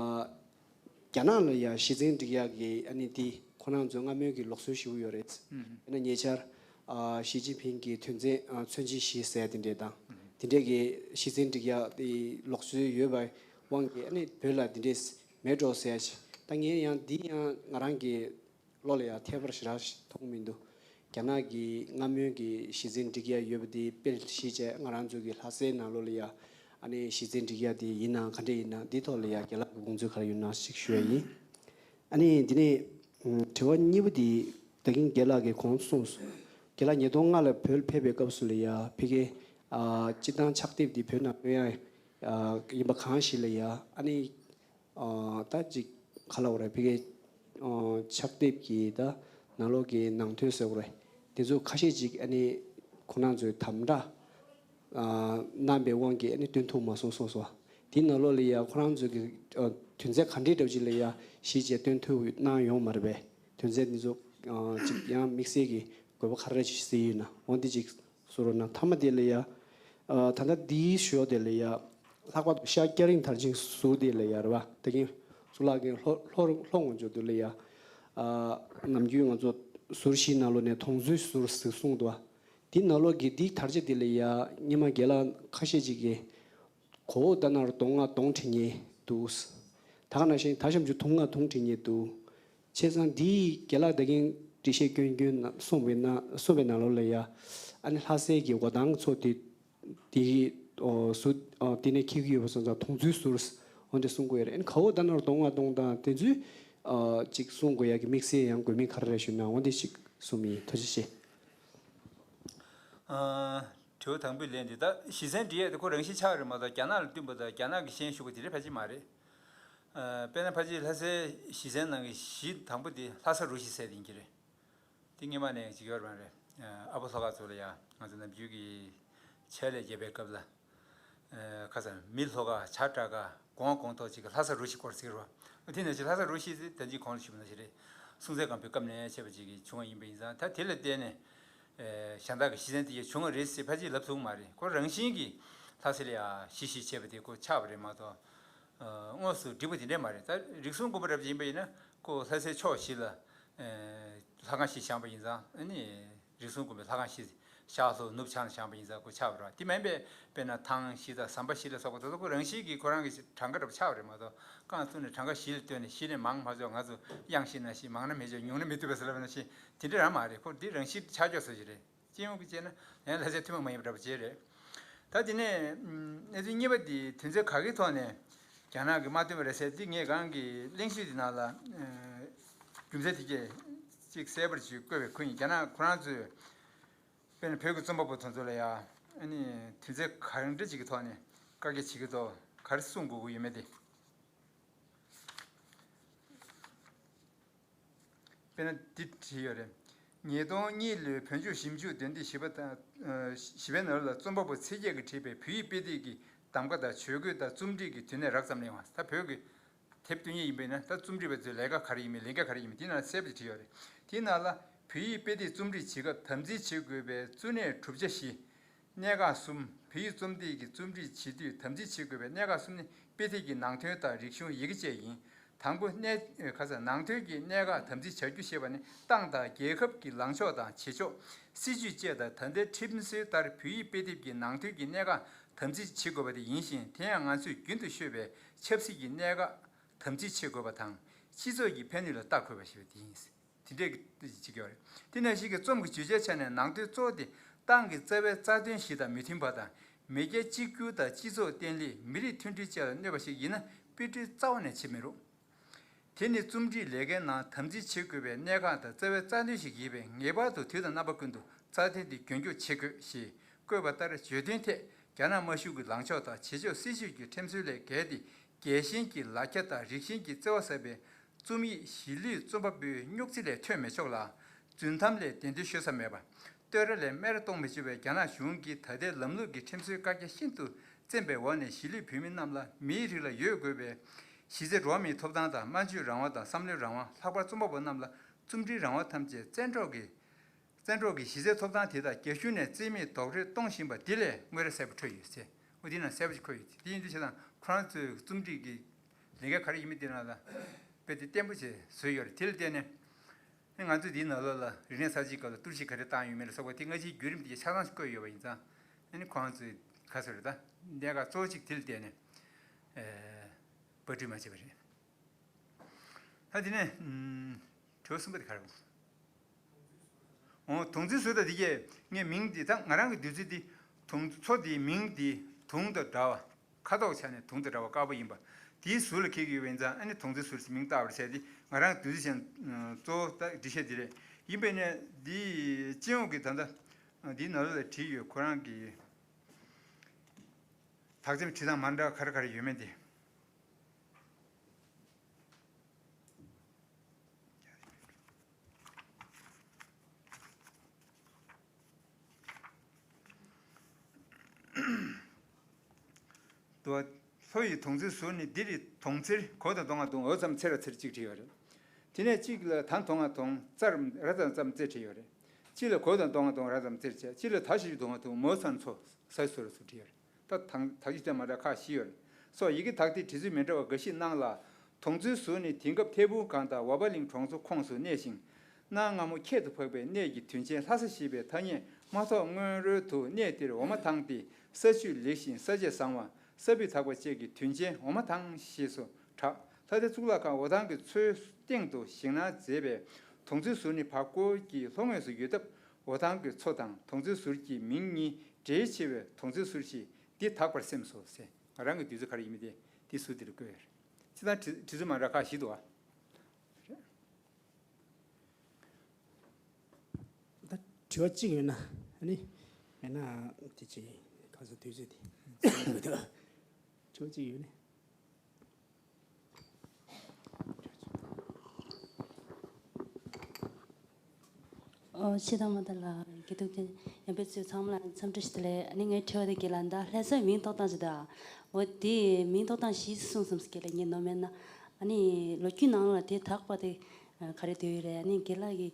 རྒྱ་ནག་ལ་ཡ་གཞི་རྩའི་སྒྲིག་ཡག་གི་ཨ་ནི་དེ་ཁོ་རང་ཚོའི་སྔ་མོའི་གི་ལུགས་སྲོལ་ཞིག་ཡོད་རེད། ཨུམ། དཔེར་ན་ཉེ་ཆར་ཨ་ཞི་ཅིན་ཕིང་གི་དོན་ཚན་ཨ་མཚོན་བྱེད་བཞི་ཟེར་དེ་འདྲས་དང་། ཨུམ། དེ་འདྲས་ཀྱི་གཞི་རྩའི་སྒྲིག་ཡག་དེ་ལུགས་སྲོལ་ཡོད་པའི་དབང་གིས་ཨ་ནི་བོད་ལ་དེ་འདྲས་མེད་འགྲོ་ཟེར་ཡ་ཞིག་ད་ངས་ཡང་འདི་ཡང་ང་རང་གི་བློ་ལ་ཡང་འཐད་པ་ཞེ་དྲག་མཐོང་མི་འདུག་རྒྱ་ནག་གི་སྔ་མོའི་གི་གཞི་རྩའི་སྒྲིག་ཡག་ཡོད་པ་དེ་དཔེ་གཞི་བྱས། ང་རང་ཚོ་གི་ལྷ་སའི་ནང་ལོགས་ལ་ཡ་ཨ་ནི་གཞི་རྩའི་སྒྲིག་ཡག་དེ་ཡིན་ནའང་ག་འདྲས་ཡིན་ན། འདི་ཐོག་ལ་ཡ་རྒན་ལགས་ཀྱི་དགོངས་ཚུལ་ག་རེ་ཡོད་ན་ཞིག་ཞུ་ཡ་ཡིན། ཨ་ནི་འདི་ནས་ཨ་དྲི་བ་གཉིས་པ་དེ་ད་གིན་རྒན་ལགས་ཀྱིས་གོང་གསུངས་སོང་། རྒན་ལགས་ཉིས་སྟོང་ལྔ་ལ་བོད་ལ་ཕེབས་པའི་སྐབས་སུ་ལ་ཡ་ཕ་གིའི་ཨ་སྤྱིར་བཏང་ཕྱག་དེབ་དེ་བོད་ནང་ཐོན་ཡག་ཨ་ཡིན་པ་གང་ཞིག་ལ་ཡ་ཨ་ནི། ཨ་ད་ཅིག་ག་ལབ་དགོས་རེད། ཕ་གིའི་ཨ་ཕྱག་དེབ་ཀྱི་ད་ནང་ལོགས་ཀྱི་ནང་དོན་ཟེར་དགོས་རེད། དེ་ཚོ་ཁ་ཤས་ཅིག་ཨ་ནི་ཁོ་རང་ཚོས་དམ་དྲག་ཨ་གནང་པའི་དབང་གིས་ཨ་ནི་སྟོན་ཐུབ་མ་སོང་གསུངས་སོང་། དེའི་ནང་ལོགས་ལ་ཡ་ཁོ་རང་ཚོས་ཀྱི་ཨ་དོན་ཚན་ག་འདྲའི་འདྲ་པོ་ཅིག་ལ་ཡ་གཞི་བྱས་སྟོན་ཐུབ་གནང་ཡོད་མ་རེད་པས། དོན་ཚན་འདི་ཚོ་ཨ་ཅིག་ཡང་དམིགས་བསལ་གྱི་དགོས་པ་ག་རེ་ཅིག་གསལ་ཡོད་ན། འོ་འདི་ཅིག་གསུང་རོགས་གནང་། མཐའ་མ་དེ་ལ་ཡ། ཨ་ད་ལྟ་འདིའི་ཞོར་དེ་ལ་ཡ། ལྷག་པར་དུ་ཤར་སྐྱ་རེངས་དར་ཆེན་ཟུར་དེ་ལ་ཡ་རེད་བ། ད་གིན་གཙུག་ལག་གི་ལྷོ་ལྷོ་ལྷོ་ངོས་ཕྱོགས་དེ་ལ་ཡ། ཨ་ནམ་རྒྱུན་ང་ཚོ་ཟུར་བཞིའི་ནང་ལོགས་ནས་དོང་ཟུར་ཟུར་ཟེར་གསུངས་འདུག་བ། འདི་ནང་ལོགས་ཀྱི་འདི་དར་ཆ་དེ་ལ་ཡ་སྔོན་མ་རྒན་ལགས་ཁ་ཤས་ཅིག་གིས། གོ་བོ་ད་ནར་གདོང་ང་གདོང་བྲི་མཁན་འདུག་ད་ག་ནང་བཞིན་ད་ཞབས་ཀྱུ་དུང་ང་དུང་བྲི་མཁན་འདུག་བྱས་ཙང་འདིའི་རྒན་ལགས་ད་གིན་འགྲེལ་བཤད་སྐྱོན་སྐྱོན་ན་གསུངས་པའི་ནང་གསུངས་པའི་ནང་ལོགས་ལ་ཡ། ཨ་ནི་ལྷ་སའི་གི་འོ་ཐང་ཚོ་དེ་དེ་གི་ཨོ་སུ་ཨོ་དེ་ནས་འཁྱེར་གྱི་ཡོད་པ་སོང་ཙང་དོང་ཟུར་ཟུར་འོ་འདི་གསུང་དགོས་ཡ་རེད། ཨ་ནི་གོ་བོ་ད་ནར་གདོང་ང་གདོང་དང་དེ་ཚོའི་ཨ་ཅིག་གསུང་དགོས་ཡ་གི་དམིགས་བསལ་ཡང་དགོས་མིན་ག་རེ་རེད་ཞུས་ན། འོ་འདི་ཞིག་གསུངས་ཡིན། ཐུགས་རྗེ་ཆེ། ཨ། དྲི་བ་དང་པོའི་ལན་འདི། ད་གཞི་རྩའི་སྒྲིག་ཡག་དེ་ཁོ་རང་བཞིན་ཆགས་རེད་མ་གཏོགས། རྒྱ་ནག་ལ་བསྟུན་པ་དང་རྒྱ་ནག་གི་ཤན་ཞུགས་པ་དེ་འདྲ་ཕལ་ཆེར་མ་རེད། ཨ། དཔེར་ན་ཕལ་ཆེར་ལྷ་སའི་གཞི་རྩའི་ནང་གི་གཞི་དང་པོ་དེ་ལྷ་ས་རུ་བཞི་ཟེར་དེ་ཡིན་གྱི་རེད། དེ་སྔོན་མ་ནས་ཅིག་ཡོད་རེད་མ་རེད། ཨ། ཨ་ཕོ་ལྷོ་ཁ་ཚོ་ལ་ཡ་ང་ཚོ་ནམ་རྒྱུན་གྱི་ཕྱག་ལས་བརྒྱབ་པའི་སྐབས་ལ། ཨ། ཁ་སང་མི་ལྷོ་ཁ་བྱ་བྲག་ཁ་གོང་གོང་ཐོག་ཅིག་གི་ལྷ་ས་རུ་བཞི་སྐོར་ཟེར་བ། དེ་ནང་བཞིན་ལྷ་ས་རུ་བཞི་དེ་ད་ཅི་གོང་ལ་ཞུས་པ་ནང་བཞིན་རེད། སྲོང་བཙན་སྒམ་པོའི་སྐབས་ནས་བྱས་པ་ཅིག་གི་བྱུང་བ་ཡིན་པ་ཡིན་ཙང་། ད་དེ་ལ་བརྟེན་ནས། ཨ། གཞན་དག་གི་གཞི་རྩའི་སྒྲིག་ཡག་བྱུང་བ་རེད་ཟེར་ཕལ་ཆེར་ལབ་ཐུབ་མ་རེད། ཁོ་རང་བཞིན་གྱིས་ལྷ་སའི་ལ་ཡ་གཞི་བཞི་བྱས་པ་དེ་ཁོ་ཆགས་པ་རེད་མ་གཏོགས། ཨ། དངོས་སུ་བསྒྲིགས་པ་དེ་འདྲས་མ་རེད། ད་རིགས་གསུམ་མགོན་པོ་རབ་བྱེད་ཡིན་པ་ཡིན་ན་ཁོ་ལྷ་སའི་ཕྱོགས་བཞི་ལ། ཨ། ལྷ་ཁང་བཞི་བཞེངས་པ་ཡིན་ཙང་། ཨ་ནི་རིགས་གསུམ་མགོན་པོའི་ལྷ་ཁང་བཞི་ཤར་ལྷོ་ནུབ་བྱང་ལ་བཞེངས་པ་ཡིན་ཙང་ཁོ་ཆགས་པ་རེད། དེ་མིན་པའི་དཔེར་ན་ཐང་བཞི་དང་ཟམ་པ་བཞི་ལ་སོགས་པ་དེ་ཚོ་ཁོ་རང་བཞིན་གྱིས་ཁོ་རང་གི་གྲངས་ཀ་འདྲ་པོ་ཆགས་པ་རེད་མ་གཏོགས། རྐང་བཙུགས་ནས་གྲངས་ཀ་བཞི་ལ་བཏོན་ནས་བཞི་ནས་མང་མ་འཇོག་ང་ཚོ་གཡང་བཞི་ན་བཞི། མང་ན་མི་འཇོག་ཉུང་ན་མི་ཐུབ་པ་ཟེར་ལབ་པ་ནང་བཞིན་དེ་འདྲ་རང་མ་རེད། ཁོ་འདི་རང་བཞིན་ཆགས་ཆོག་ས་ཞིག་རེད། སྤྱི་ཡོངས་ཀྱི་བྱས་ན་ཡང་ལྷ་སའི་ཐུན་མོང་མ་ཡིན་པ་འདྲ་པོ་ཅིག་རེད། ད་དེ་ནས་གནས་ཚུལ་གཉིས་པ་འདི་དོན་ཚན་ག་གེའི་ཐོག་ནས་རྒྱ་ནག་གིས་མ་བཏོན་པ་རེད་ཟེར། འདི་ངས་གོང་གི་གླེང་གཞི་འདི་ནང་ལ། ཨ། རྒྱུ་མཚན་དེ་གས་གཅིག་གསལ་པོར་ཅིག་བཀོད་པའི་ཁུལ་ཡིན། རྒྱ་ནག་ཁོ་རང་ཚོས་དཔེར་ན་བོད་ཀྱི་རྩོམ་པ་པོ་དེ་ཚོ་ལ་ཡ། ཨ་ནི་དོན་ཚན་གང་འདྲ་ཅིག་གི་ཐོག་ནས་བཀའ་བཀྱོན་བྱེད་ཀྱི་འདུག་ག་རེ་གསུང་དགོས་ཀྱི་ཡོད་མེད་དེ། དཔེར་ན་འདི་བྲིས་ཡོད་རེད། ཉིས་སྟོང་གཉིས་ལོའི་བོད་ལྗོངས་ཞིབ་འཇུག་འདོན་ཐེངས་བཞི་པ་དང་། ཨ། བཞི་པའི་ནང་ལ་རྩོམ་པ་པོ་ཚེ་རྒྱས་ཀྱིས་བྲིས་པའི་བོད་ཡིག་དཔེ་དེབ་ཀྱི་གདམ་ག་དང་ཇུས་འགོད་དང་རྩོམ་སྒྲིག་གི་དུས་ནས་རགས་ཙམ་གླེང་བ། ད་བོད་ཀྱི་དེབ་བཏོན་མཁན་ཡིན་པ་ཡིན་ན་ད་རྩོམ་སྒྲིག་པ་ཚོའི་ལས་ཀ་ག་རེ་ཡིན་མིན། ལས་འགན་ག་རེ་ཡིན་མིན་དེ་ནང་གསལ་པོ་བྲིས་ཡོད་རེད། དེའི་ནང་ལ་བོད་ཡིག་དཔེ་དེབ་རྩོམ་སྒྲིག་བྱེད་སྐབས་དམ་འཛིན་བྱེད་དགོས་པའི་གཙོ་གནད་གྲུབ་ཆ་བཞི། གནད་འགག་གསུམ། བོད་ཡིག་རྩོམ་དེབ་ཀྱི་རྩོམ་སྒྲིག་བྱེད་དུས་དམ་འཛིན་བྱེད་དགོས་པའི་གནད་འགག་གསུམ་ནི་དཔེ་དེབ་ཀྱི་ནང་དོན་དང་རིག་གཞུང་། ཡི་གེ་བཅས་ཡིན། དང་པོ་གནད། ཁ་ས། ནང་དོན་གྱི་གནད་འགག་དམ་འཛིན་བྱ་རྒྱུ་ཞེས་པ་ནི་ཏང་དང་རྒྱལ་ཁབ་ཀྱི་ལངས་ཕྱོགས་དང་བྱེད་ཕྱོགས། སྲིད་ཇུས་བཅས་དང་། ད་ལྟའི་ཁྲིམས་སྲོལ་ལྟར་བོད་ཡིག་དཔེ་དེབ་ཀྱི་ནང་དོན་གྱི་གནད་འགག་དམ་འཛིན་བྱེད་དགོས་པ་དེ་ཡིན་ཞིང་། དེ་ཡང་ང་ཚོས་རྒྱུན་དུ་ཤོད་པའི་ཆབ་སྲིད་ཀྱི་གནད་འགག་དམ་འཛིན་བྱེད་དགོས་པ་དང་། སྤྱི་ཚོགས་ཀྱི་ཕན་ནུས་ལ་ལྟ་དགོས་པ་ཞེས་པ་དེ་ཡིན། དེ་འདྲས་ཀྱི་བྱེད་ཀྱི་ཡོད་རེད། དེ་ནང་བཞིན་གྱི་རྩོམ་གྱི་བརྗོད་བྱའི་ཆ་ནས་ནང་དོན་གཙོ་བོ་དེ་ཏང་གི་རྩ་བའི་རྩ་དོན་བཞི་དང་མི་མཐུན་པ་དང་། མེས་རྒྱལ་གཅིག་གྱུར་དང་སྤྱི་ཚོགས་བརྟན་ལྷིང་། མི་རིགས་མཐུན་སྒྲིལ་བཅས་ལ་གནོད་པ་ཞིག་ཡིན་ན་དཔེ་སྐྲུན་རྩ་བ་ནས་བྱེད་མི་རུང་། དེ་ནི་རྩོམ་སྒྲིག་ལས་ཀའི་ནང་དམ་འཛིན་བྱེད་དགོས་པའི་གནད་འགག་དང་རྩ་བའི་རྩ་དོན་ཞིག་ཡིན་པས། ངེས་པར་དུ་དུས་དང་རྣམ་པ་ཀུན་ཏུ་རྩ་དོན་དེ་རྒྱུན་འཁྱོངས་བྱེད་དགོས་ཞེས་བཀོད་པ་ལྟར། བརྗོད་དོན་ཐད་རྒྱ་ནག་དམར་གཞུང་གི་ལངས་ཕྱོགས་དང་བྱེད་ཕྱོགས། སྲིད་ཇུས་ཀྱི་ཁྲིམས་སྲོལ་ལས་འགལ་ཏེ། རྒྱལ་ཞེན་གྱི་ལག་ཆ་དང་རིགས་ཞེན་གྱི་བརྩེ་བ་ཟབ་པའི་རྩོམ་ཡིག་གཞིས་ལུས་རྩོམ་པ་པོའི་སྨྱུག་རྩེ་ལས་ཐོན་མི་ཆོག་ལ། རྫུན་གཏམ་ལས་བདེན་དོན་ཤོད་ས་མེད་པ། བསྟོད་ར་ལས་སྨད་ར་གཏོང་མི་ཆོག་པའི་རྒྱ་ནག་གཞུང་གིས་ད་ལྟའི་ལམ་ལུགས་ཀྱི་ཁྲིམས་སྲོལ་བཀག་རྒྱ་ཤིན་ཏུ་བཙན་པའི་འོག་ནས་གཞིས་ལུས་བོད་མི་རྣམས་ལ་མིའི་རིགས་ལ་ཡོད་དགོས་པའི་གཞི་རྩའི་འགྲོ་བ་མིའི་ཐོབ་ཐང་དང་། སྨྲ་བརྗོད་རང་དབང་དང་བསམ་བློའི་རང་དབང་། ལྷག་པར་རྩོམ་པ་པོ་རྣམས་ལ་རྩོམ་འབྲིའི་རང་དབང་ཐམས་ཅད་བཙན་འཕྲོག་གིས་བཙན་འཕྲོག་གིས་གཞི་རྩའི་ཐོབ་ཐང་དེ་དག་རྒྱ་གཞུང་ནས་རྩིས་མེད་རྡོག་རོལ་གཏོང་བཞིན་པ་འདི་ལས་དངོས་ར་གསལ་པོ་འཕྲོད་ཡོད་ཟེར། འོ་འདི་ནང་གསལ་པོ་ཞིག་འཁོད་ཡོད་ཟེར། དེ་ཡིན་དུས་བྱས་ཙང་ཁོ་རང་ཚོའི་རྩོམ་སྒྲིག་གི་ལས་འགན་ག་རེ་ཡིན་མིན་དེ་ནང་ལ་དཔེ་དེ་བརྟན་པོ་བྱས་བཟོས་ཡོད་རེད། དེ་ལ་བརྟེན་ནས་ཨེ་ང་ཚོས་འདིའི་ནང་ལོགས་ལ་རིག་གནས་གསར་བརྗེའི་སྐབས་ལ་གཏོར་བཤིག་ག་རེ་བཏང་ཡོད་མེད་ལ་སོགས་པ་དེ་སྔ་ཕྱིའི་བརྒྱུད་རིམ་དེ་ཆ་ཚང་ཞིག་བཀོད་ཡོད་པ་ཡིན་ཙང་། ཨ་ནི་ཁོ་རང་ཚོའི་ག་ཚོད་རེད་ད། གནད་འགག་གཙོ་བོ་གཅིག་དེ་ལ་བརྟེན་ནས་ཨེ་པར་སྐྲུན་མ་བྱས་པ་རེད། ད་དེ་ནས་ཨུམ། དྲི་བ་གསུམ་པ་དེ་ག་རེ་རེད། འོ་དོང་ཙེའི་ཟུར་དང་དེ་གས་ངས་མིང་འདི་ད་ང་རང་གི་བདུད་རྩི་འདི་དོང་མཚོ་འདིའི་མིང་འདི་དུང་དང་འདྲ་བ། ཁ་དོག་ཆ་ནས་དུང་དང་འདྲ་བ་དཀར་པོ་ཡིན་པ། དེའི་ཟུར་ལ་འཁེལ་གྱི་ཡོད་པ་ཡིན་ཙང་ཨ་ནི་དོང་ཙེའི་ཟུར་ཟེར་མིང་བཏགས་པ་རེད་ཟེར་ཏེ་ང་རང་བདུད་རྩི་ཅན་གཙོ་བོ་ད་འགྲེལ་བཤད་འདི་རེད། ཡིན་པས་ན་འདི་སྤྱི་ཡོངས་ཀྱི་ད་ལྟ་འདིའི་ནང་ལོགས་ལ་བྲིས་ཡོད། ཁོ་རང་གི་དག་ཆ་བྲིས་སྟངས་མ་འདྲ་ག་རེ་ག་རེ་ཡོད་མེད་དེ། དུ་བ། ལྷོ་ཡི་དོང་ཙེའི་ཟུར་ནི་འདི་རི་དོང་ཚེར་གོ་དང་དོང་ང་དོང་འོ་ཙམ་ཚེར་ལ་ཚེར་གཅིག་བྲིས་ཡོད་རེད། དེ་ནས་གཅིག་ལ་ད་དོང་ང་དོང་ཙར་ར་ཙམ་ཙམ་ཙེར་བྲིས་ཡོད་རེད། གཅིག་ལ་གོ་དང་དོང་ང་དོང་ར་ཙམ་ཙེར་བྱས། གཅིག་ལ་ད་ཞབས་ཀྱུ་དོང་ང་དོང་མོ་ཚ་ན་མཚོ་ས་ཟུར་ལ་ཟུར་བྲིས་ཡོད་རེད། ད་དང་དག་ཆ་དེ་མ་འདྲ་ཁག་བཞི་ཡོད་རེད། སོ་ཡི་གེ་དག་སྟེ་བྲིས་ཚུལ་མི་འདྲ་བ་འགའ་ཞིག་སྣང་ལ། དོང་ཙེའི་ཟུར་ནི་དེང་སྐབས་ཐད་འཕུར་སྒང་དང་འོ་བ་གླིང་གྲོང་ཚོ་ཁོངས་སུ་གནས་ཤིང་། གནའ་སྔ་མོ་ཁྱད་དུ་འཕགས་པའི་གནས་ཀྱི་དོན་ཆེན་ལྷ་ས་ཞེས་པའི་ཐ་སྙད་མ་ཐོགས་སྔོན་རོལ་དུ་གནས་འདིར་འོ་མ་དྭངས་ཏེ་ས་ཆུ་ལེགས་ཤིང་ས་དཔྱད་བཟང་བ། ས་སྦུག་དག་པ་བཅས་ཀྱི་དོན་ཆེན་འོ་མ་དྭངས་ཞེས་སུ་གྲགས། ལྷ་སྡེ་གཙུག་ལག་ཁང་འོ་ཐང་གི་མཚོའི་སྟེང་དུ་བཞེངས་གནང་མཛད་པའི་དོང་ཙེའི་ཟུར་ནི་བར་སྐོར་གྱི་ལྷོ་ངོས་སུ་ཡོད་སྟབས། འོ་ཐང་གི་མཚོ་དང་དོང་ཙེའི་ཟུར་གྱི་མིང་གཉིས་འབྲེལ་ཆེ་བས་དོང་ཙེའི་ཟུར་ཞེས་འདི་དག་པར་སེམས་སོ་ཟེར། ང་རང་གི་བདུད་རྩི་ག་རེ་ཡིན་མིན་དེ་འདི་ཟུར་འདིར་བཀོད་ཡོད་རེད། སྤྱིར་བཏང་བྲིས་བྲིས་ཚུལ་མ་འདྲ་ཁག་བཞི་འདུག་ཨ། ད་དྲི་བ་གཅིག་ཡོད་ན་ཨ་ནི་མེད་ན་དེ་ཅི་ག་ཚོད་དུས་ཚོད་དེ་དྲི་བ་གཅིག་ཡོད་ནི། ཨོ་ཕྱི་དང་མ་དང་ལ་དགེ་ཐུགས་ཅན་ཡང་པའི་ཚོས་ཚང་མ་ལ་འཚམས་འདྲི་ཞུ་དེ་ལས། ཨ་ནི་ངའི་དྲི་བ་དེ་དགེ་ལ་འདའ་ལྷ་སའི་མིང་ཐོགས་སྟངས་ཞིག་དང་། འོ་དེ་མིང་ཐོགས་སྟངས་ཞིག་གསུངས་སམ་ཟེར་དགེ་ལ་ངས་ནོར་མེད་ན། ཨ་ནི་ལོ་རྒྱུས་ནང་ལ་དེ་དག་པ་དེ་ག་རེ་འདོད་ཡོད་རེད། ཨ་ནི་དགེ་ལ་གི་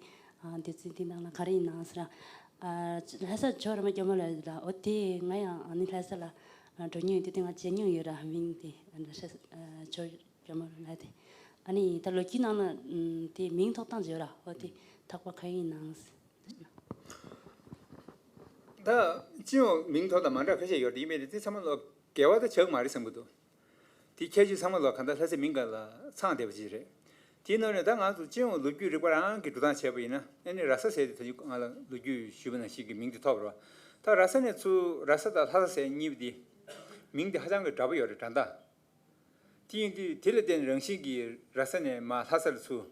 འདོད་ཚུལ་དེ་ནང་ལ་ག་རེ་ཡིན་ནའང་ཟེར། ལྷ་ས་ཇོ་ར་མ་སྐྱོ་མ་ལ་ཡོད་ལ། འོ་དེ་ང་ཡང་ཨ་ནི་ལྷ་ས་ལ་འགྲོ་མྱོང་ཡོད་དུས་དེ་ང་མཇལ་མྱོང་ཡོད་ར། མིང་དེ་ལྷ་ས་ཇོ་སྐྱོ་མ་ལ་དེ། ཨ་ནི་ད་ལོ་རྒྱུས་ནང་ན་དེ་མིང་ཐོགས་སྟངས་ཡོད་ར། འོ་དེ་དག་པ་ག་ཡིན་ནའང་ཟེར། ད་སྤྱི་ཡོངས་མིང་ཐོགས་དང་མ་འདྲ་ཁ་ཤས་ཡོད་རེད། ཡིན་མིན་རེད། དེ་ཚང་མ་ལོ་འགལ་བ་ད་ཆགས་མ་རེད་བསམ་གི་འདུག་དེ་ཁྱད་ཆོས་ཚང་མ་ལོ་གང་ལྟར་ལྷ་སའི་མིང་སྒང་ལ་ཚང་བསྡད་པ་ཅིག་རེད། དེའི་ནང་ནས་ད་ང་ཚོ་སྤྱི་ཡོངས་ལོ་རྒྱུས་རིག་པ་རང་གིས་འགྲོ་སྟངས་བྱས་པ་ཡིན་ན། ཨ་ནི་ར་ས་ཟེར་དེ་ད་ཅི་ང་ལ་ལོ་རྒྱུས་ཞུས་པ་ནང་བཞིན་གྱི་མིང་དེ་ཐོབ་པ་རེད་བ། ད་ར་ས་ནས་ཚུར་ར་ས་དང་ལྷ་ས་ཟེར་གཉིས་པ་དེ་མིང་དེ་ཧ་ཅང་གི་འདྲ་པོ་ཡོད་རེད། འདྲ་མདའ། དེ་ཡིན་དུས་དེ་ལ་བརྟེན་རང་བཞིན་གྱིས་ར་ས་ནས་མར་ལྷ་ས་ལ་ཚུར་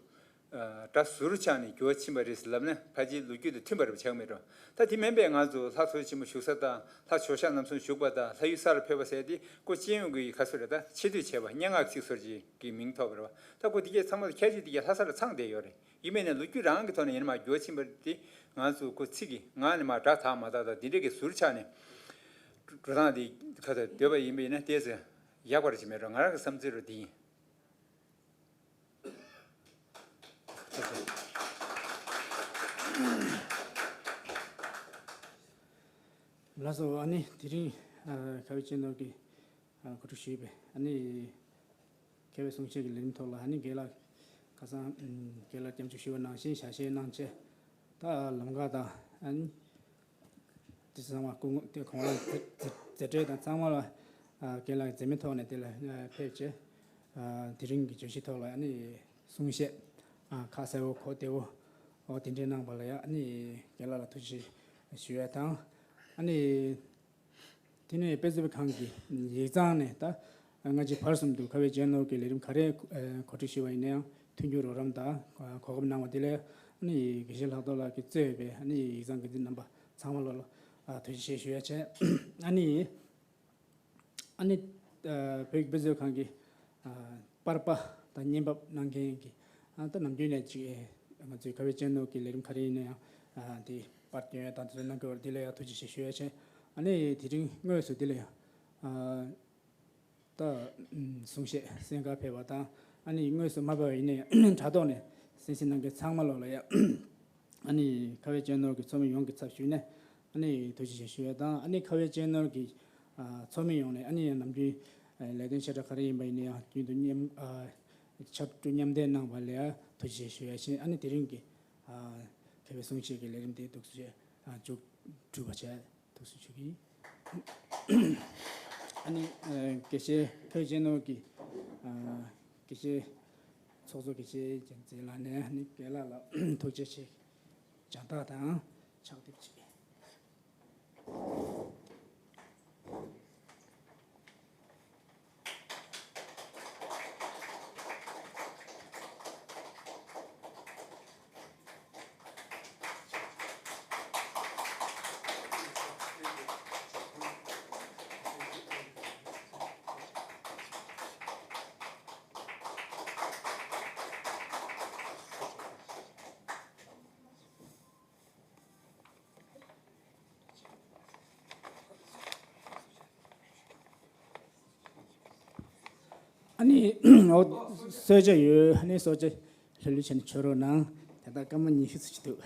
སྒྲ་ཟུར་ཆགས་ནས་འགྱུར་བ་ཕྱིན་པ་རེད་ཟེར་ལབ་ན་ཕལ་ཆེར་ལོ་རྒྱུས་དང་མཐུན་པ་རེད་པ་ཆགས་མེད་འགྲོ། ད་དེ་མིན་པའི་ང་ཚོ་ལྷ་མཚོ་ཆེན་པོ་བཞུགས་ས་དང་ལྷ་ཇོ་ཤཱཀ་རྣམ་གསུམ་བཞུགས་པ་དང་ལྷ་ཡུལ་ས་ལ་ཕེབས་པ་ཟེར་དེ་ཀོ་སྤྱི་ཡོངས་ཀྱི་ག་ཚོད་རེད། ད་ཆེ་བསྟོད་བྱས་པ་སྙན་ངག་ཚིག་ཟུར་ཅིག་གི་མིང་ཐོབ་པ་རེད་བ། ད་ཀོ་དེ་གས་ཚང་མ་ལ་ཁྱད་ཆོས་དེ་གས་ལྷ་ས་ལ་ཚང་བསྡད་ཡོད་རེད། ཡིན་མིན་ནས་ལོ་རྒྱུས་རང་གི་ཐོག་ནས་ཡིན་ན་མར་འགྱུར་བ་ཕྱིན་པ་དེ་ང་ཚོ་ཀོ་ཚིག་གི་ངག་ནས་མར་སྒྲ་དག་མ་དག་དང་དེ་འདྲ་གི་ཟུར་ཆགས་ནས་འགྲོ་སྟངས་དེ་ག་ཚོད་འདོད་པ་ཡིན་པ་ཡིན་ན་དེ་ཚོ་ཡག་པ་རེད་ཅེས་མེད་འགྲོ། ང་རང་གི་བསམ་ཚུལ་རུ་དེ་ཡིན། ལགས་སོ། ཨ་ནི་དེ་རིང་ཨ་ཁ་བའི་སྤྱི་ནོར་གྱིས་ཨ་གོ་སྒྲིག་ཞུས་པའི་ཨ་ནི་མཁས་པའི་གསུང་བཤད་ཀྱི་ལས་རིམ་ཐོག་ལ་ཨ་ནི་རྒན་ལགས་ཁ་སང་ཨམ་རྒན་ལགས་སྐྱབས་འཇུག་ཞུས་པ་ནང་བཞིན་ཞལ་བཞེས་གནང་བྱས། ད་ལམ་ཁ་དང་ཨ་ནི་དེ་ཚང་མ་སྐུ་ངོ་དེ་ཁོང་རང་མཛད་མཛད་འཕྲིན་དང་ཚང་མ་ལ་ཨ་རྒན་ལགས་ཀྱི་མཛད་མེད་ཐོག་ནས་དེ་ལ་ཨ་ཕེབས་བྱས། ཨ་དེ་རིང་གི་བརྗོད་གཞི་ཐོག་ལ་ཨ་ནི་གསུང་བཤད་ཨ་ཁ་གསལ་བོ་གོ་བདེ་བོ་འོ་དེ་འདྲའི་གནང་བ་ལ་ཡང་ཨ་ནི་རྒན་ལགས་ལ་ཐུགས་རྗེ་ཆེ་ཞུ་ཡ་དང་། ཨ་ནི་དེ་ནས་དཔེ་མཛོད་ཁང་གི་ཡིག་ཚང་ནས་ད་སྔ་ཕྱི་བར་གསུམ་དུ་ཁ་བའི་སྤྱི་ནོར་གྱི་ལས་རིམ་ག་རེ་གོ་སྒྲིག་ཞུས་པ་ཡིན་ན་ཡང་མཐུན་འགྱུར་རོགས་རམ་དང་གོ་སྐབས་གནང་བ་དེ་ལ་ཨ་ནི་དགེ་བཤེས་ལྷག་རྡོར་ལགས་ཀྱིས་གཙོས་པའི་ཨ་ནི་ཡིག་ཚང་འགན་འཛིན་རྣམ་པ་ཚང་མ་ལ་ལ་ཐུགས་རྗེ་ཆེ་ཞུ་ཡ་བྱས། ཨ་ནི། ཨ་ནི་ཨ་བོད་ཀྱི་དཔེ་མཛོད་ཁང་གི་ཨ་པར་པ་དང་བརྙན་ཕབ་གནང་མཁན་གྱི་ཨ་ད་ནམ་རྒྱུན་ནས་ཅིག་ཨེ་ང་ཚོའི་ཁ་བའི་སྤྱི་ནོར་གྱི་ལས་རིམ་ག་རེ་ཡིན་ན་ཡང་ཨ་དེ་ པར་སྐྱོན་ཡ་དང་དེ་ཚོ་གནང་གི་ཡོད་རེད། དེ་ལ་ཡང་ཐུགས་རྗེ་ཆེ་ཞུ་ཡ་བྱས། ཨ་ནི་དེ་རིང་དངོས་སུ་དེ་ལ་ཡང་ཨ་ད་ཨམ་གསུང་བཤད་གསན་གར་ཕེབས་པ་དང་། ཨ་ནི་དངོས་སུ་མ་ཕེབས་པ་ཡིན་ནའི་དྲ་ཐོག་ནས་གསན་གཟིགས་གནང་མཁན་ཚང་མ་ལོག་ལ་ཡང་ཨ་ནི་ཁ་བའི་གཅེས་ནོར་གྱི་ཚོགས་མི་ཡོངས་ཀྱི་ཚབ་ཞུས་ནས་ཨ་ནི་ཐུགས་རྗེ་ཆེ་ཞུ་ཡ་དང་། ཨ་ནི་ཁ་བའི་གཅེས་ནོར་གྱི་ཨ་ཚོགས་མི་ཡོངས་ནས་ཨ་ནི་ཡང་ནམ་རྒྱུན་ཨ་ལས་དོན་ཆེ་ཕྲ་ག་རེ་ཡིན་པ་ཡིན་ནའི་ཡང་རྒྱུན་དུ་མཉམ་ཨ་ཕྱར་གྲུ་མཉམ་འདེགས་གནང་བ་ལ་ཡང་ཐུགས་རྗེ་ཆེ་ཞུ་ཡ་བྱས། ཨ་ནི་དེ་རིང་གི་ཨ་མཁས་པའི་གསུང་བཤད་ཀྱི་ལས་རིམ་དེ་འདུག་སེ་ཨ་མཇུག་གྲུབ་པ་བྱས། ཐུགས་སུ་ཆུད་ཀྱི། ཨ་ནི་ཨ་དགེ་བཤེས་ཁ་བའི་གཅེས་ནོར་གྱི་ཨ་དགེ་བཤེས་ཚོགས་གཙོ་དགེ་བཤེས་རྒྱལ་མཚན་ལགས་ནས་ཨ་ནི་རྒན་ལགས་ལ་ཐུགས་རྗེ་ཆེ་སྦྱར་རྟགས་དང་ཕྱག་དེབ་ཅིག་ཨ་ནི་འོ་གསོལ་ཇ་ཡོད། ཨ་ནི་གསོལ་ཇ་ལྷོད་ལྷོད་བྱས་ནས་མཆོད་རོགས་གནང་། ད་ལྟ་སྐར་མ་ཉི་ཤུ་ཙམ་ཅིག་འདུག